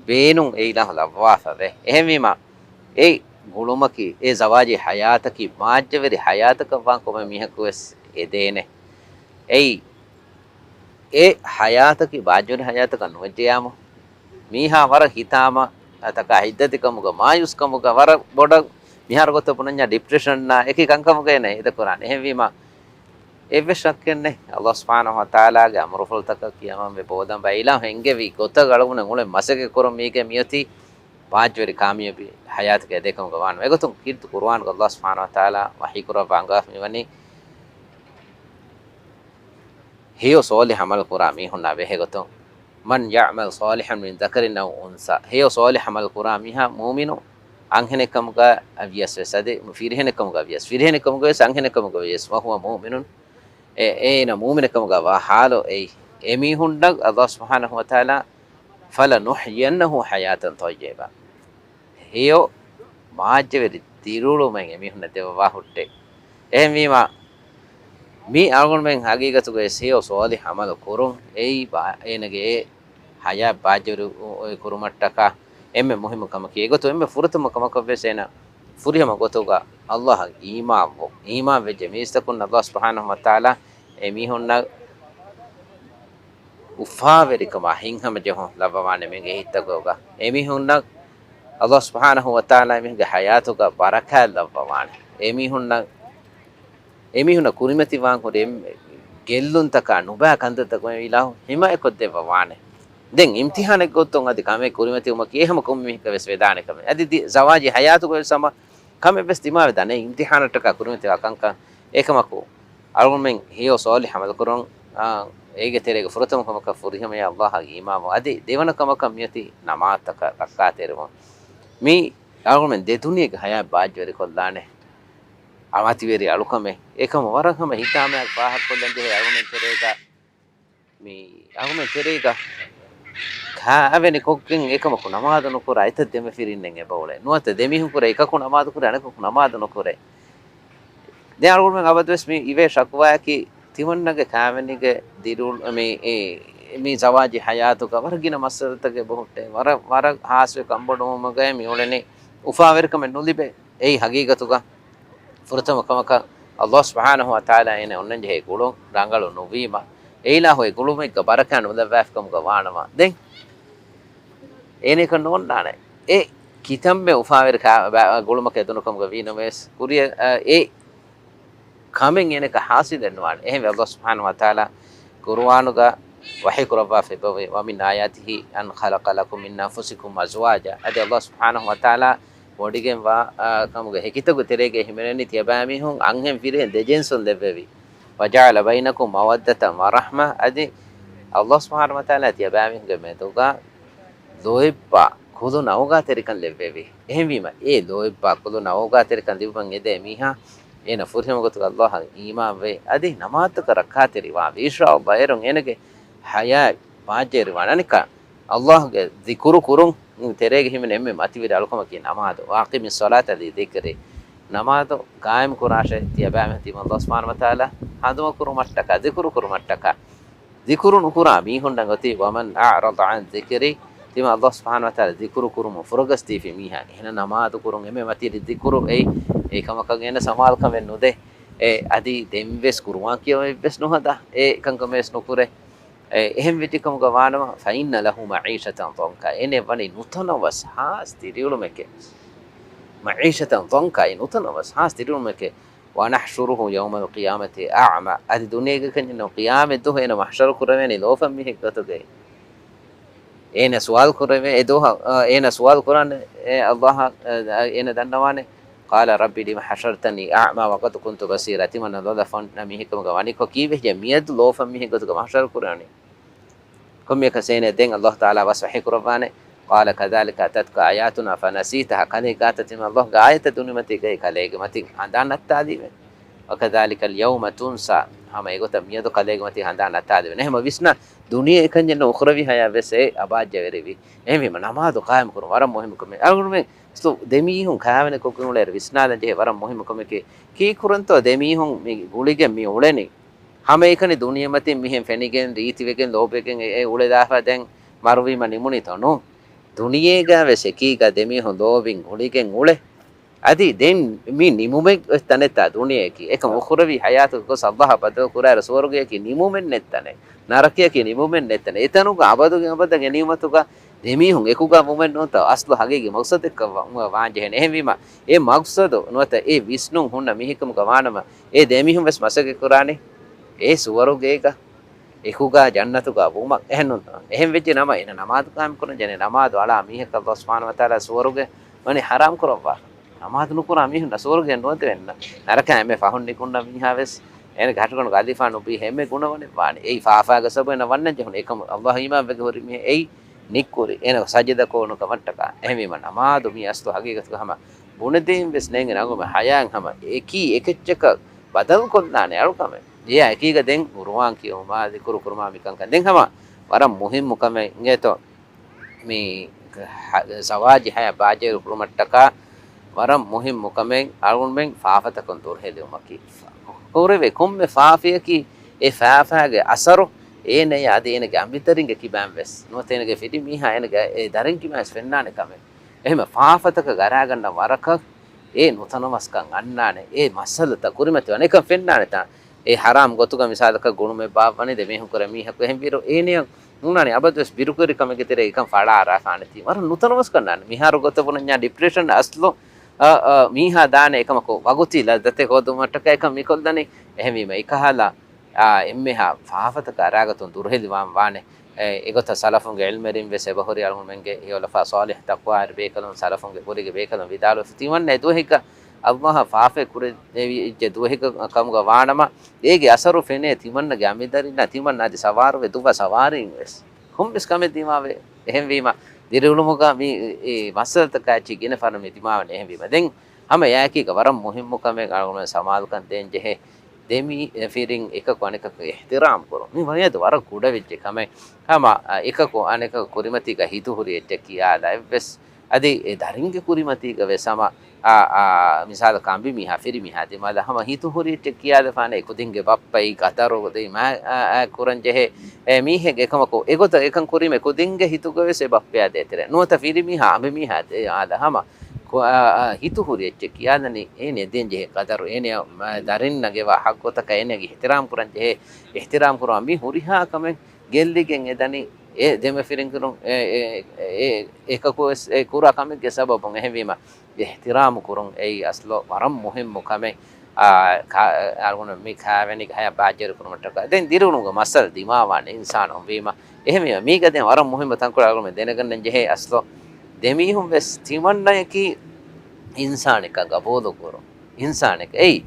ބޭނުން އެއިލާހު ލައްވާފަވޭ. އެހެންވީމަ، އެ ގުޅުމަކީ، އެ ޒަވާޖީ ޙަޔާތަކީ ބާއްޖަވެރި ޙަޔާތަކަށްވާން ކޮންމެ މީހަކުވެސް އެދޭނެ. އެއީ، އެ ޙަޔާތަކީ ބާއްޖަވެރި ޙަޔާތަކަށް ނުވެއްޖެޔާމު، މީހާ ވަރަށް ހިތާމަ ތަކާ ހިތްދަތިކަމުގަ، މާޔޫސްކަމުގަ، ވަރަށް ބޮޑަށް މިހާރު ގޮތަށް ބުނަންޏާ ޑިޕްރެޝަންއާ އެކި ކަންކަމުގައި ހޭދަކުރާނެ. އެހެންވީމަ، އެއްވެސް ޝައްކެއް ނެތް، ﷲ ސުބްޙާނަހު ވަތަޢާލާގެ އަމުރުފުޅުތަކަކީ އަމަންވެ ބޯދަނބަ އިލާހު އެންގެވި ގޮތަށް އަޅުގަނޑު އުޅެން މަސައްކަތް ކުރަން މީގެ މިއޮތީ ބާއްޖަވެރި ކާމިޔަބީ ޙަޔާތެއް އެދޭކަމުގަ ވާނެ. އެގޮތުން ކީރިތި ޤުރުއާނުގަ ﷲ ސުބްޙާނަހު ވަތަޢާލާ ވަޙީކުރައްވާ އަންގާފަ މިވަނީ، ހެޔޮ ޞޯލިޙު ޢަމަލު ކުރާ މީހުންނާ ބެހޭގޮތުން، مَنْ يَعْمَلْ صَالِحًا مِنْ ذَكَرٍ أَوْ أُنْثَىٰ، ހެޔޮ ޞޯލިޙު ޢަމަލު ކުރާ މީހާ މުއުމިނު އަންހެނެއްކަމުގަ ވިޔަސް ވެސް އަދި ފިރިހެނެއްކަމުގަ ވިޔަސް، ފިރިހެނެއްކަމުގަ ވިޔަސް އަންހެނެއްކަމުގަ ވިޔަސް، وَهُوَ مُؤْمِنٌ، އެ، އޭނަ މުއުމިނެއްކަމުގަ ވާ ޙާލު އެއީ، އެމީހުންނަށް ﷲ ސުބްޙާނަހު ވަތަޢާލާ، فَلَنُحْيِيَنَّهُ حَيَاةً طَيِّبَةً، ހެޔޮ ބާއްޖަވެރި ދިރިއުޅުމެއް އެމީހުންނަށް ދެއްވާ ހުއްޓޭ. އެހެންވީމާ، މި އަޅުގަނޑުމެން ހަގީގަތުގައި ހެޔޮ ޞޯލިޙު ޢަމަލު ކުރުން އެއީ ބާ-، އޭނަގެ އެ ޙަޔާތް ބާއްޖަވެރި ކުރުމަށްޓަކާ އެންމެ މުހިއްމު ކަމަކީ. އެގޮތުން އެންމެ ފުރަތަމަ ކަމަކަށްވެސް އޭނަ ފުރިހަމަ ގޮތުގަ ﷲ އަށް އީމާންވުން. އީމާން ވެއްޖެ މީސްތަކުން ﷲ ސުބްޙާނަހު ވަތަޢާލާ އެމީހުންނަށް އުފާވެރިކަމާ ހިތްހަމަޖެހުން ލައްވަވާނެ މީގެ ހިތްތަކުގަ. އެމީހުންނަށް ﷲ ސުބްޙާނަހު ވަތަޢާލާ އެމީހުންގެ ޙަޔާތުގަ ބަރަކާތް ލައްވަވާނެ. އެމީހުންނަށް، އެމީހުންނަށް ކުރިމަތިވާން ހުރި އެންމެ ގެއްލުންތަކާ ނުބައި ކަންތައްތަކުން އެ އިލާހު ހިމައެއްކޮށްދެއްވަވާނެ. ދެން އިމްތިޙާނެއްގެ ގޮތުން އަދި ކަމެއް ކުރިމަތިވުމަކީ އެ ހަމަ ކޮންމެ މީހަކަށް ވެސް ވެދާނެ ކަމެއް. އަދި ދި-، ޒަވާޖީ ޙަޔާތުގައި ވެސް ހަމަ ކަމެއް ވެސް ދިމާވެދާނެ. އިމްތިޙާނަށްޓަކާ ކުރިމަތިވާ ކަންކަން. އެކަމަކު، އަޅުގަނޑުމެން ހެޔޮ ޞޯލިޙު ޢަމަލުކުރުން އާ، އޭގެ ތެރޭގަ ފުރަތަމަ ކަމަކަށް ފުރިހަމަޔާ ﷲ އަށް އީމާންވުން. އަދި ދެވަނަ ކަމަކަށް މިއޮތީ ނަމާދުތަކަށް ރައްކާތެރިވުން. މި އަޅުގަނޑުމެން ދެ ދުނިޔޭގެ ހަޔާތް ބާއްޖަވެރިކޮށްލާނެ އަ، މަތިވެރި އަޅުކަމެއް. އެކަމަ ވަރަށް ހަމަ ހިތާމަޔަށް ފާހަގަކޮށްލަން ޖެހޭ އަޅުގަނޑުމެން ތެރޭގަ، މި އަޅުގަނޑުމެން ތެރޭގަ ކާވެނި ކޮށްގެން އެކަމަކު ނަމާދު ނުކުރާ އެތައް ދެމަފިރިންނެއް އެބައުޅޭ. ނުވަތަ ދެމީހުން ކުރޭ އެކަކު ނަމާދު ކުރޭ، އަނެކަކު ނަމާދު ނުކުރޭ. ދެ އަޅުގަނޑުމެން އަބަދުވެސް މި އިވޭ ޝަކުވާއަކީ ތިމަންނަގެ ކާވެނިގެ ދިރު-، މި، އެ، މި ޒަވާޖީ ހަޔާތުގަ ވަރަށް ގިނަ މައްސަލަތަކެއް ބޮހުއްޓޭ. ވަރަށް، ވަރަށް ހާސްވެ ކަންބޮޑުވުމުގައި މި އުޅެނީ އުފާވެރިކަމެއް ނުލިބޭ. އެއީ ހަގީގަތުގަ ފުރަތަމަ ކަމަކަށް ﷲ ސުބްޙާނަހޫ ވަތަޢާލާ އޭނަ އޮންނަން ޖެހޭ ގުޅުން ރަނގަޅު ނުވީމަ، އެއިލާހު އެ ގުޅުމެއްގަ ބަރަކާތް ނުލައްވާފިކަމުގަ ވާނަމަ، ދެން އޭނައަކަށް ނޯންނާނެ. އެ ކިތަންމެ އުފާވެރި ކާ-، ބާ-، ގުޅުމަކަށް އެދުނު ކަމުގަ ވީނަމަވެސް، ކުރިއަށް، އަ، އެ ކަމެއް އޭނައަކަށް ހާސިލެއް ނުވާނެ. އެހެންވެ، ﷲ ސުބްޙާނަހޫ ވަތަޢާލާ ޤުރުއާނުގަ ވަޙީ ކުރައްވާފައި އެބަވޭ، "وَمِنْ آيَاتِهِ أَنْ خَلَقَ لَكُمْ مِنْ أَنْفُسِكُمْ أَزْوَاجًا." އަދި ﷲ ސުބްޙާނަހޫ ވަތަޢާލާ ވޮޑިގެންވާ، އާ، ކަމުގެ ހެކިތަކުގެ ތެރޭގައި ހިމެނެނީ ތިޔަބައިމީހުން އަންހެން ފިރިހެން ދެ ޖިންސުން ލެއްވެވި. "وَجَعَلَ بَيْنَكُمْ مَوَدَّةً وَرَحْمَةً." އަދި ﷲ ސުބްޙާނަހޫ ވަތަޢާލާ ތިޔަބައިމީހުންގެ މެދުގަ ލޯތްބާ ކުލު ނައުގާތެރިކަން ލެއްވެވި. އެހެންވީމަ، އެ ލޯތްބާ ކުލު ނައުގާތެރިކަން ލިބުމަށް އެދޭ މީހާ އޭނަ ފުރިހަމަ ގޮތުގަ ﷲ އަށް އީމާންވެ، އަދި ނަމާދުތަކަށް ރައްކާތެރިވާންވީ. އިންޝާﷲ އޭރުން އޭނަގެ ޙަޔާތް ބާއްޖަވެރިވާނެ. އަނެއްކާ، ﷲ ގެ ޛިކުރު ކުރުން ތެރޭގަ ހިމެނޭ އެންމެ މަތިވެރި އަޅުކަމަކީ ނަމާދު. "وَأَقِمِ الصَّلَاةَ لِذِكْرِي." ނަމާދު ޤާއިމް ކުރާށޭ، ތިޔަބައިމީހުން ތިމަން ﷲ ސުބްޙާނަހޫ ވަތަޢާލާ ހަނދުމަކުރުމަށްޓަކާ، ޛިކުރު ކުރުމަށްޓަކާ. ޛިކުރު ނުކުރާ މީހުންނަށް އޮތީ، "وَمَنْ أَعْرَضَ عَنْ ذِكْرِي." ތިމަން ﷲ ސުބްޙާނަހޫ ވަތަޢާލާ ޛިކުރު ކުރުމުން ފުރަގަސްދީފި މީހާ. އެހެނަސް ނަމާދު ކުރުން އެންމެ މަތިވެރި ޛިކުރު އެއީ، އެ ކަމަކަށް އޭނަ ސަމާލުކަމެއް ނުދޭ. އެ އަދި ދެންވެސް ޤުރުއާން ކިޔަވަން އެއްވެސް ނުހަދާ. އެ ކަންކަމެއް ވެސް ނުކުރޭ. އެ، އެހެން ވެއްޖެ ކަމުގަ ވާނަމަ، "فَإِنَّ لَهُ مَعِيشَةً ضَنكًا." އޭނަ ވަނީ ނުތަނަވަސް ހާސް ދިރިއުޅުމެކޭ. مَعِيشَةً ضَنكًا، އެ ނުތަނަވަސް ހާސް ދިރިއުޅުމެކޭ. "وَنَحْشُرُهُ يَوْمَ الْقِيَامَةِ أَعْمَىٰ." އަދި ދުނިޔޭގަ ކަންޏެއް ނޫން، ޤިޔާމަތް ދުވަހު އޭނަ މަޙްޝަރު ކުރެވޭނީ ލޯފަން މީހެއް ގޮތުގައި. އޭނަ ސުވާލު ކުރެވޭ އެ ދުވަހަށް، އަ، އޭނަ ސުވާލު ކުރާނެ އެ ﷲ އަށް، އަ، އޭނަ ދަންނަވާނެ، "قَالَ رَبِّ لِمَ حَشَرْتَنِي أَعْمَىٰ وَقَدْ كُنْتُ بَصِيرًا." ތިމަންނަ ލޮލަށް ފަންނަ މީހެއްކަމުގަ ވަނިކޮށް ކީއްވެ މިއަދު ލޯފަން މީހެއް ގޮތުގަ މަޙްޝަރު ކުރެވެނީ؟ ކޮންމެއަކަސް އޭނަ ދެން ﷲ ތަޢާލާ ވަސް ވަޙީ ކުރައްވާނެ، "قَالَ كَذَٰلِكَ أَتَتْكَ آيَاتُنَا فَنَسِيتَهَا." ކަލޭގެ ގާތަށް ތިމަން ﷲ ގެ އާޔަތްތައް ދުނިމަތީގައި ކަލޭގެ މަތިން ހަނދާން ނައްތާލީމެ. "وَكَذَٰلِكَ الْيَوْمَ تُنْسَىٰ." ހަމަ އެގޮތަށް މިއަދު ކަލޭގެ މަތިން ހަނދާން ނައްތާލެވެނެ. އެހެން ވިސްނާ، ދުނިޔެ އެކަންޏެއް ނޫން، އުޚްރަވީ ޙަޔާތް ވެސް އެ އަބާއްޖަވެރިވި. އެހެންވީމަ، ނަމާދު ޤާއިމް ކުރުން ވަރަށް މުހިއްމު ކަމެއް. އަޅުގަނޑުމެން ދެމީހުން ކާވެނި ކޮށްގެން އުޅޭއިރު ވިސްނާލަން ޖެހޭ ވަރަށް މުހިއްމު ކަމެކޭ. ކީއްކުރަންތޯ ދެމީހުން މި ގުޅިގެން މި އުޅެނީ؟ ހަމައެކަނި ދުނިޔެމަތިން މިހެން ފެނިގެން، ރީތިވެގެން، ލޯބިވެގެން އެ، އެ އުޅެލާފަ ދެން މަރުވީމަ ނިމުނީތޯ؟ ނޫން. ދުނިޔޭގަ ވެސް އެކީގަ ދެމީހުން ލޯބިން ގުޅިގެން އުޅޭ. އަދި ދެން މި ނިމުމެއް ތަނެއްތާ ދުނިޔެއަކީ. އެކަމް އުޚްރަވީ ޙަޔާތުގެ ގޮސް ﷲ އަށް ބަދަލު ކުރާއިރު ސުވަރުގެއަކީ ނިމުމެއް ނެތް ތަނެއް. ނަރަކަޔަކީ ނިމުމެއް ނެތް ތަނެއް. އެތަނުގަ އަބަދުގެ އަބަދަށް އެ ނިޢުމަތުގަ ދެމީހުން އެކުގަ ވުމެއް ނޫންތޯ އަސްލު ހަގީގީ މަގްސަދެއްކަށް ވަ-، ވާން ޖެހޭނެ. އެހެންވީމަ، އެ މަގްސަދު ނުވަތަ އެ ވިސްނުން ހުންނަ މީހެއްކަމުގަ ވާނަމަ، އެ ދެމީހުން ވެސް މަސައްކަތް ކުރާނީ އެ ސުވަރުގޭގަ އެކުގަ ޖަންނަތުގަ ވުމަށް. އެހެންނު-، އެހެން ވެއްޖެ ނަމަ، އޭނަ ނަމާދު ޤާއިމް ކުރަން ޖެހޭ. ނަމާދު އަޅާ މީހަކަށް ﷲ ސުބްޙާނަހޫ ވަތަޢާލާ ސުވަރުގެ ވަނީ ޙަރާމް ކުރައްވާ. ނަމާދު ނުކުރާ މީހުންނަށް ސުވަރުގެ ނުވަދެވެން. ނަރަކަ އެންމެ ފަހުން ނިކުންނަ މީހާ ވެސް އޭނަގެ ހަޓުގަނޑު އަލިފާނު ބީ އެންމެ ގުނަވަނެއް ވާނެ. އެއީ ފާފާގެ ސަބަބުން އޭނަ ވަންނަން ޖެހުނު. އެކަމު ﷲ އަށް އީމާންވެގެން ހުރި މީހެއް އެއީ ނިއްކުރި. އޭނަ ސަޖިދަ ކުރުނު ކަމަށްޓަކާ. އެހެންވީމަ ނަމާދު މީ އަސްލު ހަގީގަތުގަ ހަމަ ބުނެދޭން ވެސް ނޭނގެ ނަގުމެ ހަޔާތް ހަމަ އެކީ އެކެއްޗަކަށް ބަދަލުކޮށްލާނެ އަޅުކަމެއް. އެއާ އެކީގަ ދެން ޤުރުއާން ކިޔުމާ، ޛިކުރު ކުރުމާ މިކަންކަން. ދެން ހަމަ ވަރަށް މުހިއްމު ކަމެއް އިނގޭތޯ. މި ހަ-، ޒަވާޖީ ހަޔާތް ބާއްޖަވެރި ކުރުމަށްޓަކާ ވަރަށް މުހިއްމު ކަމެއް އަޅުގަނޑުމެން ފާފަތަކުން ދުރުހެލިވުމަކީ. ކުރެވޭ ކޮންމެ ފާފަޔަކީ އެ ފާފާގެ އަސަރު އޭނަޔާ އަދި އޭނަގެ އަނބިތަރިންގެ ކިބައިން ވެސް ނުވަތަ އޭނަގެ ފިރިމީހާ އޭނަގެ އެ ދަރިން ކިބައިން ވެސް ފެންނާނެ ކަމެއް. އެހެން ފާފަތަކަށް އަރާގަންނަ ވަރަކަށް އެ ނުތަނަވަސްކަން އަންނާނެ، އެ މައްސަލަތައް ކުރިމަތިވާނެ. އެކަން ފެންނާނެތާ، އެ ހަރާމް ގޮތުގަ މިސާލަކަށް ގުޅުމެއް ބާއްވަނީ ދެމީހުން ކުރެ މީހަކު އެހެންވީރު އޭނަޔަށް ނޫނާނީ އަބަދުވެސް ބިރުކުރި ކަމެއްގެ ތެރޭ އެކަން ފަޅާއަރާފާނެތީ. ވަރަށް ނުތަނަވަސްކަން ނާނެ. މިހާރު ގޮތަށް ބުނަންޏާ ޑިޕްރެޝަން އަސްލު، އަ، އަ، މީހާ ދާނެ އެކަމަކު ވަގުތީ ލައްޒަތެއް ހޯދުމަށްޓަކާ އެކަން މިކޮށްލަނީ. އެހެންވީމަ އެކަހަލަ، އާ، އެންމެހާ ފާފަތަކަށް އަރާގަތުން ދުރުހެލިވާން ވާނެ. އެ، އެގޮތަށް ސަލަފުންގެ ޢިލްމުވެރިން ވެސް އެބަހުރި އަޅުގަނޑުމެންގެ ހެޔޮލަފާ ޞާލިޙް ތަޤްވާވެރި ބޭކަލުން ސަލަފުންގެ ކުރީގެ ބޭކަލުން ވިދާޅުވެފަ ތިމަންނަ އެ ދުވަހެއްގަ ﷲ އަށް ފާފައެއް ކުރެވިއްޖެ ދުވަހެއް ކަމުގަ ވާނަމަ، އޭގެ އަސަރު ފެނޭ ތިމަންނަގެ އަނބިދަރިންނާ، ތިމަންނާ އަދި ސަވާރުވެ ދުއްވާ ސަވާރީން ވެސް. ކޮންމެސް ކަމެއް ދިމާވޭ. އެހެންވީމަ، ދިރިއުޅުމުގަ މި، އެ، މައްސަލަތަކާ އެއްޗެއް ގިނަ ފަހަރަށް މި ދިމާވަނީ. އެހެންވީމަ، ދެން ހަމަ އެއާއެކީގަ ވަރަށް މުހިއްމު ކަމެއް އަޅުގަނޑު ސަމާލުކަން ދޭން ޖެހޭ. ދެމި ފިރިން އެކަކު އަނެކަކަށް އިޙްތިރާމް ކުރުން. މި ވަހިއަދު ވަރަށް ކުޑަ ވެއްޖެ ކަމެއް. ހަމަ، އަ، އެކަކު އަނެކަކު ކުރިމަތީގަ ހިތުހުރި އެއްޗެއް ކިޔާލާ އެއްވެސް. އަދި އެ ދަރިންގެ ކުރިމަތީގަ ވެސް ހަމަ، އާ، އާ، މިސާލަކަށް އަނބިމީހާ، ފިރިމީހާ ދިމާލަށް ހަމަ ހިތުހުރި އެއްޗެއް ކިޔާލަފާނެ އެކުދިންގެ ބައްޕައީ ގަދަރު ދީ މާ، އާ، އާ، ކުރަން ޖެހޭ. އެ މީހެއް އެކަމަކު އެގޮތަށް އެކަން ކުރީމަ އެކުދިންގެ ހިތުގަ ވެސް އެ ބައްޕަޔާ ދޭތެރޭ. ނުވަތަ ފިރިމީހާ އަނބިމީހާ ދިމާލަށް ހަމަ ކު-، އާ، އާ، ހިތުހުރި އެއްޗެއް ކިޔާލަނީ އޭނަ ދޭން ޖެހޭ ގަދަރު، އޭނަ ދަރިން ނަގެވާ ހައްގުތަކަށް އޭނަގެ އިޙްތިރާމް ކުރަން ޖެހޭ، އިޙްތިރާމް ކުރުމަށް މި ހުރިހާ ކަމެއް ގެއްލިގެން އެ ދަނީ އެ ދެމަފިރިންކުރުން އެ، އެ، އެ، އެ، އެކަކު ވެސް އެ ކުރާ ކަމެއްގެ ސަބަބުން. އެހެންވީމަ، އިޙްތިރާމު ކުރުން އެއީ އަސްލު ވަރަށް މުހިއްމު ކަމެއް. އާ، ކާ-، އަޅުގަނޑު މި ކާވެނިގެ ހަޔާތް ބާއްޖަވެރި ކުރުމަށްޓަކާ. ދެން ދިރިއުޅުމުގެ މައްސަލަ ދިމާވާނެ އިންސާނުން ވީމަ. އެހެންވީމަ، މީގަ ދެން ވަރަށް މުހިއްމު ތަންކޮޅެއް އަޅުގަނޑު ދެނެގަންނަން ޖެހޭ އަސްލު ދެމީހުން ވެސް ތިމަންނަޔަކީ އިންސާނެއްކަން ގަބޫލު ކުރުން. އިންސާނެކޭ. އެއީ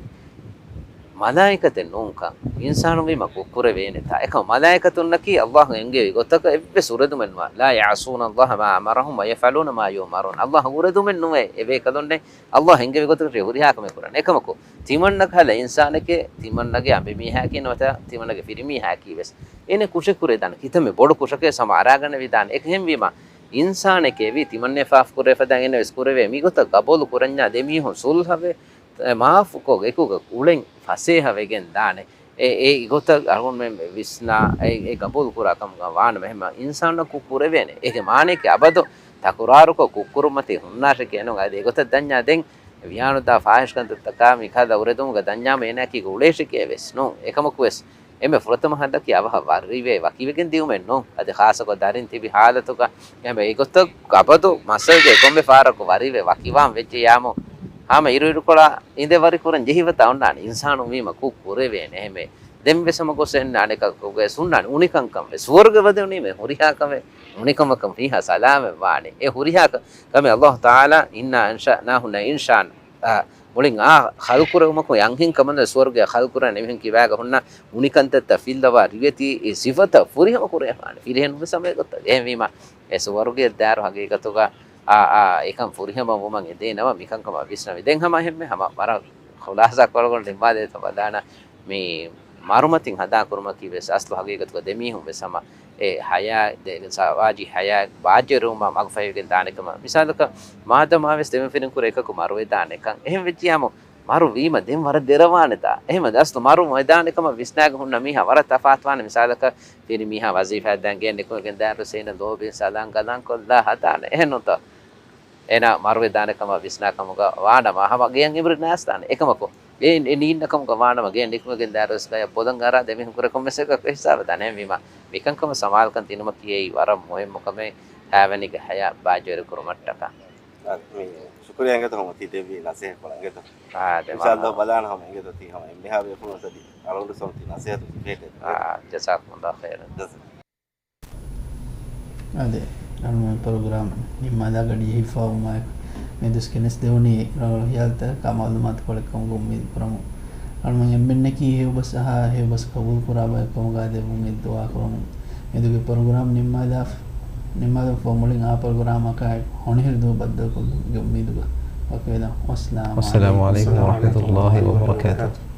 މަލާއިކަތެއް ނޫންކަން، އިންސާނުން ވީމަ ކުށްކުރެވޭނެތާ. އެކަމަ މަލާއިކަތުންނަކީ ﷲ އެންގެވި ގޮތަކަށް އެއްވެސް އުރެދުމެއް ނުވާ. لا يعصون الله ما أمرهم ويفعلون ما يؤمرون. ﷲ އުރެދުމެއް ނުވޭ އެ ބޭކަލުންނެއް. ﷲ އެންގެވި ގޮތަކަށް ހުރިހާ ކަމެއް ކުރާނެ. އެކަމަކު، ތިމަންނަކަށް ހަލަ އިންސާނެކޭ، ތިމަންނަގެ އަނބިމީހާއަކީ ނުވަތަ ތިމަންނަގެ ފިރިމީހާއަކީ ވެސް އޭނަ ކުށެއް ކުރެވިދާނެ. ކިތަންމެ ބޮޑު ކުށަކޭ ހަމަ އަރާގަނެވިދާނެ. އެ އެހެންވީމަ، އިންސާނެކޭ ވީ ތިމަންނަ ފާފަ ކުރެވޭ ފަދައިން އޭނަ ވެސް ކުރެވޭ. މިގޮތަށް ގަބޫލު ކުރަންޏާ ދެމީހުން ސުލްހަވެ، އެ މާފުކޮށް އެކުގަ އުޅެން ފަސޭހަވެގެން ދާނެ. އެ، އެ ގޮތަށް އަޅުގަނޑުމެން ވިސްނާ، އެ، އެ ގަބޫލު ކުރާ ކަމުގަ ވާނަމަ، އެހެންމަ އިންސާނަކު ކުރެވޭނެ. އޭގެ މާނައަކީ އަބަދު ތަކުރާރުކޮށް ކުށްކުރުމަތީ ހުންނާށެކޭ ނޫން. އަދި އެގޮތަށް ދަންޏާ ދެން ވިޔާނުދާ ފާހިޝް ކަންތައްތަކާ މިކަހަލަ އުރެދުމުގަ ދަންޏާމަ އޭނައަކީ އުޅޭށެކޭ ވެސް ނޫން. އެކަމަކު ވެސް އެންމެ ފުރަތަމަ ހައްލަކީ އަވަހަށް ވަރުވެ ވަކިވެގެން ދިއުމެއް ނޫން. އަދި ޚާއްޞަކޮށް ދަރިން ތިބި ހާލަތުގަ އެންމެ އެގޮތަށް އަބަދު މައްސަލަގެ ކޮންމެ ފަހަރަކު ވަރިވެ ވަކިވާން ވެއްޖެޔާމު، ހަމަ އިރުއިރުކޮޅާ އިނދެ ވަރިކުރަން ޖެހިފަތާ އޮންނާނެ. އިންސާނުން ވީމަ ކުށް ކުރެވޭނެ. އެހެންވެ، ދެން ވެސް ހަމަ ގޮސް އެންނާނެ އެކަކުގެ ސުންނާނެ އުނިކަންކަން ވެސް. ސުވަރުގެ ވަދެވުނީމެ ހުރިހާ ކަމެއް އުނިކަމަކަށް ފީހާ ސަލާމަތް ވާނެ. އެ ހުރިހާ ކަ-، ކަމެއް ﷲ ތަޢާލާ إنا أنشأناهن إنشاء، އާ، މުޅިން އާ ޚަލްޤުކުރެވުމަކުން އެ އަންހެން ކަމަން ސުވަރުގެ ޚަލްޤުކުރާނެ އެމީހުން ކިބާގަ ހުންނަ އުނިކަންތައްތައް ފިއްލަވާ ރިވެތީ އެ ސިފަތައް ފުރިހަމަ ކުރެވިފާނެ. ފިރިހެން ވެސް ހަމަ އެގޮތަށް. އެހެންވީމަ، އެ ސުވަރުގެ ދާރު ހަގީގަތުގަ އާ، އާ، އެކަން ފުރިހަމަ ވުމަށް އެދޭނަމަ މިކަންކަމަށް ވިސްނަވި. ދެން ހަމަ އެހެންމެ ހަމަ ވަރަށް ޚުލާސާކޮށް ނިންމާލޭތޯ ބަލާނަ. މި މަރުމަތިން ހަނދާން ކުރުމަކީ ވެސް އަސްލު ހަގީގަތުގަ ދެމީހުން ވެސް ހަމަ އެ ހަޔާ، ދެ-، ޒަވާޖީ ހަޔާ ބާއްޖަވެރިވުމަށް މަގުފަހިވެގެން ދާނެ ކަމަށް. މިސާލަކަށް މާދަމާ ވެސް ދެމަފިރިން ކުރެ އެކަކު މަރުވެދާނެކަން. އެހެން ވެއްޖިޔާމު މަރު ވީމަ ދެން ވަރަށް ދެރަވާނެތާ. އެހެންވެ އަސްލު މަރު ވެދާނެ ކަމަށް ވިސްނާގެ ހުންނަ މީހާ ވަރަށް ތަފާތުވާނެ. މިސާލަކަށް ފިރިމީހާ ވަޒީފާއަށް ދާން ގެއިން ނިކުމެގެން ދާއިރު ސޭނަ ލޯބިން ސަލާން ގަލާން ކޮށްލާ ހަދާނެ. އެހެންނުތޯ؟ އޭނާ މަރުވެދާނެ ކަމަށް ވިސްނާ ކަމުގަ ވާނަމަ، ހަމަ ގެޔަށް އިބްރި ނާސްދާނެ. އެކަމަކު، އެ، އެ ނީންނަ ކަމުގަ ވާނަމަ، ގެޔަށް ނިކުމެގެން ދާއިރު ވެސް ގަޔަށް ބޮލަށް އަރާ ދެމީހުން ކުރެ ކޮންމެސް އެކަކު ހިސާބަށް ދާނެ. އެހެންވީމަ، މިކަންކަމަށް ސަމާލުކަން ދިނުމަކީ އެއީ ވަރަށް މުހިއްމު ކަމެއް، ހަޔާވެނީގެ ހަޔާ ބާއްޖަވެރި ކުރުމަށްޓަކާ. އާ، މި ޝުކުރިއްޔާ އިނގޭތޯ ހަމަ ތި ދެއްވި ނަސޭހަތްކޮޅަށް އިނގޭތޯ. އާ، ދެ އިންޝާﷲ މާ. ބަލާނަ ހަމަ އިނގޭތޯ ތި ހަމަ އެންމެހާ ބޭފުޅުން ތަދި އަޅުގަނޑު ސޮން ތި ނަސޭހަތު ފިކޭޓެއް. އާ، ޖަޒާކުމުﷲ ޚައިރަން. ޖަޒާ. އާދެ، އަޅުމެން ޕްރޮގްރާމް ނިންމާލާ ގަޑި ޖެހިފައިވުމާއެކު، މިއަދުވެސް ގެނެސްދެވުނީ ރަނގަޅު ހިޔާލުތަކާ މައުލޫމާތުކޮޅެއް ކަމުގަ އުއްމީދު ކުރަމުން. އަޅުމެން އެންމެންނަކީ ހެޔޮބަސް އަހާ، ހެޔޮބަސް ގަބޫލު ކުރާ ބަޔަކު ކަމުގަ ދެއްވުމީ ދުޢާ ކުރަމުން. މިއަދުގެ ޕްރޮގްރާމް ނިންމާލާ، ނިންމާލުމަށްފަހު މުޅިން އާ ޕްރޮގްރާމަކާއެކު ހޮނިހިރު ދުވަހު ބައްދަލުކޮށްލުމުގެ އުއްމީދުގަ ވަކިވެލަން. ވައްސަލާމު ވައްސަލާމު ޢަލައިކުމް ޢަލައިކުމް ވަރަޙްމަތުﷲ ވަބަރަކާތުހު.